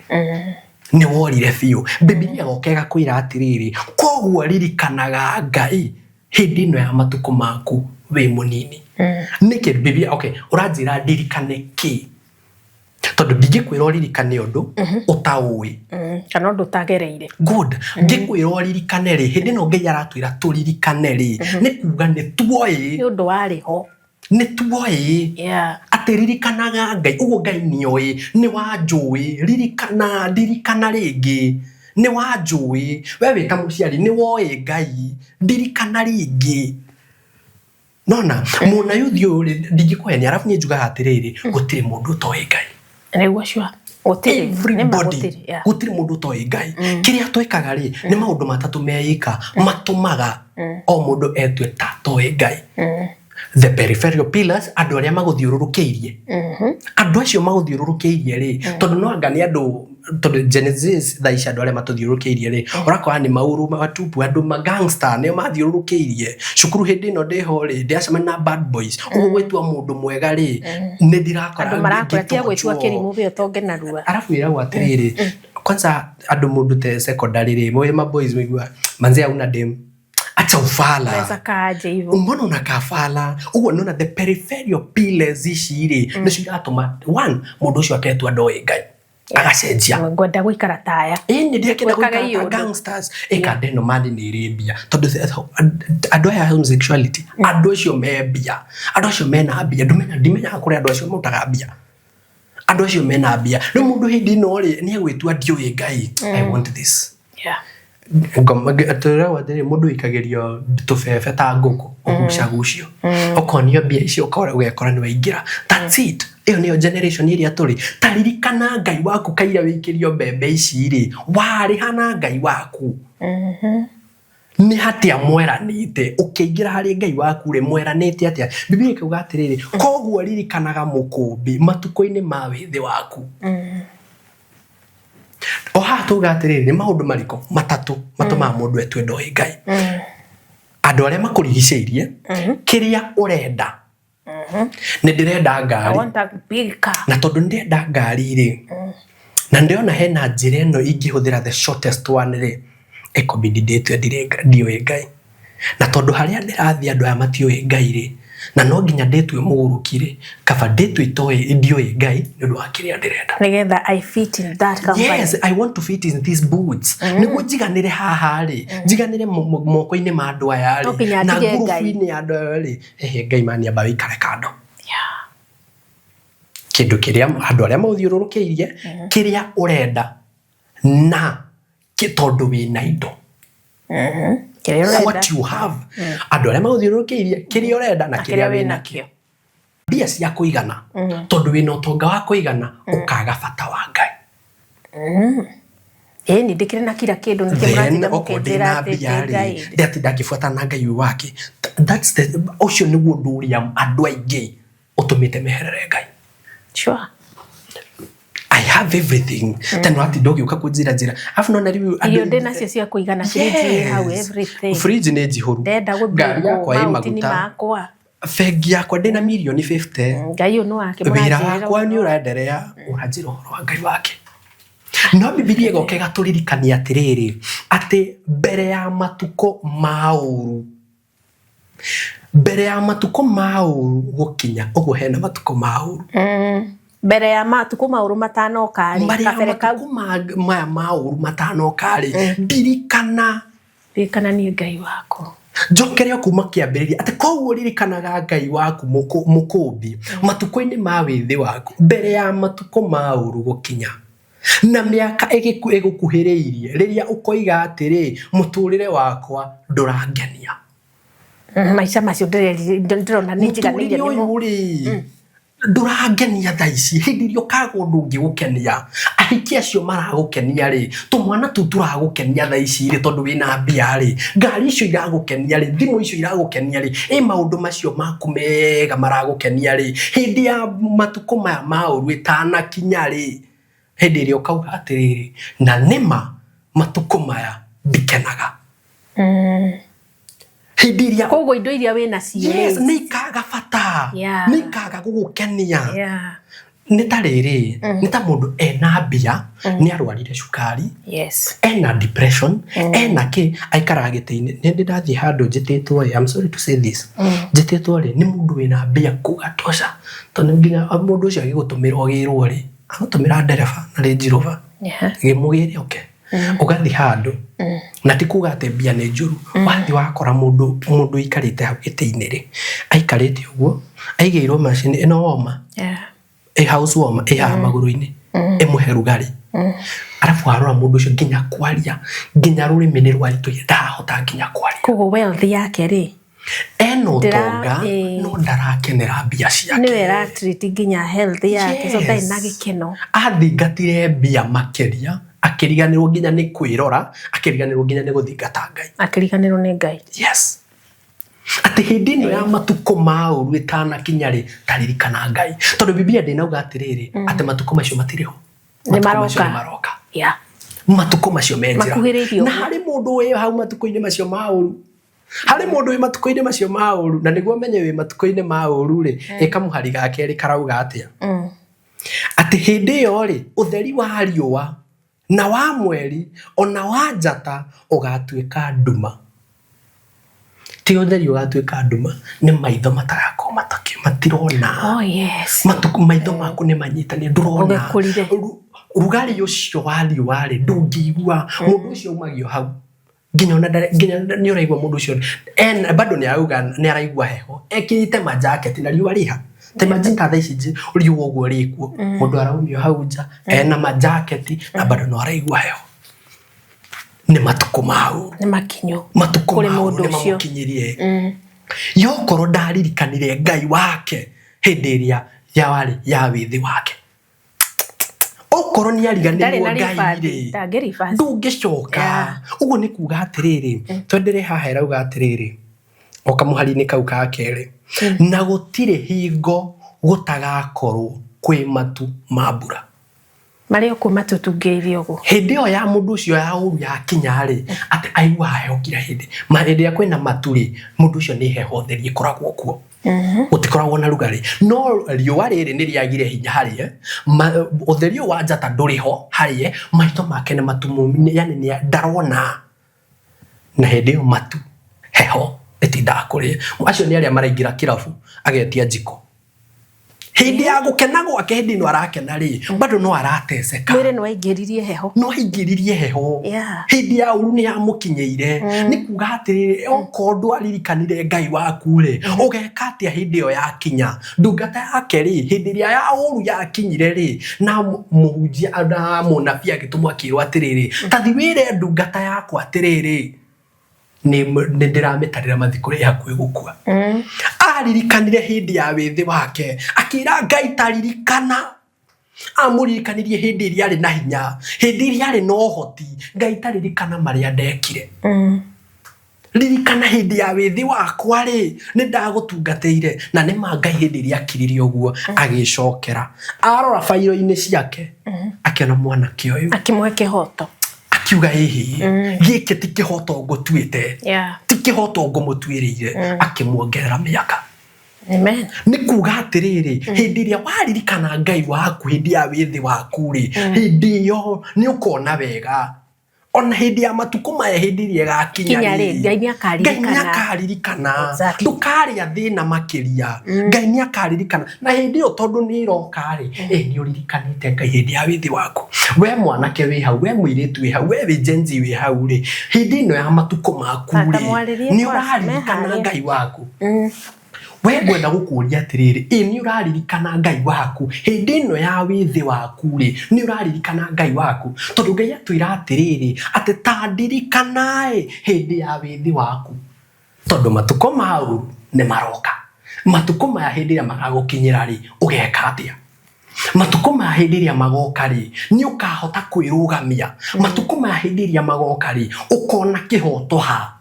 nĩ worire biũ. Bibilia goka ĩgakwĩra atĩrĩrĩ, koguo ririkanaga Ngai hĩndĩ ĩno ya matukũ maku wĩ mũnini. Nĩkĩ Bibilia, okay, ũranjĩra ndirikane kĩ, tondũ ndingĩkwĩra ũririkane ũndũ ũtaũĩ? Kana ũndũ ũtagereire. Good. Ngĩkwĩra ũririkane rĩ, hĩndĩ ĩno Ngai aratwĩra tũririkane rĩ, nĩ kuga nĩ tuoĩ. Nĩ ũndũ warĩ ho. Nĩ tuoĩ. Atĩ ririkanaga Ngai, ũguo Ngai nĩoĩ, nĩ wanjũĩ, ririkana, ndirikana rĩngĩ, nĩ wanjũĩ, we wĩ ta mũciari nĩ woĩ Ngai, ndirikana rĩngĩ. Nona mũna yuthi ũyũ rĩ, ndingĩkũhenia, arabu niĩ njugaga atĩrĩrĩ, gũtirĩ mũndũ ũtoĩ Ngai. Nĩguo, sure, gũtirĩ. Nĩ ma. Everybody. Gũtirĩ, yeah. Gũtirĩ mũndũ ũtoĩ Ngai. Kĩrĩa twĩkaga rĩ, nĩ maũndũ matatũ meika matũmaga o mũndũ etue ta toĩ Ngai. The peripheral pillars, andũ arĩa magũthiũrũrũkĩirie, andũ acio magũthiũrũrũkĩirie rĩ, tondũ no anga nĩ andũ, tondũ Genesis thaa ici andũ arĩa matũthiũrũrũkĩirie rĩ, ũrakora nĩ maũru matupu, andũ ma gangster nĩo mathiũrũrũkĩirie cukuru. Hĩndĩ ĩno ndĩho rĩ, ndĩracemania na bad boys, ũguo gwĩtua mũndũ mwega rĩ, nĩ ndirakora Andũ marakwĩra tiga gwĩtua ngĩtũnjwo. Kĩrimũ bĩ ũtonge narua. Arabu ĩragwo atĩrĩrĩ, kwanza andũ mũndũ te secondary rĩ, mwĩ ma boys mũigua manze hauna dem, acha ufala. Unaweza kaaje hivyo? Mbona unakaa fala ũguo? Nona the peripheral pillars ici rĩ, nĩcio iratũma one mũndũ ũcio aketua ndoĩ Ngai, agacenjia. Ngwenda gũikara taya. Ĩĩ, nĩ ndĩrakĩenda Gwĩkaga gũikara ta iũndũ. gangsters, ĩkanda ĩno mani nĩ ĩrĩ mbia, tondũ andũ aya homosexuality, andũ acio me mbia, andũ acio mena mbia, ndũmenya, ndimenyaga kũrĩa andũ acio marutaga mbia, andũ acio mena mbia. Rĩu mũndũ hĩndĩ ĩno rĩ, nĩ egwĩtua ndiũĩ Ngai, I want this. Tũragwo atĩrĩ, mũndũ aikagĩrio tũbebe ta ngũkũ, ũgucagucio, ũkonio mbia icio, ũkora ũgekora nĩ waingĩra. That's it. Ĩyo nĩyo generation ĩrĩa tũrĩ. Ta ririkana Ngai waku kaira wĩikĩrio mbembe ici rĩ, warĩha na Ngai waku. Nĩ hatia mweranĩte ũkĩingĩra harĩ Ngai waku rĩ, mweranĩte atĩa? Biblia ĩkauga atĩrĩrĩ, koguo ririkanaga mũkũmbi matukũ-inĩ ma wĩthĩ waku. O haha tuga atĩrĩrĩ, nĩ maũndũ marĩkũ matatũ matũmaga mũndũ etue ndoĩ Ngai? Andũ arĩa makũrigicĩirie, kĩrĩa ũrenda. Nĩ ndĩrenda I ngari, want a big car. Na tondũ nĩ ndĩrenda ngari rĩ, na ndĩrona hena njĩra ĩno ingĩhũthĩra, the shortest one rĩ, ĩkũbidi ndĩtue ndiũĩ Ngai. Na tondũ harĩa ndĩrathiĩ andũ aya matiũĩ Ngai rĩ, na no nginya ndĩtue mũgũrũki rĩ, kaba ndĩtue itoĩ ndiũĩ Ngai nĩ ũndũ wa kĩrĩa ndĩrenda. Nĩgetha I fit in that company. Yes, I want to fit in these boots. Nĩguo njiganĩre haha rĩ, njiganĩre moko-inĩ ma andũ aya No rĩ, nginya na ndige Ngai. ngurubu-inĩ ya andũ aya rĩ, ehe Ngai mani amba wĩikare kando. Kĩndũ kĩrĩa andũ arĩa maũthiũrũrũkĩirie, kĩrĩa ũrenda na tondũ wĩna indo. Kĩrĩa ũrenda. What you have. Andũ arĩa maũthiũrũrũkĩirie, kĩrĩa ũrenda na kĩrĩa wĩnakĩo. Mbia cia kũigana, tondũ wĩna ũtonga wa kũigana, ũkaga bata wa Ngai. Ĩni ndĩkĩrĩ na kila kĩndũ, nĩkĩo Then mũratinda okorwo mũkĩnjĩra ndĩna atĩ mbia ndĩ rĩ, Ngai? ndĩratinda ngĩbuatana na Ngai ũyũ wake. That's the ũcio nĩguo ũndũ ũrĩa andũ aingĩ ũtũmĩte meherere Ngai. I have everything, tena watinda ũgĩũka kũnjĩra njĩra, arabu nona rĩu Irio ndĩ nacio cia kũigana, fridge ĩ hau, everything. Fridge nĩ njihũru, Ndenda gũthiĩ ngari kũ, yakwa ĩ maũndũ maguta, makwa. Bengi yakwa ndĩna mirioni 50. Ngai ũyũ nĩ wake Wĩra mũranjĩrĩra wakwa nĩ ũhoro. ũraenderea, ũranjĩra ũhoro wa Ngai wake. No Bibilia ĩgoka ĩgatũririkania atĩrĩrĩ, atĩ mbere ya matukũ ma ũru, mbere ya matukũ ma ũru gũkinya, ũguo hena matukũ ma ũru. Mbere ya matukũ maũru matanoka rĩ, Marĩa kabere kau. Matukũ maya ma ũru matanoka rĩ, ndirikana. Ririkana niĩ Ngai waku. Njokere o kuma kĩambĩrĩria, atĩ koguo ririkanaga Ngai waku mũkũmbi matukũ-inĩ ma wĩthĩ waku, mbere ya matukũ ma ũru gũkinya na mĩaka ĩgũkuhĩrĩirie, rĩrĩa ũkoiga atĩrĩ, "Mũtũrĩre wakwa ndũrangenia." Maica macio ndĩrona nĩ njiganĩire Mũtũrĩre nĩmo. ũyũ rĩ, ndũrangenia thaa ici. Hĩndĩ ĩrĩa ũkaga ũndũ ũngĩgũkenia, ahiki acio maragũkenia rĩ, tũmwana tũu tũragũkenia thaa ici rĩ, tondũ wĩna mbia rĩ, ngari icio iragũkenia rĩ, thimũ icio iragũkenia rĩ, ĩ maũndũ macio maku mega maragũkenia rĩ, hĩndĩ ya matukũ maya ma ũru ĩtanakinya rĩ, hĩndĩ ĩrĩa ũkauga atĩrĩrĩ, "Na nĩma matukũ maya ndikenaga." Hĩndĩ ĩrĩa Koguo indo iria wĩ nacio yes, nĩ ikaga bata, nĩ ikaga gũgũkenia. Nĩ ta rĩrĩ, nĩ ta mũndũ ena mbia, nĩ arwarire cukari, ena depression, ena kĩ, aikaraga gĩtĩ-inĩ. Nĩ ndĩ ndathiĩ handũ njĩtĩtwo ĩ, I'm sorry to say this, njĩtĩtwo rĩ nĩ mũndũ wĩna mbia kuga tosha, tondũ nginya mũndũ ũcio agĩgũtũmĩra ũgĩrwo rĩ, agũtũmĩra ndereba na Range Rover, gĩmũgĩre oke. Ũgathiĩ handũ, na ti kuga atĩ mbia nĩ njũru, wathiĩ wakora mũndũ ũikarĩte hau gĩtĩ-inĩ rĩ, aikarĩte ũguo, aigĩirwo macini ĩno woma, ĩ house warmer ĩ haha magũrũ-inĩ, ĩmũhe rugarĩ. Arabu warora mũndũ ũcio, nginya kwaria, nginya rũrĩmĩ nĩ rwaritũhire, ndarahota nginya kwaria. Koguo wealth yake rĩ, Ena ũtonga, no ndarakenera mbia ciake. Nĩwe ĩratreat nginya health yake, so ndarĩ na gĩkeno. Athingatire mbia makĩria, akĩriganĩrwo nginya nĩ kwĩrora, akĩriganĩrwo nginya nĩ gũthingata Ngai. Akĩriganĩrwo nĩ Ngai. Yes, atĩ hĩndĩ ĩno ya matukũ ma ũru ĩtanakinya rĩ, taririkana Ngai, tondũ Biblia ndĩnauga atĩrĩrĩ, atĩ matukũ macio matirĩ ho. Nĩ Matukũ macio maroka. nĩ maroka. Matukũ macio me njĩra. Makuhĩrĩirie Na ũguo. harĩ mũndũ wĩ hau matukũ-inĩ macio ma ũru, harĩ mũndũ wĩ matukũ-inĩ macio ma ũru, na nĩguo menye wĩ matukũ-inĩ ma ũru rĩ, ĩka mũhari ga kerĩ karauga atĩa? Atĩ hĩndĩ ĩyo rĩ, ũtheri wa riũa na wa mweri ona wa njata ũgatuĩka nduma. Ti ũtheri ũgatuĩka nduma, nĩ maitho matarakorwo matirona. Oh yes. Matukũ maitho maku nĩ manyitanie, ndũrona. Ũgĩkũrire. Rugarĩ ũcio wa riũa rĩ, ndũngĩigua. Mũndũ ũcio aumagio hau nginya ona nginya nĩ ũraigua mũndũ ũcio bado nĩ arauga nĩ araigua heho, ekĩrĩte majaketi na riũa rĩha. Ta imagine ta thaa ici riũa ũguo rĩkuo, mũndũ araumio hau nja ena majaketi na bado no araigua heho. Nĩ matukũ ma ũru. Nĩ makinyu. Matukũ Kũrĩ ma ũru mũndũ nĩ ũcio. mamũkinyirie yokorwo ndaririkanire Ngai wake hĩndĩ ĩrĩa yarĩ ya wĩthĩ wake. Okorwo nĩ Ndarĩ ariganĩirwo na Ngai reverse, rĩ, ndangĩ reverse. ndũngĩcoka. Yeah. Ũguo nĩ kuga atĩrĩrĩ, twendere haha ĩrauga atĩrĩrĩ, o kamũhari-inĩ kau ka kerĩ, na gũtirĩ hingo gũtagakorwo kwĩ matu ma mbura. Marĩ okuo matũtungĩirie ũguo. Hĩndĩ ĩyo ya mũndũ ũcio ya ũru yakinya rĩ, atĩ aiguaga heho kila hĩndĩ. Ma hĩndĩ ĩrĩa kwĩna matu rĩ, mũndũ ũcio nĩ heho theri ĩkoragwo kuo. Gũtikoragwo na rugarĩ. No riũa rĩrĩ nĩ rĩagire hinya harĩ ye, ũtheri ũyũ wa njata ndũrĩ ho harĩ ye, maitho make nĩ matumumu, yani nĩ ndarona. Na hĩndĩ ĩyo matu, heho ĩtindaga kũrĩ. Acio nĩ arĩa maraingĩra kĩrabu agetia njiko. Hĩndĩ ya gũkena gwake, hĩndĩ ĩno arakena rĩ, bado no arateceka. Mwĩrĩ nĩ waingĩririe heho. No aingĩririe heho. Hĩndĩ ya ũru nĩ yamũkinyĩire. Nĩ kuga atĩrĩrĩ, okorwo ndwaririkanire Ngai waku rĩ, ũgeka atĩa hĩndĩ ĩyo yakinya? Ndungata yake rĩ, hĩndĩ ĩrĩa ya ũru yakinyire rĩ, na mũhunjia na mũnabii agĩtũmwo akĩrwo atĩrĩrĩ, ta thiĩ wĩre ndungata yakwa atĩrĩrĩ, nĩ ndĩramĩtarĩra mathikũ ĩ hakuhĩ gũkua. Aririkanire hĩndĩ ya wĩthĩ wake, akĩra Ngai taririkana. Amũririkanirie hĩndĩ ĩrĩa arĩ na hinya, hĩndĩ ĩrĩa arĩ na ũhoti, Ngai taririkana marĩa ndekire. Ririkana hĩndĩ ya wĩthĩ wakwa rĩ, nĩ ndagũtungatĩire. Na nĩ ma Ngai hĩndĩ ĩrĩa akiririe ũguo, agĩcokera. Arora bairo-inĩ ciake, akĩona mwanake ũyũ. Akĩmũhe kĩhoto. Akiuga ĩhĩ, gĩkĩ ti kĩhoto ngũtuĩte. Ti kĩhoto ngũmũtuĩrĩire. Akĩmuongerera mĩaka. Amen. Nĩ kuga atĩrĩrĩ, hĩndĩ ĩrĩa waririkana Ngai waku hĩndĩ ya wĩthĩ waku rĩ, hĩndĩ ĩyo nĩ ũkona wega. Ona hĩndĩ ya matukũ maya, hĩndĩ ĩrĩa ĩgakinya Kinya rĩ, rĩ, Ngai nĩ akaririkana. Ngai nĩ akaririkana. Exactly. Ndũkarĩa thĩna makĩria. Ngai nĩ akaririkana. Na hĩndĩ ĩyo tondũ nĩ ĩroka rĩ, nĩ ũririkanĩte Ngai hĩndĩ ya wĩthĩ waku. We mwanake wĩ hau, we mũirĩtu wĩ hau, we wĩ Gen Z wĩ hau rĩ, hĩndĩ ĩno ya matukũ maku Tata rĩ, mwarĩrie nĩ kwa- ũraririkana meharĩrie. Ngai waku. We ngwenda gũkũria atĩrĩrĩ, ĩ nĩ ũraririkana Ngai waku hĩndĩ ĩno ya wĩthĩ waku rĩ, nĩ ũraririkana Ngai waku? Tondũ Ngai atwĩra atĩrĩrĩ, atĩ ta ndirikanaĩ hĩndĩ ya wĩthĩ waku, tondũ matukũ ma ũru nĩ maroka. Matukũ maya hĩndĩ ĩrĩa magagũkinyĩra rĩ, ũgeka atĩa? Matukũ maya hĩndĩ ĩrĩa magoka rĩ, nĩ ũkahota kwĩrũgamia. Matukũ maya hĩndĩ ĩrĩa magoka rĩ, ũkona kĩhoto ha?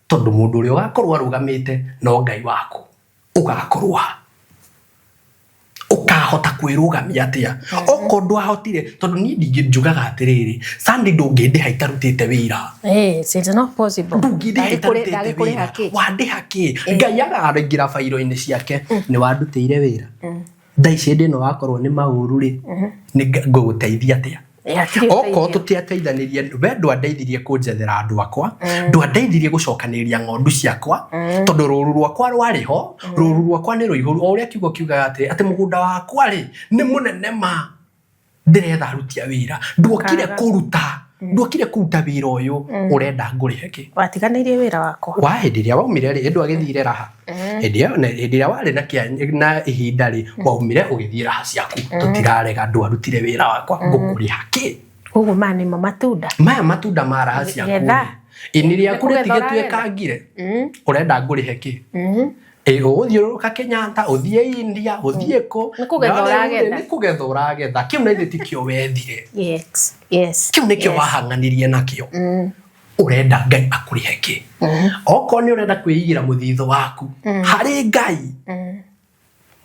Tondũ mũndũ ũrĩa ũgakorwo arũgamĩte no Ngai waku, ũgakorwo ha? Ũkahota kwĩrũgamia atĩa? Okorwo ndwahotire, tondũ niĩ ndingĩ njugaga atĩrĩrĩ, Sandy ndũngĩndĩha itarutĩte wĩra. Yes, it's not possible. Ndũngĩndĩha itarutĩte Ndagĩkũrĩha wĩra. kĩ? Wandĩha kĩ? Ngai agaraingĩra bairo-inĩ ciake, nĩ wandutĩire wĩra. Thaa ici hĩndĩ ĩno wakorwo nĩ maũru rĩ, nĩ ngũgũteithia atĩa? Okorwo tũtiateithanirie, we ndwandeithirie kũnjethera andũ akwa, ndwandeithirie gũcokanĩrĩria ng'ondu ciakwa, tondũ rũru rwakwa rwarĩ ho, rũru rwakwa nĩ rũihũru, o ũrĩa kiugo kiugaga atĩ, atĩ mũgũnda wakwa rĩ, nĩ mũnene ma, ndĩretha aruti a wĩra. Nduokire kũruta, nduokire kũruta wĩra ũyũ, ũrenda ngũrĩhe kĩ? Watiganĩirie wĩra wakwa. Wa hĩndĩ ĩrĩa waumire rĩ, ndwagĩthire raha. Hĩndĩ ĩyo, hĩndĩ ĩrĩa warĩ na kĩa, na ihinda rĩ, waumire ũgĩthiĩ raha ciaku. Tũtirarega ndwarutire wĩra wakwa, ngũkũrĩha kĩ? Koguo maya nĩmo matunda. Maya matunda ma raha ciaku. Getha. Ini rĩaku Nĩ kũgetha rĩtigĩtuĩkangire. Ũrenda ngũrĩhe kĩ? Ũgũthiũrũrũka Kenyatta, ũthiĩ India, ũthiĩ kũ? Nĩ kũgetha ũragetha. Nĩ kũgetha ũragetha. Kĩu na ithuĩ tikĩo wethire. Yes, yes. Kĩu nĩkĩo wahang'anirie nakĩo. Ũrenda Ngai akũrĩhe kĩ? Okorwo nĩ ũrenda kwĩigĩra mũthithũ waku harĩ Ngai,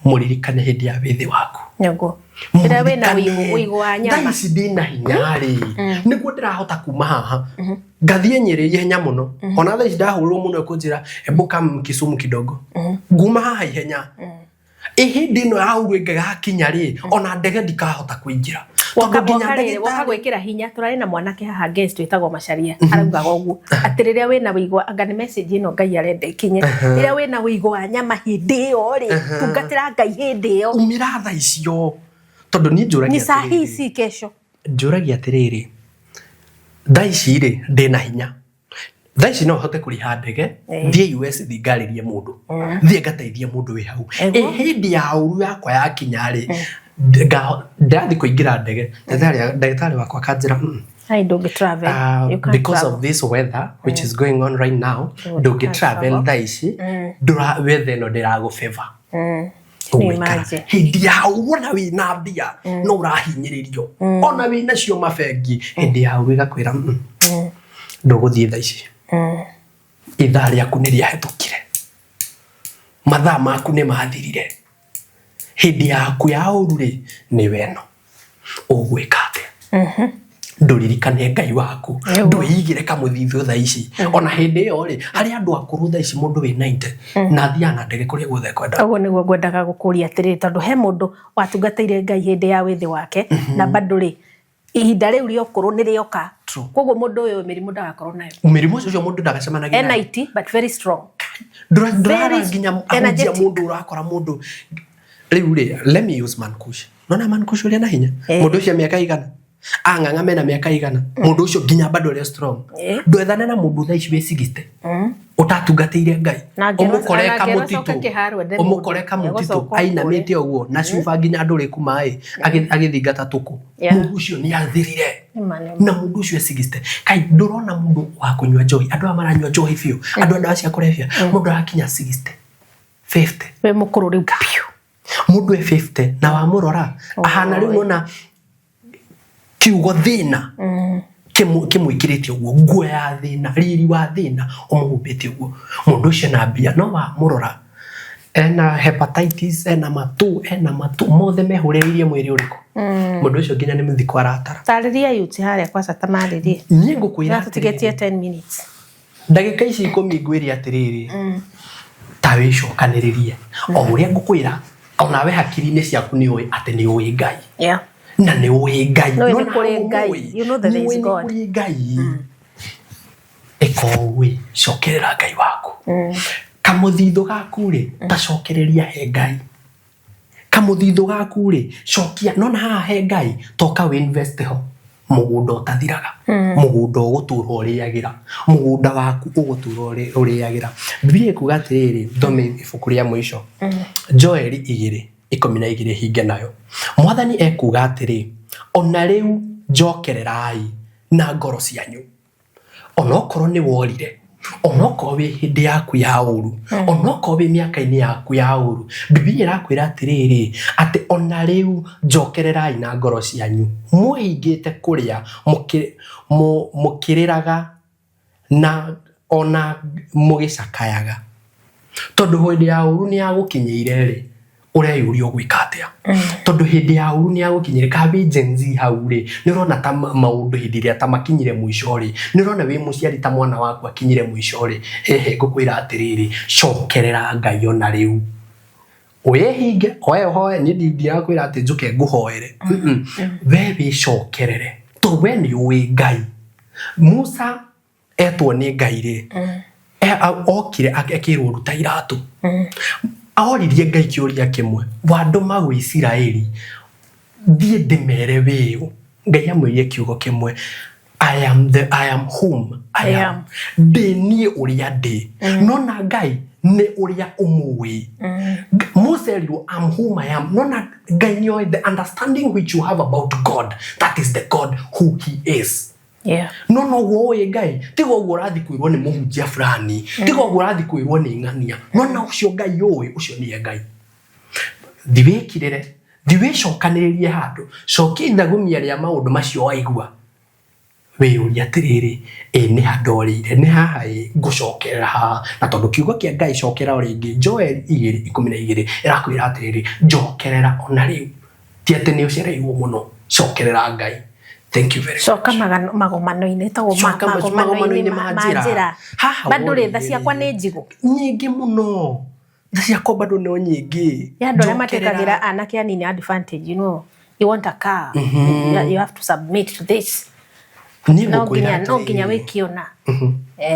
mũririkane hĩndĩ ya wĩthĩ waku. Nĩguo. Rĩrĩa wĩna ũigũ wa nyama. Thaa ici ndĩna hinya rĩ, nĩguo ndĩrahota kuma haha. Ngathiĩ Nyĩrĩ ihenya mũno. Ona thaa ici ndahũrwo mũno ĩkũnjĩra, hebu come Kisumu kidogo. Nguma haha ihenya. Hĩndĩ ĩno ya ũru ĩngĩgakinya rĩ, ona ndege ndikahota kũingĩra. Tondũ nginya ndagĩtarĩ Woka gwĩkĩra hinya, tũrarĩ na mwanake haha guest wĩtagwo Macharia, araugaga ũguo, atĩ rĩrĩa wĩna ũigũ, anga nĩ message ĩno Ngai arenda ĩkinye, rĩrĩa wĩna ũigũ wa nyama hĩndĩ ĩyo rĩ, tungatĩra Ngai hĩndĩ ĩyo. Umĩra thaa icio. Tondũ niĩ njũragia Ni saa hii atĩrĩrĩ. si kesho. Njũragia atĩrĩrĩ, thaa ici rĩ, ndĩna hinya. Thaa ici no hote kũrĩha ndege, thiĩ US thiĩ ngarĩrie mũndũ. Thiĩ ngateithie mũndũ wĩ hau. Hĩndĩ ya ũru yakwa yakinya rĩ, ndĩrathiĩ kũingĩra ndege, ndagĩtarĩ wakwa akanjĩra, Ai, ndũngĩ travel. You can't because travel. of this weather which is going on right now, ndũngĩ travel thaa ici, weather ĩno ndĩragũ favor. Ũgũikara Imagine. Hĩndĩ ya ũru ona wĩna mbia no ũrahinyĩrĩrio, ona wĩna cio mabengi, hĩndĩ ya ũru ĩgakwĩra, ndũgũthiĩ thaa ici. Ithaa rĩaku nĩ rĩahĩtũkire, mathaa maku nĩ mathirire, hĩndĩ yaku ya ũru rĩ nĩ weno. Ũgwĩka atĩa? Ndũririkane Ngai waku? Ndwĩigĩre kamũthithũ thaa ici. Ona hĩndĩ ĩyo rĩ, harĩ andũ akũrũ thaa ici, mũndũ wĩ 90 na athiaga na ndege kũrĩa guothe ekwenda. Ũguo nĩguo ngwendaga gũkũria atĩrĩrĩ, tondũ he mũndũ watungatĩire Ngai hĩndĩ ya wĩthĩ wake na bado rĩ, ihinda rĩu rĩa ũkũrũ nĩ rĩoka. Koguo mũndũ ũyũ mĩrimũ ndagakorwo nayo. Mĩrimũ ũcio mũndũ ndagacemanagia nayo. NIT but very strong. Ndũrara Very nginya ahunjia. Energetic. Mũndũ ũrakora mũndũ rĩu rĩ, let me use Mankush. Nona Mankush ũrĩa na hinya? Mũndũ ũcio mĩaka igana ang'ang'a mena mĩaka 100, mũndũ ũcio nginya bado ũrĩa strong. Ndwethane na mũndũ thaa ici wĩ 60 ũtatungatĩire Ngai. Na ũmũkore na angĩerwo kamũtitũ acoke kĩharo ethe mũndũ, ũmũkore kamũtitũ egũcoka ainamĩte ũguo na cuba nginya ndũrĩku maĩ agĩthingata tũkũ. Mũndũ ũcio nĩ athirire. Nĩma, nĩma. Na mũndũ ũcio e 60. Kai ndũrona mũndũ wa kũnyua njohi, andũ aya maranyua njohi biũ, andũ a ndawa cia kũrebia, mũndũ arakinya 60, 50. Wĩ mũkũrũ rĩu biũ. Mũndũ e 50 na wamũrora ahana rĩu nona kiugo thĩna kĩmwĩkĩrĩte ũguo, nguo ya thĩna, riri wa thĩna ũmũhumbĩte ũguo. Mũndũ ũcio na mbia, no wamũrora ena hepatitis, ena matũ, ena matũ mothe mehũrĩrĩirie mwĩrĩ ũrĩkũ. Mũndũ ũcio nginya nĩ mũthiko aratara. Tarĩria yuti harĩa kwaca tamarĩrie. Niĩ ngũkwĩra Tũtigĩtie atĩrĩrĩ, 10 minutes. Ndagĩka ici 10 ngwĩre atĩrĩrĩ, ta wĩcokanĩrĩrie o ũrĩa ngũkwĩra. Onawe hakiri-inĩ ciaku nĩ ũĩ atĩ nĩ ũĩ Ngai. Na nĩ ũĩ Ngai. Nĩ ũĩ No nĩ kũrĩ na Ngai. ũmũĩ. You know that there Nĩ is ũĩ nĩ God. kũrĩ Ngai. Ĩka ũguo, cokerera Ngai waku. Kamũthithũ gaku rĩ, tacokereria he Ngai. Kamũthithũ gaku rĩ, cokia nona haha he Ngai, toka wĩ invest ho mũgũnda ũtathiraga, mũgũnda ũgũtũra ũrĩagĩra, mũgũnda waku ũgũtũra ũrĩagĩra. Bibilia ĩkuga atĩrĩrĩ, thome ibuku rĩa mũico, Joeli 2:12, hinge nayo. Mwathani ekuga atĩrĩ, ona rĩu njokererai na ngoro cianyu. Onokorwo nĩ worire, onokorwo wĩ hĩndĩ yaku ya ũru, onokorwo wĩ mĩaka-inĩ yaku ya ũru, Bibilia ĩrakwĩra atĩrĩrĩ, atĩ ona rĩu njokererai na ngoro cianyu, mwĩhingĩte kũrĩa mũkĩrĩraga na ona mũgĩcakayaga. Tondũ hĩndĩ ya ũru nĩ yagũkinyĩire rĩ, ũreyũria ũgwĩka atĩa? Tondũ hĩndĩ ya ũru nĩ yagũkinyĩire, ka wĩ Gen Z hau rĩ, nĩ ũrona ta maũndũ hĩndĩ ĩrĩa ta makinyire mũico rĩ, nĩ ũrona wĩ mũciari ta mwana waku akinyire mũico rĩ, ehe ngũkwĩra atĩrĩrĩ, cokerera Ngai ona rĩu. Wĩhinge, oe ũhoe, niĩ ndirakwĩra atĩ njũke ngũhoere. We wĩcokerere, tondũ we nĩ ũĩ Ngai. Musa etwo nĩ Ngai rĩ, okire akĩrwo ruta iratũ. Oririe Ngai kĩũria kĩmwe, wandũma gwĩ Isiraeli thiĩ ndĩmere wĩũ? Ngai amwĩrire kiugo kĩmwe, I am the I am whom I am. Ndĩ niĩ ũrĩa ndĩ. Nona Ngai nĩ ũrĩa ũmũĩ. Mose erirwo, "I'm whom I am." Nona Ngai nĩ oĩ the understanding which you have about God, that is the God who he is. No noguo ũĩ Ngai, tiga ũguo ũrathiĩ kwĩrwo nĩ mũhunjia fulani, tiga ũguo ũrathiĩ kwĩrwo nĩ ng'ania. Nona ũcio Ngai ũĩ, ũcio nĩye Ngai. Thi wĩkirĩre, thi wĩcokanĩrĩrie handũ, cokia ithagumia rĩa maũndũ macio waigua. Wĩyũrie atĩrĩrĩ, ĩ nĩ ha ndorĩire, nĩ haha ĩ ngũcokerera haha. Na tondũ kiugo kĩa Ngai cokera o rĩngĩ, Joel 2:12 ĩrakwĩra atĩrĩrĩ, njokerera ona rĩu. Ti atĩ nĩ ũcereirwo mũno, cokerera Ngai. Thank you very much. Coka magomano-inĩ, ĩtagwo Coka magomano-inĩ magomano-inĩ ma ma njĩra. njĩra. Haha Bado rĩ, tha worĩire ciakwa rĩ. nĩ njigũ. Nyingĩ mũno. Tha ciakwa bado no nyingĩ. Ya andũ arĩa Njokerera. matekagĩra anake anini advantage, you know, you want a car, you have to submit to this. Niĩ No ngũkwĩra nginya no nginya atĩrĩrĩ. wĩkĩona.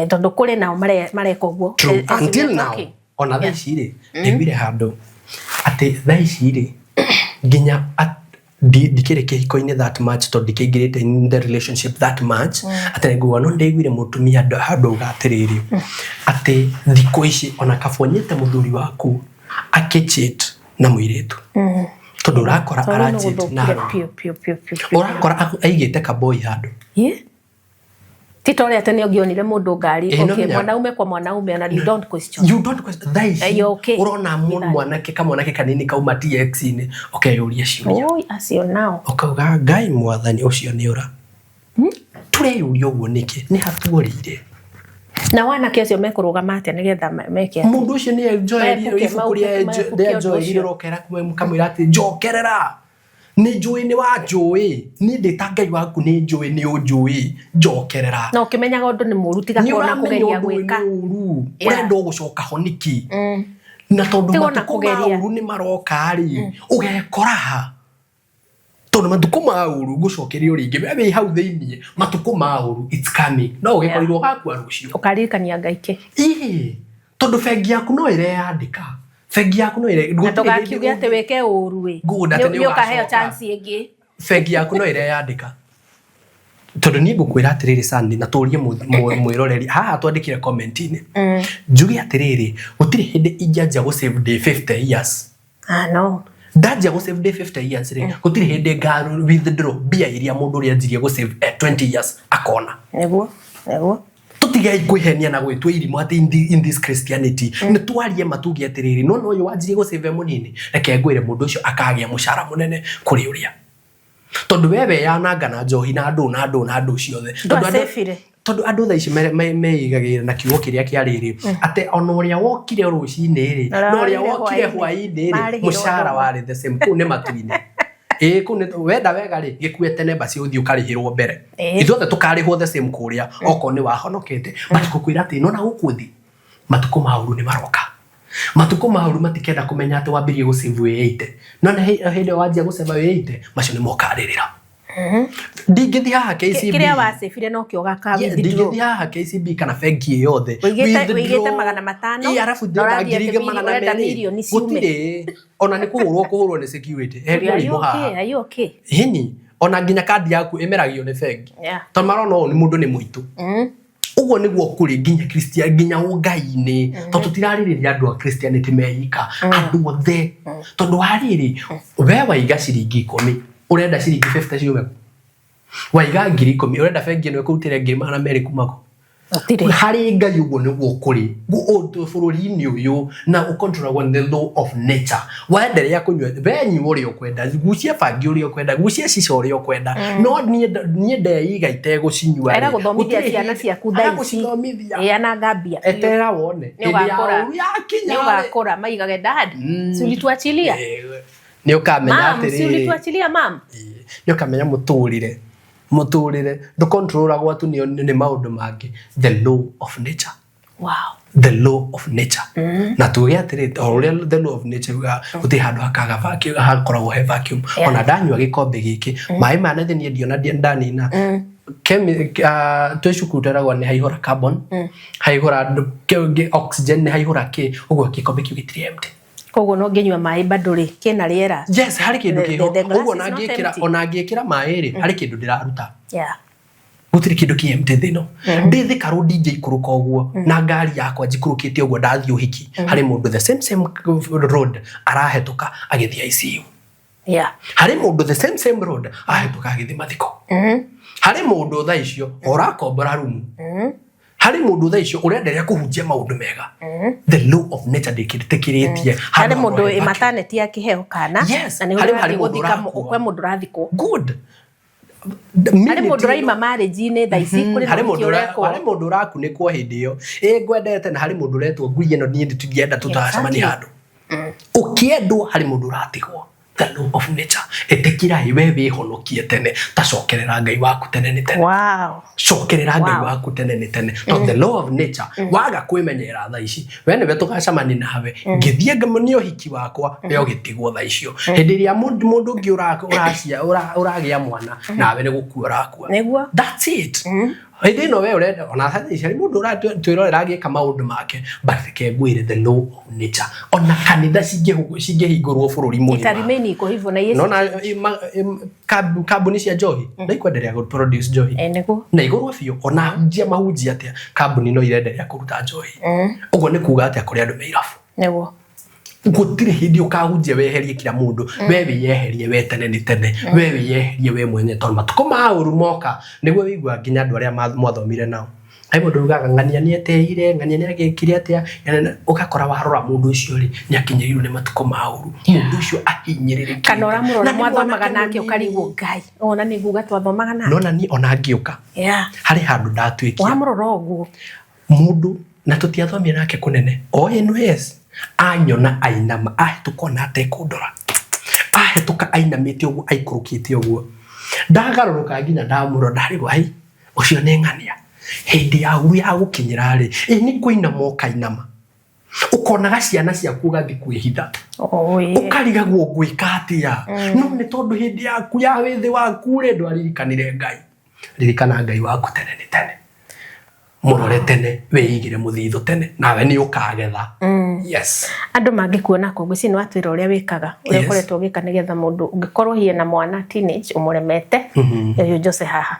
Tondũ kũrĩ nao mareka ũguo. True. As we Until are now, talking. ona thaa ici rĩ, ndaiguire handũ atĩ thaa ici rĩ, nginya ndikĩrĩ kĩhiko-inĩ that much, tondũ ndikĩingĩrĩte in the relationship that much, atĩ nĩngũigua, no ndaiguire mũtumia handũ auga atĩrĩrĩ, atĩ thikũ ici ona kaba ũnyite mũthuri waku akĩ-cheat na mũirĩtu, tondũ ũrakora Tondũ nĩ ara-cheat na gũthũkire arũme. piũ piũ piũ piũ piũ. Ũrakora aigĩte kaboi handũ. Ti ta ũrĩa tene ũngĩonire mũndũ ngari. Ĩĩ, no Okay, nginya- mwanaume kwa mwanaume na you don't question. You don't question thaa ici. You're okay. Ũrona mwanake, kamwanake kanini kauma TX-inĩ, ũkeyũria ciũria. Oi, acio nao. Ũkauga, Ngai mwathani, ũcio nĩ ũra tũreyũria ũguo nĩkĩ? Nĩ hatuorĩire. Na wanake acio mekũrũgama atĩa nĩgetha meke atĩa? Mũndũ ũcio nĩ enjoy Maepuke, ibuku rĩa maepuke rĩa ũndũ Joel ũcio. rĩrokera kamwĩra atĩ njokerera, nĩ njũĩ nĩ wa njũĩ, niĩ ndĩ ta Ngai waku, nĩ njũĩ nĩ ũnjũĩ, njokerera. Na ũkĩmenyaga ũndũ nĩ mũru, tiga Nĩ kuona ũramenya kũgeria ũndũ ũyũ gwĩka. nĩ ũru, ũrenda ũgũcoka ho nĩkĩ? Na tondũ Tiga ona matukũ ma kũgeria. ũru nĩ maroka rĩ, ũgekora ha? Tondũ matukũ ma ũru, ngũcokeria o rĩngĩ, we wĩ hau thĩiniĩ, matukũ ma ũru, it's coming, no ũgĩkorirwo ũgakua rũciũ. Ũkaririkania Ngai kĩ? Ĩĩ, tondũ bengi yaku no ĩreyandĩka, bengi yaku no ĩre Na gũtirĩ hĩndĩ ndũgakiuge atĩ wĩke ũru ĩ. Good, atĩ nĩ Nĩ ũkaheo ũgacoka. chance ĩngĩ. Bengi yaku no ĩreyandĩka, tondũ niĩ ngũkwĩra atĩrĩrĩ, Sandy, na tũrie mwĩroreri haha twandĩkire comment-inĩ, njuge atĩrĩrĩ, gũtirĩ hĩndĩ ingĩanjia gũ save ndĩ 50 years. Ah, no. Ndanjia gũ save ndĩ 50 years rĩ, gũtirĩ hĩndĩ nga withdraw mbia iria mũndũ ũrĩa anjirie gũ save 20 years akona. Nĩguo. Nĩguo. Tũtigei kwĩhenia na gwĩtua irimũ atĩ in this Christianity nĩ twarie matuge atĩrĩrĩ, no ũyũ wanjirie gũ save e mũnini, reke ngwĩre, mũndũ ũcio akagĩa mũcara mũnene kũrĩ ũrĩa, tondũ we weyananga na njohi na ndũ na ndũ na ndũ ciothe. Tondũ Ndwacĩbire. Tondũ andũ thaa ici meigagĩrĩra na kiugo kĩrĩa kĩa rĩrĩ, atĩ ona ũrĩa wokire rũcinĩ rĩ Na na ũrĩa ũrĩa wokire hwaĩ-inĩ, hwaĩ-inĩ rĩ, marĩhirwo mũcara ũndũ ũmwe. warĩ the same. Kũu nĩ matu-inĩ. Ĩĩ, kũu nĩ wenda wega rĩ, gĩkue tene basi, ũthiĩ ũkarĩhĩrwo mbere. Ithuothe tũkarĩhwo the same kũrĩa, okorwo nĩ wahonokete. But ngũkwĩra atĩ nona gũkũ thĩ, matukũ ma ũru nĩ maroka. Matukũ ma ũru matikenda kũmenya atĩ wambirie gũ save wĩ 80. Nona hĩndĩ ĩyo wanjia gũ save wĩ 80, macio nĩ mokarĩrĩra. Ndingĩthiĩ haha KCB. Kĩrĩa wacĩbire nokĩo ũgaka Yeah, withdraw. ndingĩthiĩ haha KCB kana bengi ĩ yothe Ũigĩte withdraw. Ũigĩte 500. Ĩ, arabu Na ndĩrenda ũrathiĩ ngiri atĩ magana ũrenda merĩ. mirioni ciume. Gũtirĩ, ona nĩ kũhũrwo kũhũrwo nĩ security. Eheria Are you ũrimũ okay? haha. Are you okay? Hini ona nginya kandi yaku ĩmeragio nĩ bengi, tondũ marona ũyũ nĩ mũndũ nĩ mũitũ. Ũguo nĩguo kũrĩ nginya Christian, nginya ũngai-inĩ, tondũ tũtirarĩrĩria andũ a Christianity meika, andũ othe, tondũ wa rĩrĩ, we waiga ciringi 10, ũrenda ciringi 50 ciume kũ? Waiga 10,000, ũrenda bengi ĩno ĩkũrutĩre 200,000 kuma kũ? Gũtirĩ. Harĩ Ngai ũguo nĩguo kũrĩ bũrũri-inĩ ũyũ, na ũcontrolagwo nĩ the law of nature. Waenderea kũnyua, we nyua ũrĩa ũkwenda, gucia bangi ũrĩa ũkwenda, gucia cica ũrĩa ũkwenda, no niĩ ndeiga itegũcinyua Era rĩ, gũthomithia gũtirĩ ciana hĩndĩ- ciaku thaa Ara ici. gũcithomithia. Ĩ, ananga mbia. Eterera wone Nĩ hĩndĩ ya ũgakũra. ũru yakinya Nĩ rĩ. ũgakũra maigage, "Dad, si ulituachilia?" Nĩ ũkamenya "Mam, si atĩrĩrĩ, ulituachilia, mam?" Nĩ ũkamenya mũtũrĩre ndũcontrolagwo tu nĩ maũndũ mangĩ, the law of nature. The law of nature. Na tuge atĩrĩ, o ũrĩa the law of nature yugaga, gũtirĩ handũ hakaga vacuum, hakoragwo he vacuum. Ona ndanyua gĩkombe gĩkĩ, maĩ ma nathĩ niĩ ndiona ndanina. Twĩ cukuru tweragwo nĩ haihũra carbon, haihũra oxygen, nĩ haihũra kĩ, ũguo gĩkombe kĩu gĩtirĩ empty. Koguo no ngĩnyua maĩ bado rĩ, kĩna rĩera. Yes, harĩ kĩndũ kĩho. The glass Ũguo is ona not ngĩkĩra empty. ona ngĩkĩra maĩ rĩ, harĩ kĩndũ ndĩraruta. Gũtirĩ kĩndũ kĩ empty thĩ ĩno. Ndĩ Thika Road ingĩikũrũka ũguo na ngari yakwa, njikũrũkĩte ũguo ndathiĩ ũhiki, harĩ mũndũ the same same road arahetũka agĩthiĩ ICU. Harĩ mũndũ the same same road ahĩtũka agĩthiĩ mathiko. Harĩ mũndũ thaa icio ũrakombora rumu. Harĩ mũndũ thaa icio ũrenderea kũhunjia maũndũ mega. The law of nature ndĩtĩkĩrĩtie Harĩ handũ mũndũ hakorwo he wĩ vacuum. maternity akĩheo kana. Yes, Na nĩ harĩ ũrathiĩ mũndũ gũthika ũrakua. kwĩ mũndũ ũrathikwo. Good. Harĩ mũndũ ũraima marriage-inĩ thaa ici, kũrĩ na Harĩ ũhiki mũndũ ũrekwo. Harĩ mũndũ ũrakunĩkwo hĩndĩ ĩyo ĩ ngwendete, na harĩ mũndũ ũretwo ngui ĩno niĩ tũtingĩenda tũtacemania handũ ũkĩendwo, harĩ mũndũ ũratigwo. The law of nature, ĩtĩkĩra ĩ we wĩhonokie tene, tacokerera Ngai waku tene nĩ tene. Cokerera Ngai waku tene nĩ tene, tondũ the law of nature, waga kwĩmenyerera thaa ici, we nĩwe tũgacemania nawe ngĩthiĩ nĩ ũhiki wakwa, we ũgĩtigwo thaa icio, hĩndĩ ĩrĩa mũndũ ũngĩ ũragĩa mwana, nawe nĩ gũkua ũrakua. That's it. Hĩndĩ ĩno we ũrenda, ona thaa ici harĩ mũndũ ũratwĩrorera agĩka maũndũ make, but reke ngwĩre, the law of nature, ona kanitha cingĩhingũrwo bũrũri mũgima, Ita-remain iko hivyo na Yesu. Nona kambuni cia njohi no ikwenderea gũ produce njohi. Nĩguo. Na igũrwo biũ, ona hunjia mahunjia atĩa, kambuni no irenderea kũruta njohi. Ũguo nĩ kuga atĩa? Kũrĩ andũ me irabu. Gũtirĩ hĩndĩ ũkahunjia weherie kila mũndũ. We wĩyeherie we tene nĩ tene, we wĩyeherie we mwenye, tondũ matukũ ma ũru moka nĩguo wĩiguaga nginya andũ arĩa mwathomire nao. He mũndũ ugaga ng'ania nĩ eteire, ng'ania nĩ agĩkire atĩa, ũgakora warora mũndũ ũcio rĩ, nĩ akinyĩrĩirwo nĩ matukũ ma ũru, mũndũ ũcio ahinyĩrĩrĩkĩte. Kana ũramũrora Na nĩ mwathomaga mwanake nake mũnini. ũkarigwo Ngai ona nĩ nguga twathomaga nake. Nona niĩ ona ngĩũka harĩ handũ ndatuĩkia Wamũrora ũguo. Mũndũ na tũtiathomire nake kũnene o NS anyona ainama ahĩtũka ona atekũndora, ahĩtũka ainamĩte ũguo aikũrũkĩte ũguo, ndagarũrũka nginya ndamũrora ndarigwo ai ũcio nĩ ng'ania. Hĩndĩ yaku ya gũkinyĩra rĩ, ĩ nĩ kũinama ũkainama ũkonaga ciana ciaku ũgathiĩ kwĩhitha. Oh, yeah. Ũkarigagwo ngwĩka atĩa, no nĩ tondũ hĩndĩ yaku ya wĩthĩ waku rĩ, ndwaririkanire Ngai. Ririkana Ngai waku tene nĩ tene, mũrore tene, wĩigĩre mũthithũ tene, nawe nĩ ũkagetha. Yes. Andũ mangĩkuona kũ? Ngwĩciria nĩ watwĩra ũrĩa wĩkaga, ũrĩa ũkoretwo ũgĩka nĩgetha mũndũ ũngĩkorwo hihi na mwana teenage ũmũremete, ũyũ Jose haha.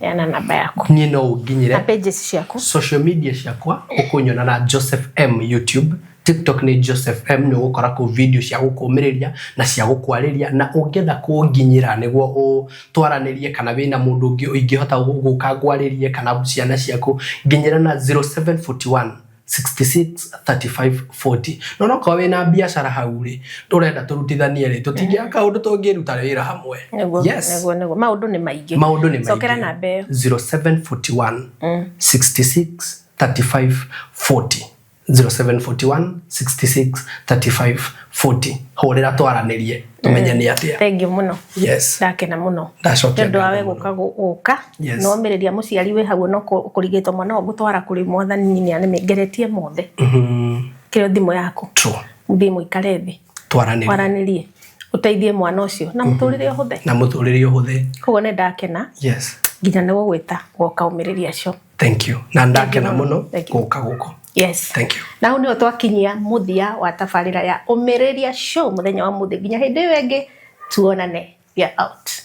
Yana namba yaku. Niĩ no ũnginyĩre. Na pages ciaku. Social media ciakwa ũkũnyona na Joseph M YouTube, TikTok nĩ Joseph M, nĩ ũgũkora kũu video cia gũkũmĩrĩria na cia gũkwarĩria, na ũngĩenda kũnginyĩra nĩguo twaranĩrie kana wĩna mũndũ ũngĩ ingĩhota gũka ngwarĩrie kana ciana ciaku, nginyĩra na 0741 66 35 40. No nokorwo wĩna biacara hau rĩ, ũrenda tũrutithanie rĩ, tũtingĩaga kaũndũ tũngĩruta wĩra hamwe. Nĩguo. Yes. Nĩguo, nĩguo, maũndũ nĩ maingĩ. Maũndũ nĩ maingĩ. Cokera namba ĩyo. 0741 66 35 40, 0741 66 35 40. Hũrĩra twaranĩrie tũmenye nĩ atĩa. Thank you mũno. Ndakena mũno. Ndacokia nĩ ũndũ wa we ngatho mũno. gũka gũka. No mĩrĩria mũciari wĩ hau no kũrigĩtwo mwana ũyũ ngũtwara kũrĩ mwathani nĩ anĩmengeretie mothe. Kĩrĩa thimũ yaku. True. Mũthiĩ mũikare thĩ. Twaranĩrie. Waranĩrie. Ũteithie mwana ũcio na mũtũrĩre ũhũthe. Na mũtũrĩre ũhũthe. Koguo nĩ ndakena. Nginya nĩ gũgwĩta woka ũmĩrĩria acio. Thank you. Na ndakena mũno Thank you. gũka gũkũ. Yes. Thank you. Na hau nĩho twakinyia mũthia wa tabarĩra ya ũmĩrĩria show mũthenya wa mũthĩ, nginya hĩndĩ ĩyo ĩngĩ tuonane. We are out.